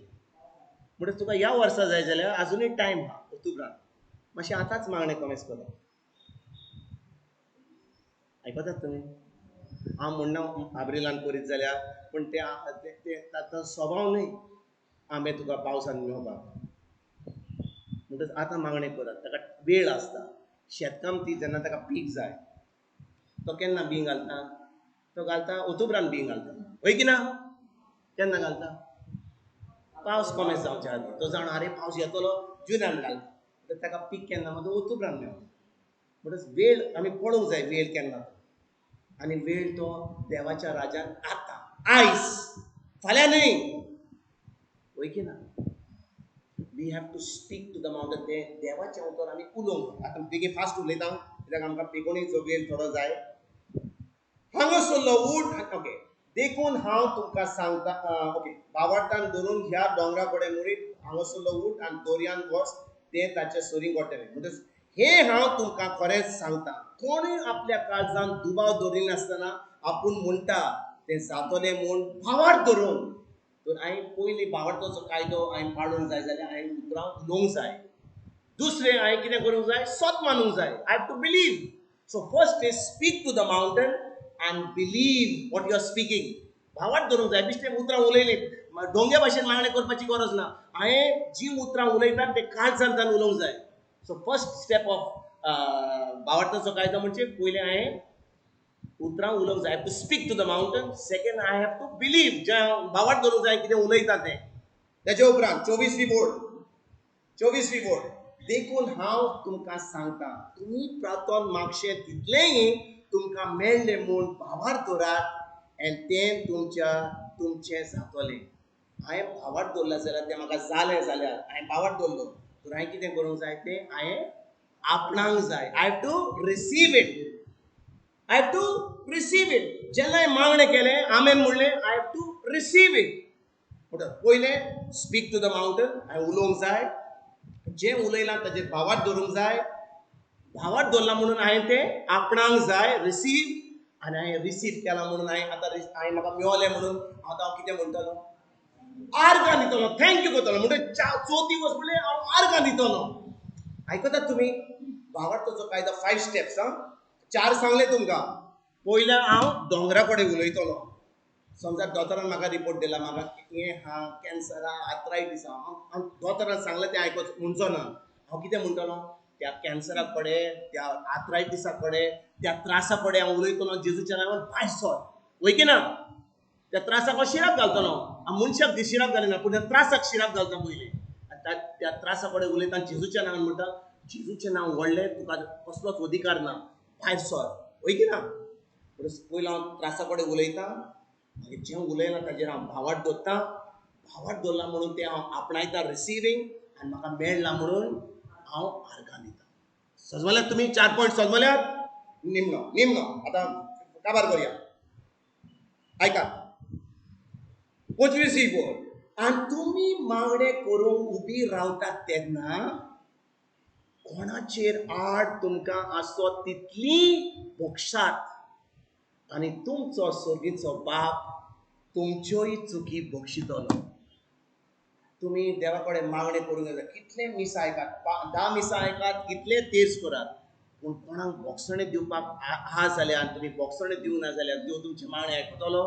म्हणटच तुका ह्या वर्सा जाय जाल्यार आजुनूय टायम आहा ऑक्टोबरान. मातशें आतांच मागणें कमेस करात. आयकतात तुमी? हांव म्हणना आब्रिलान करीत जाल्यार, पूण ते ताचो स्वभाव न्हय आंबे तुका पावसान मेळपाक. म्हणटच आतां मागणें करात. ताका वेळ आसता. शेतकामती जेन्ना ताका पीक जाय तो केन्ना बीं घालता? तो घालता ऑक्टोबरान बीं घालता. हय की ना? केन्ना घालता? पावस कमेस जावच्या आदी. तो जाणा आरे पावस येतलो, जुनान घालता. तर ताका पीक केन्ना मागीर ऑक्टोबरान मेळटा. म्हणटच वेळ आमी पळोवंक जाय वेळ केन्ना तो. आनी वेळ तो देवाच्या राजान आतां आयज, फाल्यां न्हय. हय की ना? We have to speak to the mountain. तें देवाचें उतर आमी उलोवंक. आतां बेगीन फास्ट उलयता कित्याक आमकां बेगोणीचो वेळ थोडो जाय. हांगासरलो उठ. ओके, देखून हांव तुमकां सांगता. ओके, भावार्थान धरून ह्या दोंगरा कडेन मुरीत हांगासरलो उठ आनी दर्यान वच, तें ताचे सरीं घडटलें. म्हणटच हें हांव तुमकां खरेंच सांगता, कोणूय आपल्या काळजान दुबाव दवरिनासतना आपूण म्हणटा तें जातलें म्हूण भावार्थ धरून. तर हांवें पयलीं भावार्थाचो कायदो हांवें पाळूंक जाय जाल्यार हांवें उतरां उलोवंक जाय. दुसरें हांवें कितें करूंक जाय? सत मानूंक जाय. I have to believe. So first is speak to the mountain and believe what you are speaking. भावार्थ धरूंक जाय. बेश्टें उतरां उलयलीं डोंग्या भाशेन मागणें करपाची गरज ना. हांवें जीं उतरां उलयतात तें काळजांतल्यान उलोवंक जाय. सो फर्स्ट स्टेप ऑफ भावार्थाचो कायदो म्हणजे पयलें हांवें उतरां उलोवंक जाय. I have to speak to the mountain. Second, I have to believe. जें हांव भावार्थ धरूंक जाय कितें उलयता तें. तेजे उपरांत 24वी वोळ, देखून हांव तुमकां सांगता, तुमी प्रार्थन मागशें तितलेंय तुमकां मेळ्ळें म्हूण भावार्थ धरात आनी तें तुमचें जातलें. हांवें भावार्थ दवरलें जाल्यार तें म्हाका जालें जाल्यार हांवें भावार्थ दवरलो तर हांवें कितें करूंक जाय? तें हांवें आपणांक जाय. I have to receive it. I have to receive it. जेन्ना हांवें मागणें केलें, आमेन म्हणलें, I have to receive it. म्हणटा पयलें स्पीक टू the mountain, हांवें उलोवंक जाय. जें उलयलां ताजेर भावार्थ दवरूंक जाय. भावार्थ दवरलां म्हणून हांवें तें आपणांक जाय, रिसीव. आनी हांवें रिसीव केलां म्हणून हांवें आतां हांवें म्हाका मेवलें म्हणून आतां हांव कितें म्हणटलो? आर्गां दितलो, thank you करतलो. म्हणटकीर चवथी वस्त म्हणल्यार हांव आर्गां दितलो. आयकतात तुमी? भावार्थाचो कायदो 5 स्टेप्स. आं, 4 सांगले तुमकां. पयलें हांव दोंगरा कडेन उलयतलो. समजा दोतोरान म्हाका रिपोर्ट दिला म्हाका हें आहा, कॅन्सर आहा, आर्थरायटीस आहा. हांव दोतोरान सांगलें तें आयकोच म्हणचो ना. हांव कितें म्हणटलो? त्या कॅन्सरा कडेन, त्या आर्थरायटिसा कडेन, त्या त्रासा कडेन हांव उलयतलो जेजूच्या नांवान भायर सर. वय की ना? त्या त्रासाक हांव शिराप घालतलो. हांव मनशाक शिराप घालिना, पूण त्या त्रासाक शिराप घालता पयलीं. आनी त्या त्रासा कडेन उलयता जेजूच्या नांवान म्हणटा, जेजूचें नांव व्हडलें, तुका कसलोच अधिकार ना, भायर सर. वय की ना? पयलो हांव त्रासा कडेन उलयता, मागीर जें उलयलां ताजेर हांव भावार्थ दवरता. भावार्थ दवरला म्हणून तें हांव आपणायता, रिसिवींग. आनी म्हाका मेळ्ळां म्हणून हांव आर्गां दिता. सजमल्यात तुमी? 4 पॉयंट सजमल्यात? निमणो निमणो आतां काबार करुया. आयका, 25वी वोळ, आनी तुमी मागणें करूंक उबी रावतात तेन्ना कोणाचेर आड तुमकां आसत तितली भोगशात आनी तुमचो सर्गीचो बाप तुमच्योय चुकी बक्षितलो. तुमी देवा कडेन मागणें करूंक जाय. कितले मिसां आयकात, 10 मिसां आयकात, कितले तेर्स करात, पूण कोणाक बोगसणें दिवपाक आहा जाल्यार आनी तुमी बोगसणें दिवंक ना जाल्यार देव तुमचें मागणें आयकतलो?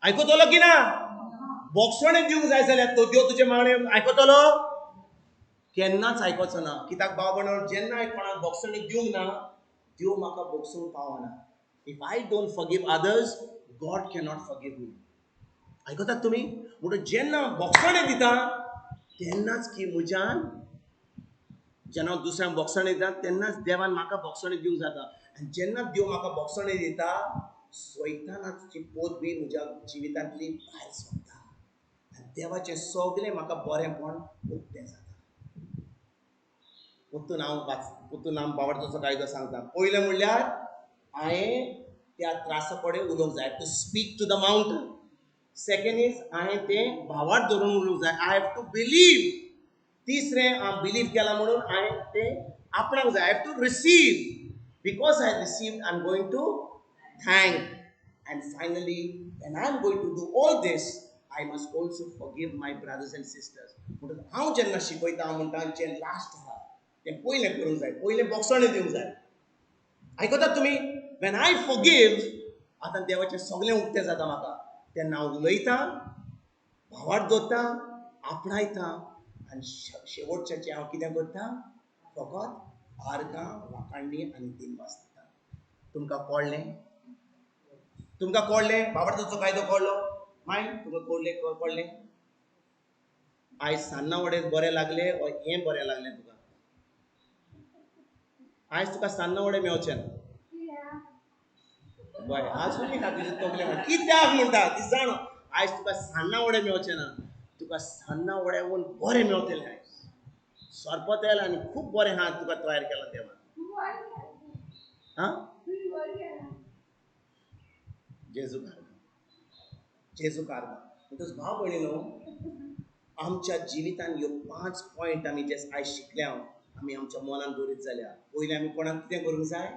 आयकतलो की ना? बोगसणें दिवंक जाय जाल्यार तो देव तुजें मागणें आयकतलो? केन्नाच आयकोचो ना. कित्याक भाव भयणो, जेन्ना हांवें कोणाक बोगसणें दिवंक ना, देव म्हाका बोगसूंक पावना. If I don't forgive others, God cannot forgive me. आयकतात तुमी? म्हणून जेन्ना बोगसणें दिता तेन्नाच की म्हज्यान, जेन्ना हांव दुसऱ्यांक बोगसणें दिता तेन्नाच देवान म्हाका बोगसणें दिवंक जाता. आनी जेन्ना देव म्हाका बोगसणें दिता, सैतानाची पोत बी म्हज्या जिवितांतली भायर सरता आनी देवाचें सगळें म्हाका बरेंपण उक्तें जाता. परतून हांव परतून हांव भावार्थाचो कायदो सांगता. पयलें म्हणल्यार हांवें त्या त्रासा कडेन उलोवंक जाय, to speak to the mountain. Second is हांवें तें भावार्थ धरून उलोवंक जाय, I have to believe. तिसरें, हांव बिलीव केलां म्हणून हांवें तें आपणाक जाय, I have to receive. Because I receive I am going to thank. And finally when I am going to do all this, I must also forgive my brothers and sisters. म्हणटकच हांव जेन्ना शिकयता, हांव म्हणटा जें लास्ट आहा तें पयलें करूंक जाय, पयलें बोगसणें दिवंक जाय. आयकतात तुमी? When I forgive, आतां देवाचें सगळें उक्तें जाता म्हाका. तेन्ना हांव उलयतां, भावार्थ दवरता, आपणायता आनी शेवटच्याचें हांव कितें करता, फकत आर्गां, वाखाणणी आनी दिनवास दिता. तुमकां कळ्ळें? तुमकां कळ्ळें? भावार्थाचो कायदो कळ्ळो? मागीर तुमकां कळ्ळें? कळ्ळें? आयज सान्नां वडे बरें लागले वो हें बरें लागलें तुका? आयज तुका सान्नां वडे मेवचे ना. बरें, आजुनूय ना तुजे तकले कित्याक म्हणटा ती जाण. आयज तुका सान्नां वडे मेवचे ना, तुका सान्नां वड्यावून बरें मेवतलें आयज. सरपतेल आनी खूब बरें आहा तुका तयार केलां देवान. आं, जेजू कारगां, जेजू कारगां. म्हणटकच भाव भयणी न्हू, आमच्या जिवितान ह्यो 5 पॉयंट आमी जे आयज शिकल्या, आमी आमच्या मनान दवरीत जाल्यार पयलीं आमी कोणाक कितें करूंक जाय?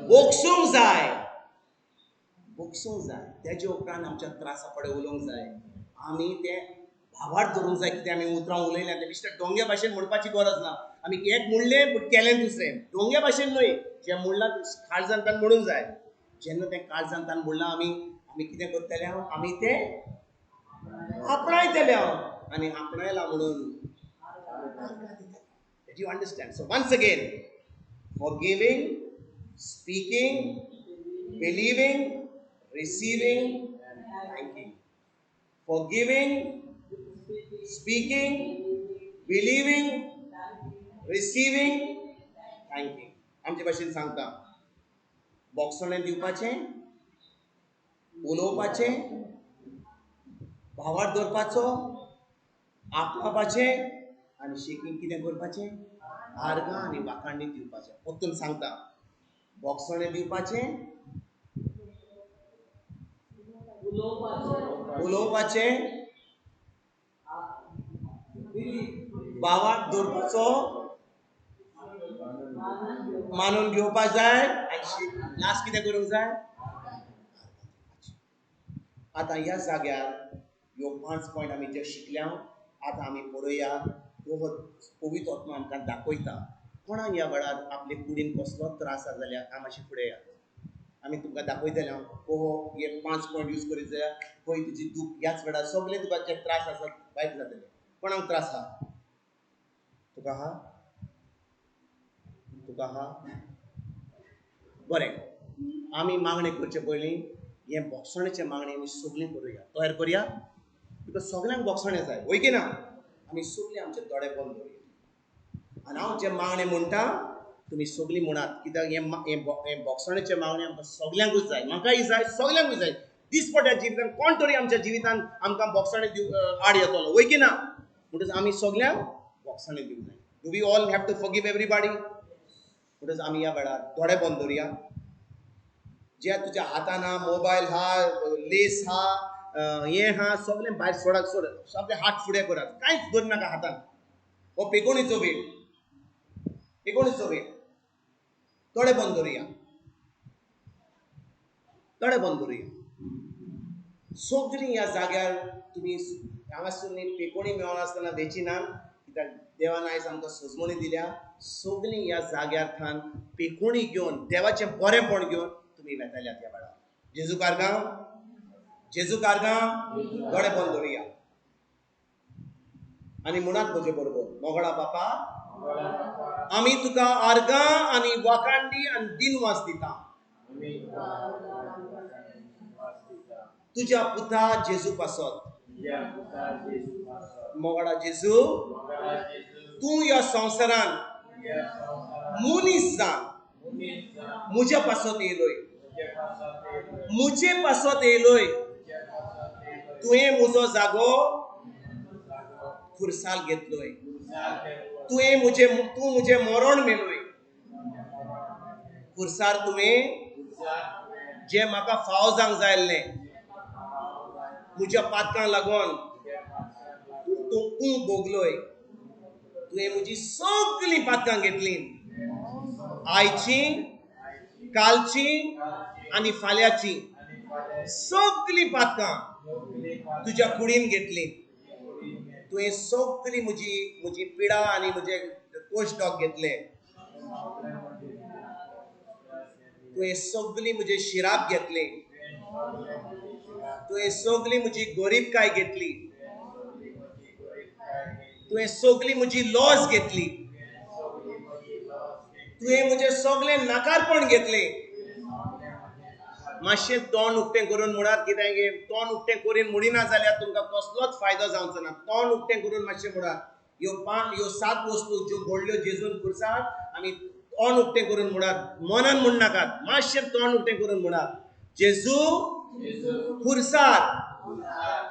बोगसूंक जाय, बोगसूंक जाय. तेजे उपरांत आमच्या त्रासा कडेन उलोवंक जाय. आमी तें भावार्थ धरूंक जाय. कितें आमी उतरां उलयल्या तें बेश्टें डोंग्या भाशेन म्हणपाची गरज ना. आमी एक म्हणलें पूण केलें दुसरें, डोंग्या भाशेन न्हय, जें म्हणलां तें काळजांतल्यान म्हणूंक जाय. जेन्ना तें काळजांतल्यान म्हणलां आमी, आमी कितें करतले? आमी तें आपणायतले आनी आपणायलां म्हणून. Did you understand? So once again, forgiving, speaking, believing, receiving and thanking. Forgiving, speaking, believing, receiving, thanking. आमचे भाशेन सांगता, बोगसणें दिवपाचें, उलोवपाचें, भावार्थ दवरपाचो, आपणावपाचें आनी शेकीं कितें करपाचें? आर्गां आनी वाखाणणी दिवपाचें. परतून सांगता, बोगसणें दिवपाचें, उलोवपाचें, भावार्थ दवरपाचो, मानून घेवपाक जाय आनी लास्ट कितें करूंक जाय? आतां ह्या जाग्यार ह्यो 5 पॉयंट आमी जे शिकल्या, आतां आमी पळोवया हो पवित्र आत्मा आमकां दाखयता. कोणाक ह्या वेळार आपले कुडीन कसलो त्रास आसा जाल्यार हांव मातशें फुडें या, आमी तुमकां दाखयतले हांव. हो हे 5 पॉयंट यूज करीत जाल्यार खंय तुजी दूख ह्याच वेळार सगळे तुका जे त्रास आसात वायट जातले. कोणाक त्रास आहा? तुका आहा? तुका आहा? बरें, आमी मागणें करचे पयलीं हें बोगसणेचें मागणें आमी सगळीं करुया, तयार करुया. Because सगळ्यांक बोगसणें जाय, वय की ना? आमी सगळीं आमचे दोळे बंद दवरुया आनी हांव जें मागणें म्हणटा तुमी सगळीं म्हणात. कित्याक हें बोगसणेचें मागणें आमकां सगल्यांकूच जाय, म्हाकाय जाय, सगल्यांकूच जाय. दिसपट्या जिवितान कोण तरी आमच्या जिवितान आमकां बोगसणें दिव आड येतलो, वय की ना? म्हणटकच आमी सगल्यांक बोगसणें दिवंक जाय. Do we all have to forgive everybody? म्हणटकच आमी ह्या वेळार दोळे बंद दवरुया. जे तुज्या हातान आहा, मोबायल आहा, लेस आहा, हें आहा, सगळें भायर सोडाक सोड, सगळें हात फुडें करात, कांयच दवरनाका हातान. हो पेकोणीचो वेळ, पेकोणीचो वेळ. दोळे बंद दवरुया, दोळे बंद दवरुया. सगळीं ह्या जाग्यार तुमी हांगासर न्ही पेकोणी मेळनासतना वेची ना, कित्याक देवान आयज आमकां सजमणी दिल्या. सगळीं ह्या जाग्यार थान पेकोणी घेवन, देवाचें बरेंपण घेवन तुमी वेतल्यात ह्या वेळार. जेजू कारगांव, जेजू कारगांव. दोळे बंद दवरुया आनी म्हणात म्हजे बरोबर, मोगळा बापा, आमी तुका आर्गां आनी वाखाणणी आनी दिनवास दिता तुज्या पुता जेजू पासत. मोगळा जेजू, तूं ह्या संवसारान मनीस जावन म्हज्या पासत येयलोय, म्हजे पासत येयलोय. तुवें म्हजो जागो खुरसाल घेतलोय, तुवें म्हजें, तूं म्हजें मरण मेलोय खुरसार. तुवें जें म्हाका फाव जावंक जाय आसलें म्हज्या पातकांक लागून तूं तूं भोगलोय. तुवें म्हजी सगळीं पातकां घेतलीं. आयची, कालची आनी फाल्याची सगळीं पातकां तुज्या कुडीन घेतली. तुवें सगळी म्हजी म्हजी पिडा आनी म्हजे कोश डॉग घेतले. तुवें सगळी म्हजे शिराप घेतले. तुवें सगळी म्हजी गोरीबकाय घेतली. तुवें सगळी म्हजी लॉस घेतली. तुवें म्हजें सगळें नाकारपण घेतलें. मातशें तोंड उक्तें करून म्हणात कितें गे, तोंड उक्तें करून म्हणिना जाल्यार तुमकां कसलोच फायदो जावचो ना. तोंड उक्तें करून मातशें म्हणात, ह्यो पांच ह्यो सात वस्तू ज्यो घडल्यो जेजून खुर्सार, आमी तोंड उक्तें करून म्हणात, मनान म्हणनाकात, मातशें तोंड उक्तें करून म्हणात, जेजू खुर्सार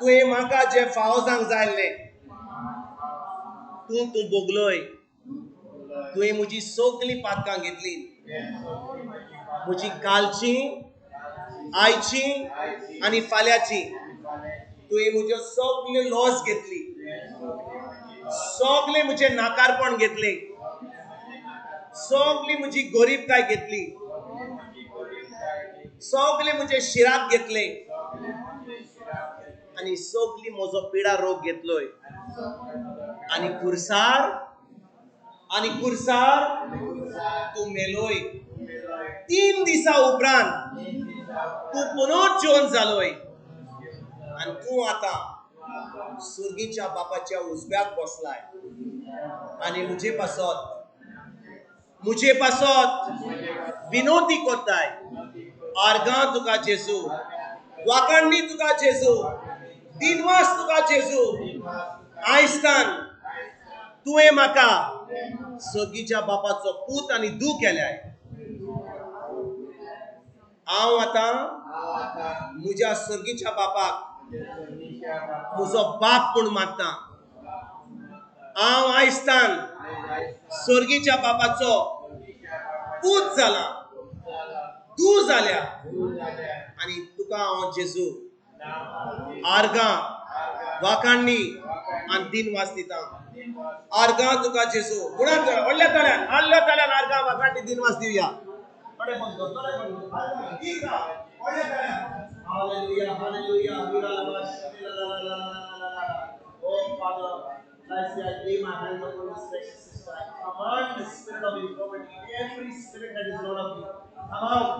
तुवें म्हाका जें फावो जावंक जाय आसलें तूं तूं भोगलोय. तुवें म्हजी सगळीं पातकां घेतली, म्हजी कालची, आयची आनी फाल्याची. तुवें म्हज्यो सगल्यो लॉस घेतली, सगळें म्हजें नाकारपण घेतलें, सगळी म्हजी गोरीबकाय घेतली, सगळें म्हजें शिराप घेतलें आनी सगळी म्हजो पिडा रोग घेतलोय. आनी खुर्सार, आनी खुर्सार तूं मेलोय. 3 दिसा उपरांत तूं पुनर्जीवन जालोय आनी तूं आतां सुर्गीच्या बापाच्या उजव्याक बसलाय आनी म्हजे पासत, म्हजे पासत विनोती करताय. आर्गां तुका जेजू, वाखाणणी तुका जेजू, दिनवास तुका जेजू. आयस्तान तुवें म्हाका सर्गीच्या बापाचो पूत आनी धूव केल्याय. हांव आतां म्हज्या सर्गीच्या बापाक म्हजो बाप म्हूण मानता. हांव आयस्तान सर्गीच्या बापाचो पूत जाला, तूं जाल्या आनी तुका हांव जेजू आर्गां, वाखाणणी आनी दिनवास दिता. आर्गां तुका जेजू. गुणांत व्हडल्या ताळ्यान, व्हडल्या ताळ्यान आर्गां, वाखाणणी, दिनवास दिवया. Hallelujah, hallelujah. Oh Father, I say I lay my hands upon this precious sister. I command the spirit of infirmity, every spirit that is not of you, come out.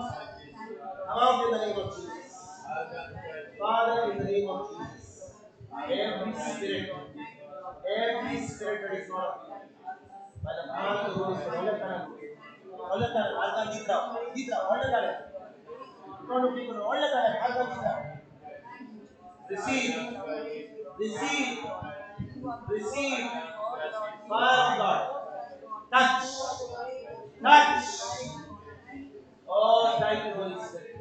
Come out in the name of Jesus. Father, in the name of Jesus, every spirit that is not of you, by the power of the Holy Spirit, receive, receive, receive, fire of God, touch, touch. Oh, thank you, Holy Spirit.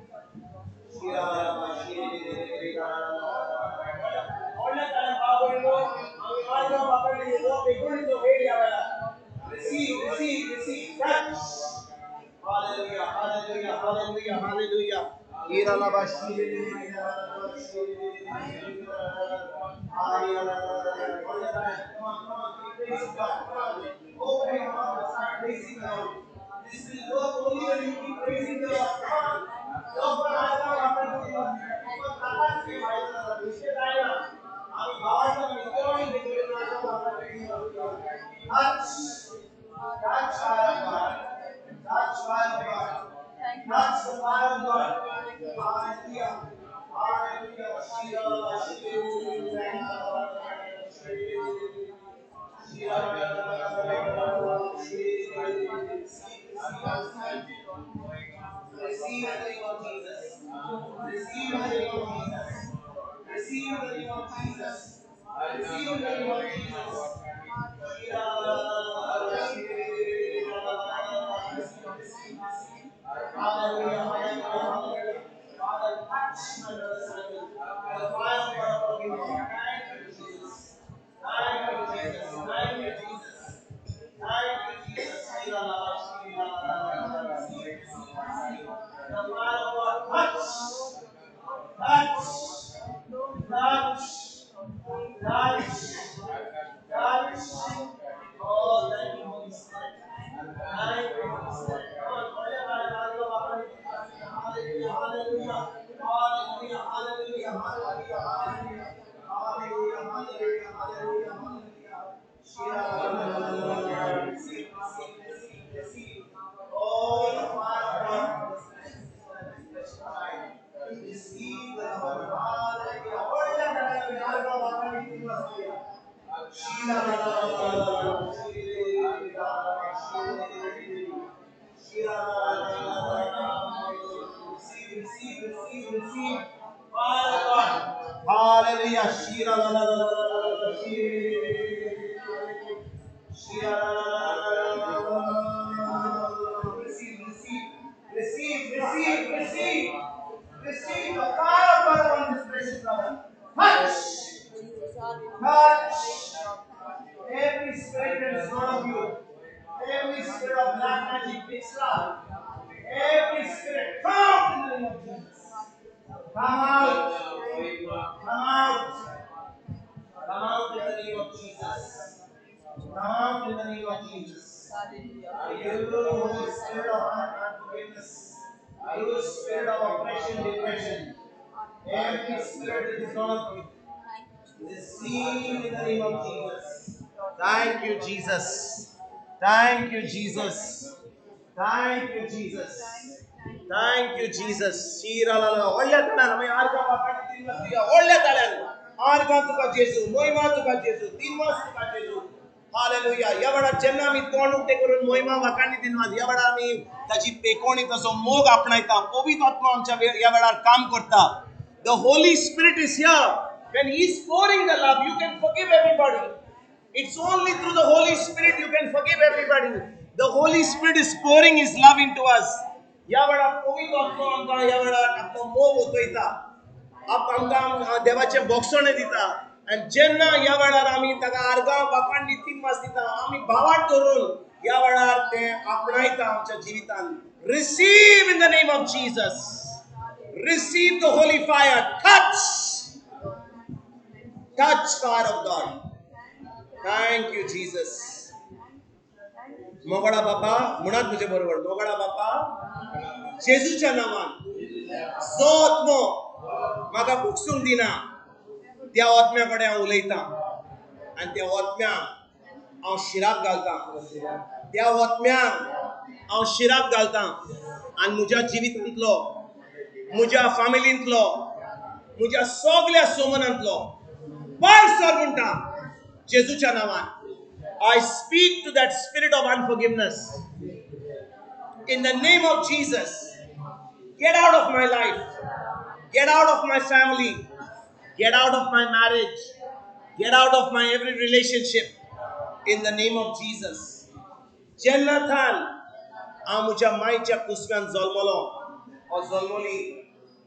Receive, receive, receive, touch. Hallelujah, hallelujah, hallelujah, hallelujah. Open your mouth and start praising the Lord. This will work only when you keep praising the Lord. Come on. Touch, touch fire of God, touch fire of God, touch the fire of God. Hallelujah, hallelujah. Receive the name of Jesus. Receive the name of Jesus. Receive the name of Jesus. Receive the name of Jesus. Hallelujah, hallelujah. Father, touch my brother Simon. The fire of God upon him. Thank you, Jesus. Thank you, Jesus. Thank you, Jesus. Thank you, Jesus. The fire of God, touch, touch, touch, touch, touch. Oh, thank you, Holy Spirit. Thank you, Holy Spirit. receive, receive, receive. All the fire of God this precious time. Receive the love of God. Receive, receive, receive, receive. Fire of God. Hallelujah. Shira la la la la la la. Shira la la la la la. Receive, receive, receive, receive, receive. Receive the fire of God on this precious brother. Touch! Touch! Every spirit that is not of you, every spirit of black magic, witchcraft, every spirit, come out in the name of Jesus. Come out! Come out! Come out in the name of Jesus. Come out in the name of Jesus. You spirit of unforgiveness, you spirit of oppression, depression, every spirit that is not of you, receive in the name of Jesus. Thank you, Jesus. Thank you, Jesus. Thank you, Jesus. Thank you, Jesus. व्हडल्या ताळ्यान आमी आर्गां वाखाणी दिनवास दिया. व्हडल्या ताळ्यान आर्गां तुका जेजू, मोहिमा तुका जेजू, दिनवास तुका जेजू. हालेलुया. ह्या वेळार जेन्ना आमी तोंड उक्तें करून मोहिमा वाखाणी दिनवास, ह्या वेळार आमी ताची पेकोणी, ताचो मोग आपणायता. पवित्र आत्मा आमच्या ह्या वेळार काम करता. The Holy Spirit is here. When He is pouring the love, you can forgive everybody. It's only through the Holy Spirit you can forgive everybody. The Holy Spirit is pouring His love into us. ह्या वेळार पवित्र आत्मा आमकां ह्या वेळार आपलो मोग ओतयता, आमकां देवाचें बोगसणें दिता. आनी जेन्ना ह्या वेळार आमी ताका आर्गां वाखाणी दिनवास दिता, आमी भावार्थ धरून ह्या वेळार तें आपणायता आमच्या जिवितान. Receive in the name of Jesus. Receive the holy fire. Touch. Touch fire of God. Thank you, Jesus. मोगळा बापा म्हणात तुजे बरोबर. मोगळा बापा, जेजूच्या नांवान जो आत्मो म्हाका भोगसूंक दिना त्या आत्म्या कडेन हांव उलयतां आनी त्या आत्म्याक हांव शिराप घालतां. त्या आत्म्याक हांव शिराप घालतां आनी म्हज्या जिवितांतलो, म्हज्या फामिलींतलो, म्हज्या सगल्या सोमनांतलो भायर सर म्हणटा जेजूच्या नांवान. I speak to that spirit of unforgiveness. In the name of Jesus, get out of my life. Get out of my family. Get out of my marriage. Get out of my every relationship. In the name of Jesus. जेन्ना थान हांव म्हज्या मायच्या कुसव्यान जल्मलो ओ जल्मली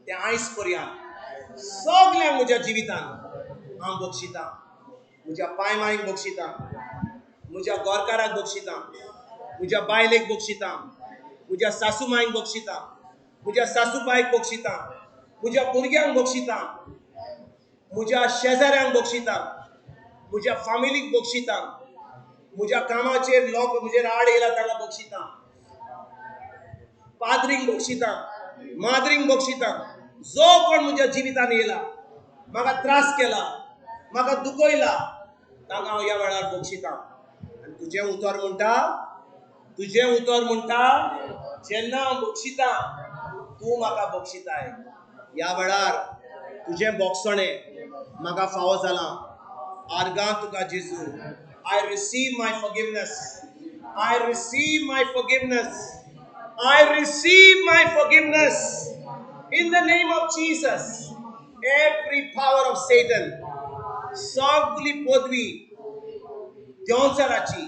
ते आयज पर्यंत सगळ्यांक म्हज्या जिवितान हांव बक्षितां. म्हज्या पाय मायक बक्षितां, म्हज्या गोरकाराक बक्षितां, म्हज्या बायलेक बक्षितां, म्हज्या सासू मायक बक्षितां, म्हज्या सासू बायक बक्षितां, म्हज्या भुरग्यांक बक्षितां, म्हज्या शेजाऱ्यांक बक्षितां, म्हज्या फामिलीक बक्षितां, म्हज्या कामाचेर लोक म्हजेर आड येयला तांकां बक्षितां, पाद्रींक बक्षितां, माद्रींक बक्षितां. जो कोण म्हज्या जिवितान येयला, म्हाका त्रास केला, म्हाका दुखयला, तांकां हांव ह्या वेळार बक्षितां. आनी तुजें उतर म्हणटा, तुजें उतर म्हणटा, जेन्ना हांव बक्षितां तूं म्हाका बक्षिताय. ह्या वेळार तुजें बोगसणें म्हाका फावो जालां. आर्गां तुका जेजू. I receive my forgiveness. I receive my forgiveness. I receive my forgiveness. In the name of Jesus. Every power of Satan, सगली पदवी देंवचाराची,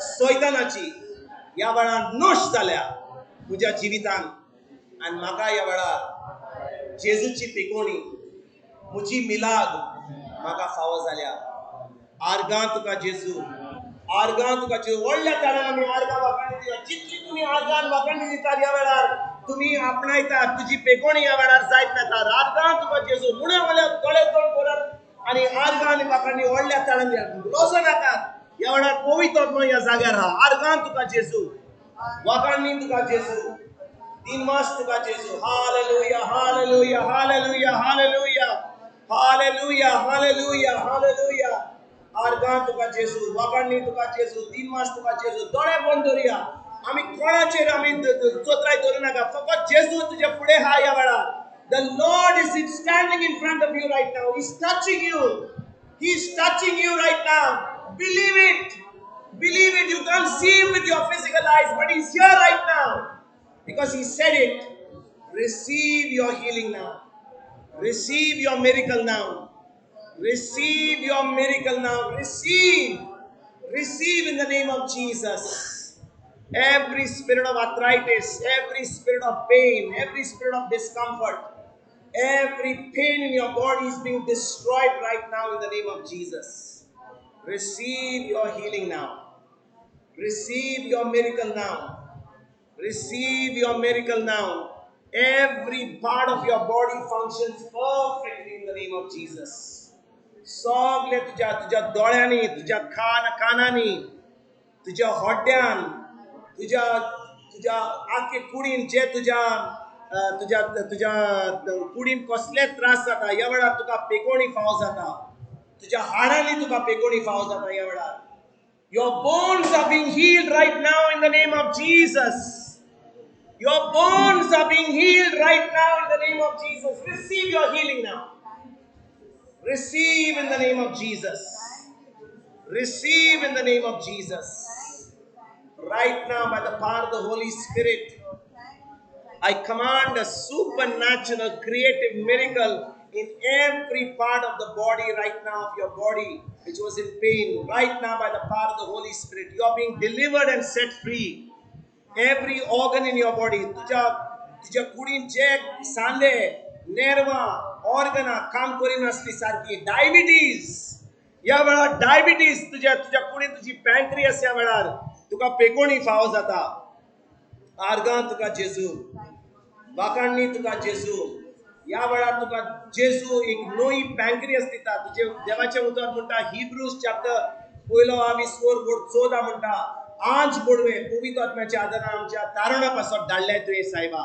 सैतानाची ह्या वेळार नश्ट जाल्या म्हज्या जिवितान. आनी म्हाका ह्या वेळार जेजूची पिकोणी, म्हजी मिलाग म्हाका फावो जाल्या. आर्गां तुका जेजू, आर्गां तुका जेजू. व्हडल्या ताळ्यान आमी आर्गां वाखाणी दिया. जितली तुमी आर्गां वाखाणी दितात ह्या वेळार तुमी आपणायतात, तुजी पेकोणी ह्या वेळार जायत वेतात. आर्गां तुका जेजू म्हणून व्हडल्या गळे तोंड भरत आनी आर्गां आनी वाखाणी व्हडल्या ताळ्यान दियात. लोसो नाकात. ह्या वेळार पवित्र आत्मो ह्या जाग्यार आहा. आर्गां तुका जेजू, वाखाणी तुका जेजू, दिनवास तुका जेजू. Hallelujah, hallelujah, hallelujah, hallelujah, hallelujah, hallelujah, hallelujah. आर्गां तुका जेजू, वागांनी तुका जेजू, दिनवास तुका जेजू. दोळे बंद दवरुया आमी, कोणाचेर आमी चोत्राय दवरूं नाका, फकत जेजू तुजे फुडें आहा ह्या वेळार. The Lord is standing in front of you right now. He is touching you. He is touching you right now. Believe it. Believe it. You can't see him with your physical eyes, but he's here right now. Because he said it. Receive your healing now. Receive your miracle now. Receive your miracle now. Receive. Receive in the name of Jesus. Every spirit of arthritis, every spirit of pain, every spirit of discomfort, every pain in your body is being destroyed right now in the name of Jesus. Receive your healing now. Receive your miracle now. Receive your miracle now. Every part of your body functions perfectly in the name of Jesus. सगळे तुझ्या तुझ्या दोळ्यांनी, तुझ्या कानांनी, तुझ्या हड्ड्यान, तुझ्या तुझ्या आख्खे कुडीन, जे तुझ्या तुझ्या तुझ्या कुडीन कसले त्रास जाता ह्या वेळार तुका पेकोणी फाव जाता. तुझ्या हाडांनी तुका पेकोणी फाव जाता ह्या वेळार. Your bones are being healed right now in the name of Jesus. Your bones are being healed right now in the name of Jesus. Receive your healing now. Receive in the name of Jesus. Receive in the name of Jesus. Right now, by the power of the Holy Spirit, I command a supernatural creative miracle in every part of the body right now, of your body which was in pain. Right now, by the power of the Holy Spirit, you are being delivered and set free. Every organ in your body, तुझ्या तुझ्या कुडीन जे सांदे, नेरवां, ऑर्गनां काम करिनासली सारकी, diabetes ह्या वेळार, diabetes तुझ्या तुझ्या कुडीन, तुजी पँक्रियस ह्या वेळार तुका पेकोणी फावो जाता. आर्गां तुका जेजू, वाकांनी तुका जेजू. ह्या वेळार तुका जेजू एक नवी पँक्रियस दिता. तुजे देवाचें उतर म्हणटा, हिब्रूज चॅप्टर पयलो आमी स्कोर बोर्ड 14 म्हणटा, आज बोडवे पवित्र आत्म्याच्या आदारान आमच्या तारणा पासत धाडले तुवें सायबा.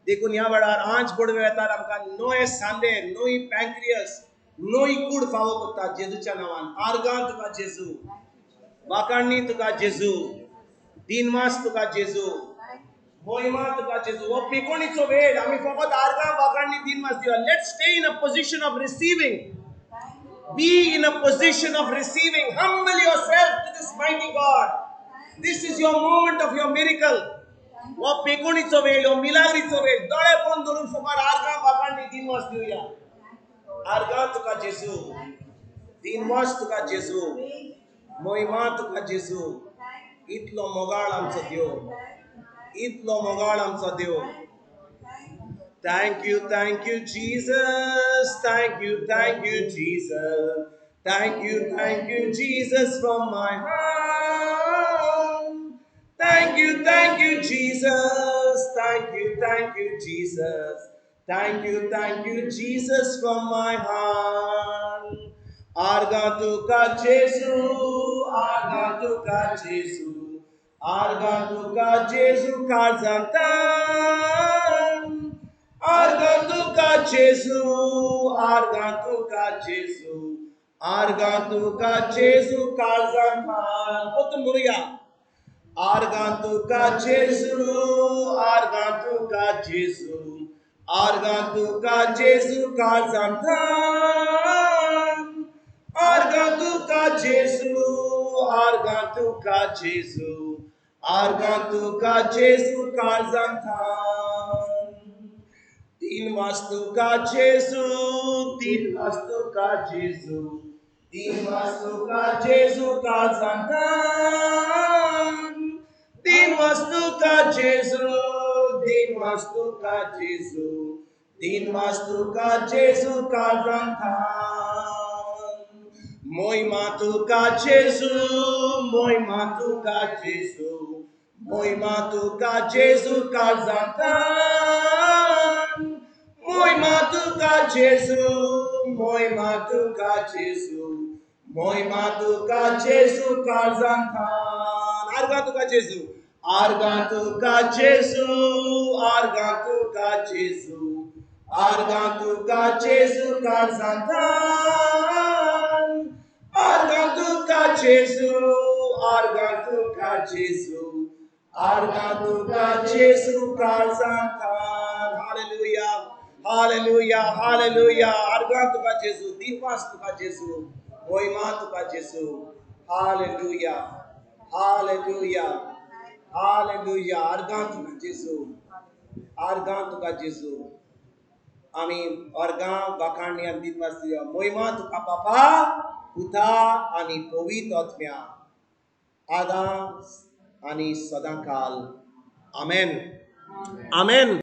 देखून ह्या वेळार आज बोडवे वेतार आमकां नवे सांदे, नवी पँक्रियस, नवी कूड फावो करता जेजूच्या नांवान. आर्गां तुका जेजू, वाकांनी तुका जेजू, दिनवास तुका जेजू, मोहिमा तुका जेजू. हो पेकोणीचो वेळ, आमी फकत आर्गां वाकांनी दिनवास दिवया. Let's stay in a position of receiving. Be in a position of receiving. Humble yourself to this mighty God. This is your moment of your miracle. हो पेकोणीचो वेळ, हो मिलाग्रीचो वेळ. दोळे बंद धरून फकत आर्गां वाकांनी दिनवास दिवया. आर्गां तुका जेजू, दिनवास तुका जेजू, मोहिमा तुका जेजू. इतलो मोगाळ आमचो देव, इतलो मोगाळ आमचो देव. Thank you, Jesus. Thank you, Jesus. Thank you, Jesus, from my heart. Thank you, Jesus. Thank you, Jesus. Thank you, Jesus, from my heart. आर्गां तुका जेजू, आर्गां तुका जेजू, आर्गां तुका जेजू काळजांतान. आर्गां तुका जेजू, आर्गां तुका जेजू, आर्गां तुका जेजू काळजांतान. परतून म्हणुया. आर्गां तुका जेजू, आर्गां तुका जेजू, आर्गां तुका जेजू काळजांतान. आर्गां तुका जेजू, आर्गां तुका जेजू, आर्गां तुका जेजू काळजांतान. दिनवास तुका जेजू, दिनवास तुका जेजू, दिनवास तुका जेजू काळजांतान. दिनवास तुका जेजू, दिनवास तुका जेजू, दिनवास तुका जेजू काळजांतान. मोहिमा तुका जेजू, मोहिमा तुका जेजू, मोहिमा तुका जेजू काळजांतान. मोहिमा तुका जेजू, मोहिमा तुका जेजू, मोहिमा तुका जेजू काळजांतान. आर्गां तुका जेजू, आर्गां तुका जेजू, आर्गां तुका जेजू, आर्गां तुका जेजू काळजांतान. आर्गां तुका जेजू, आर्गां तुका जेजू, आर्गां तुका जेजू काळजांतान. Hallelujah, hallelujah, hallelujah. आर्गां तुका जेजू, दिनवास तुका जेजू, मोहिमा तुका जेजू. Hallelujah, hallelujah, hallelujah. आर्गां तुका जेजू, आर्गां तुका जेजू. आमी अर्गां वाखाणणी आनी दिनवास दिवया. मोहिमा तुका बापा, पुता आनी पवित्र आत्म्या, आदां आनी सदां काल. आमेन, आमेन.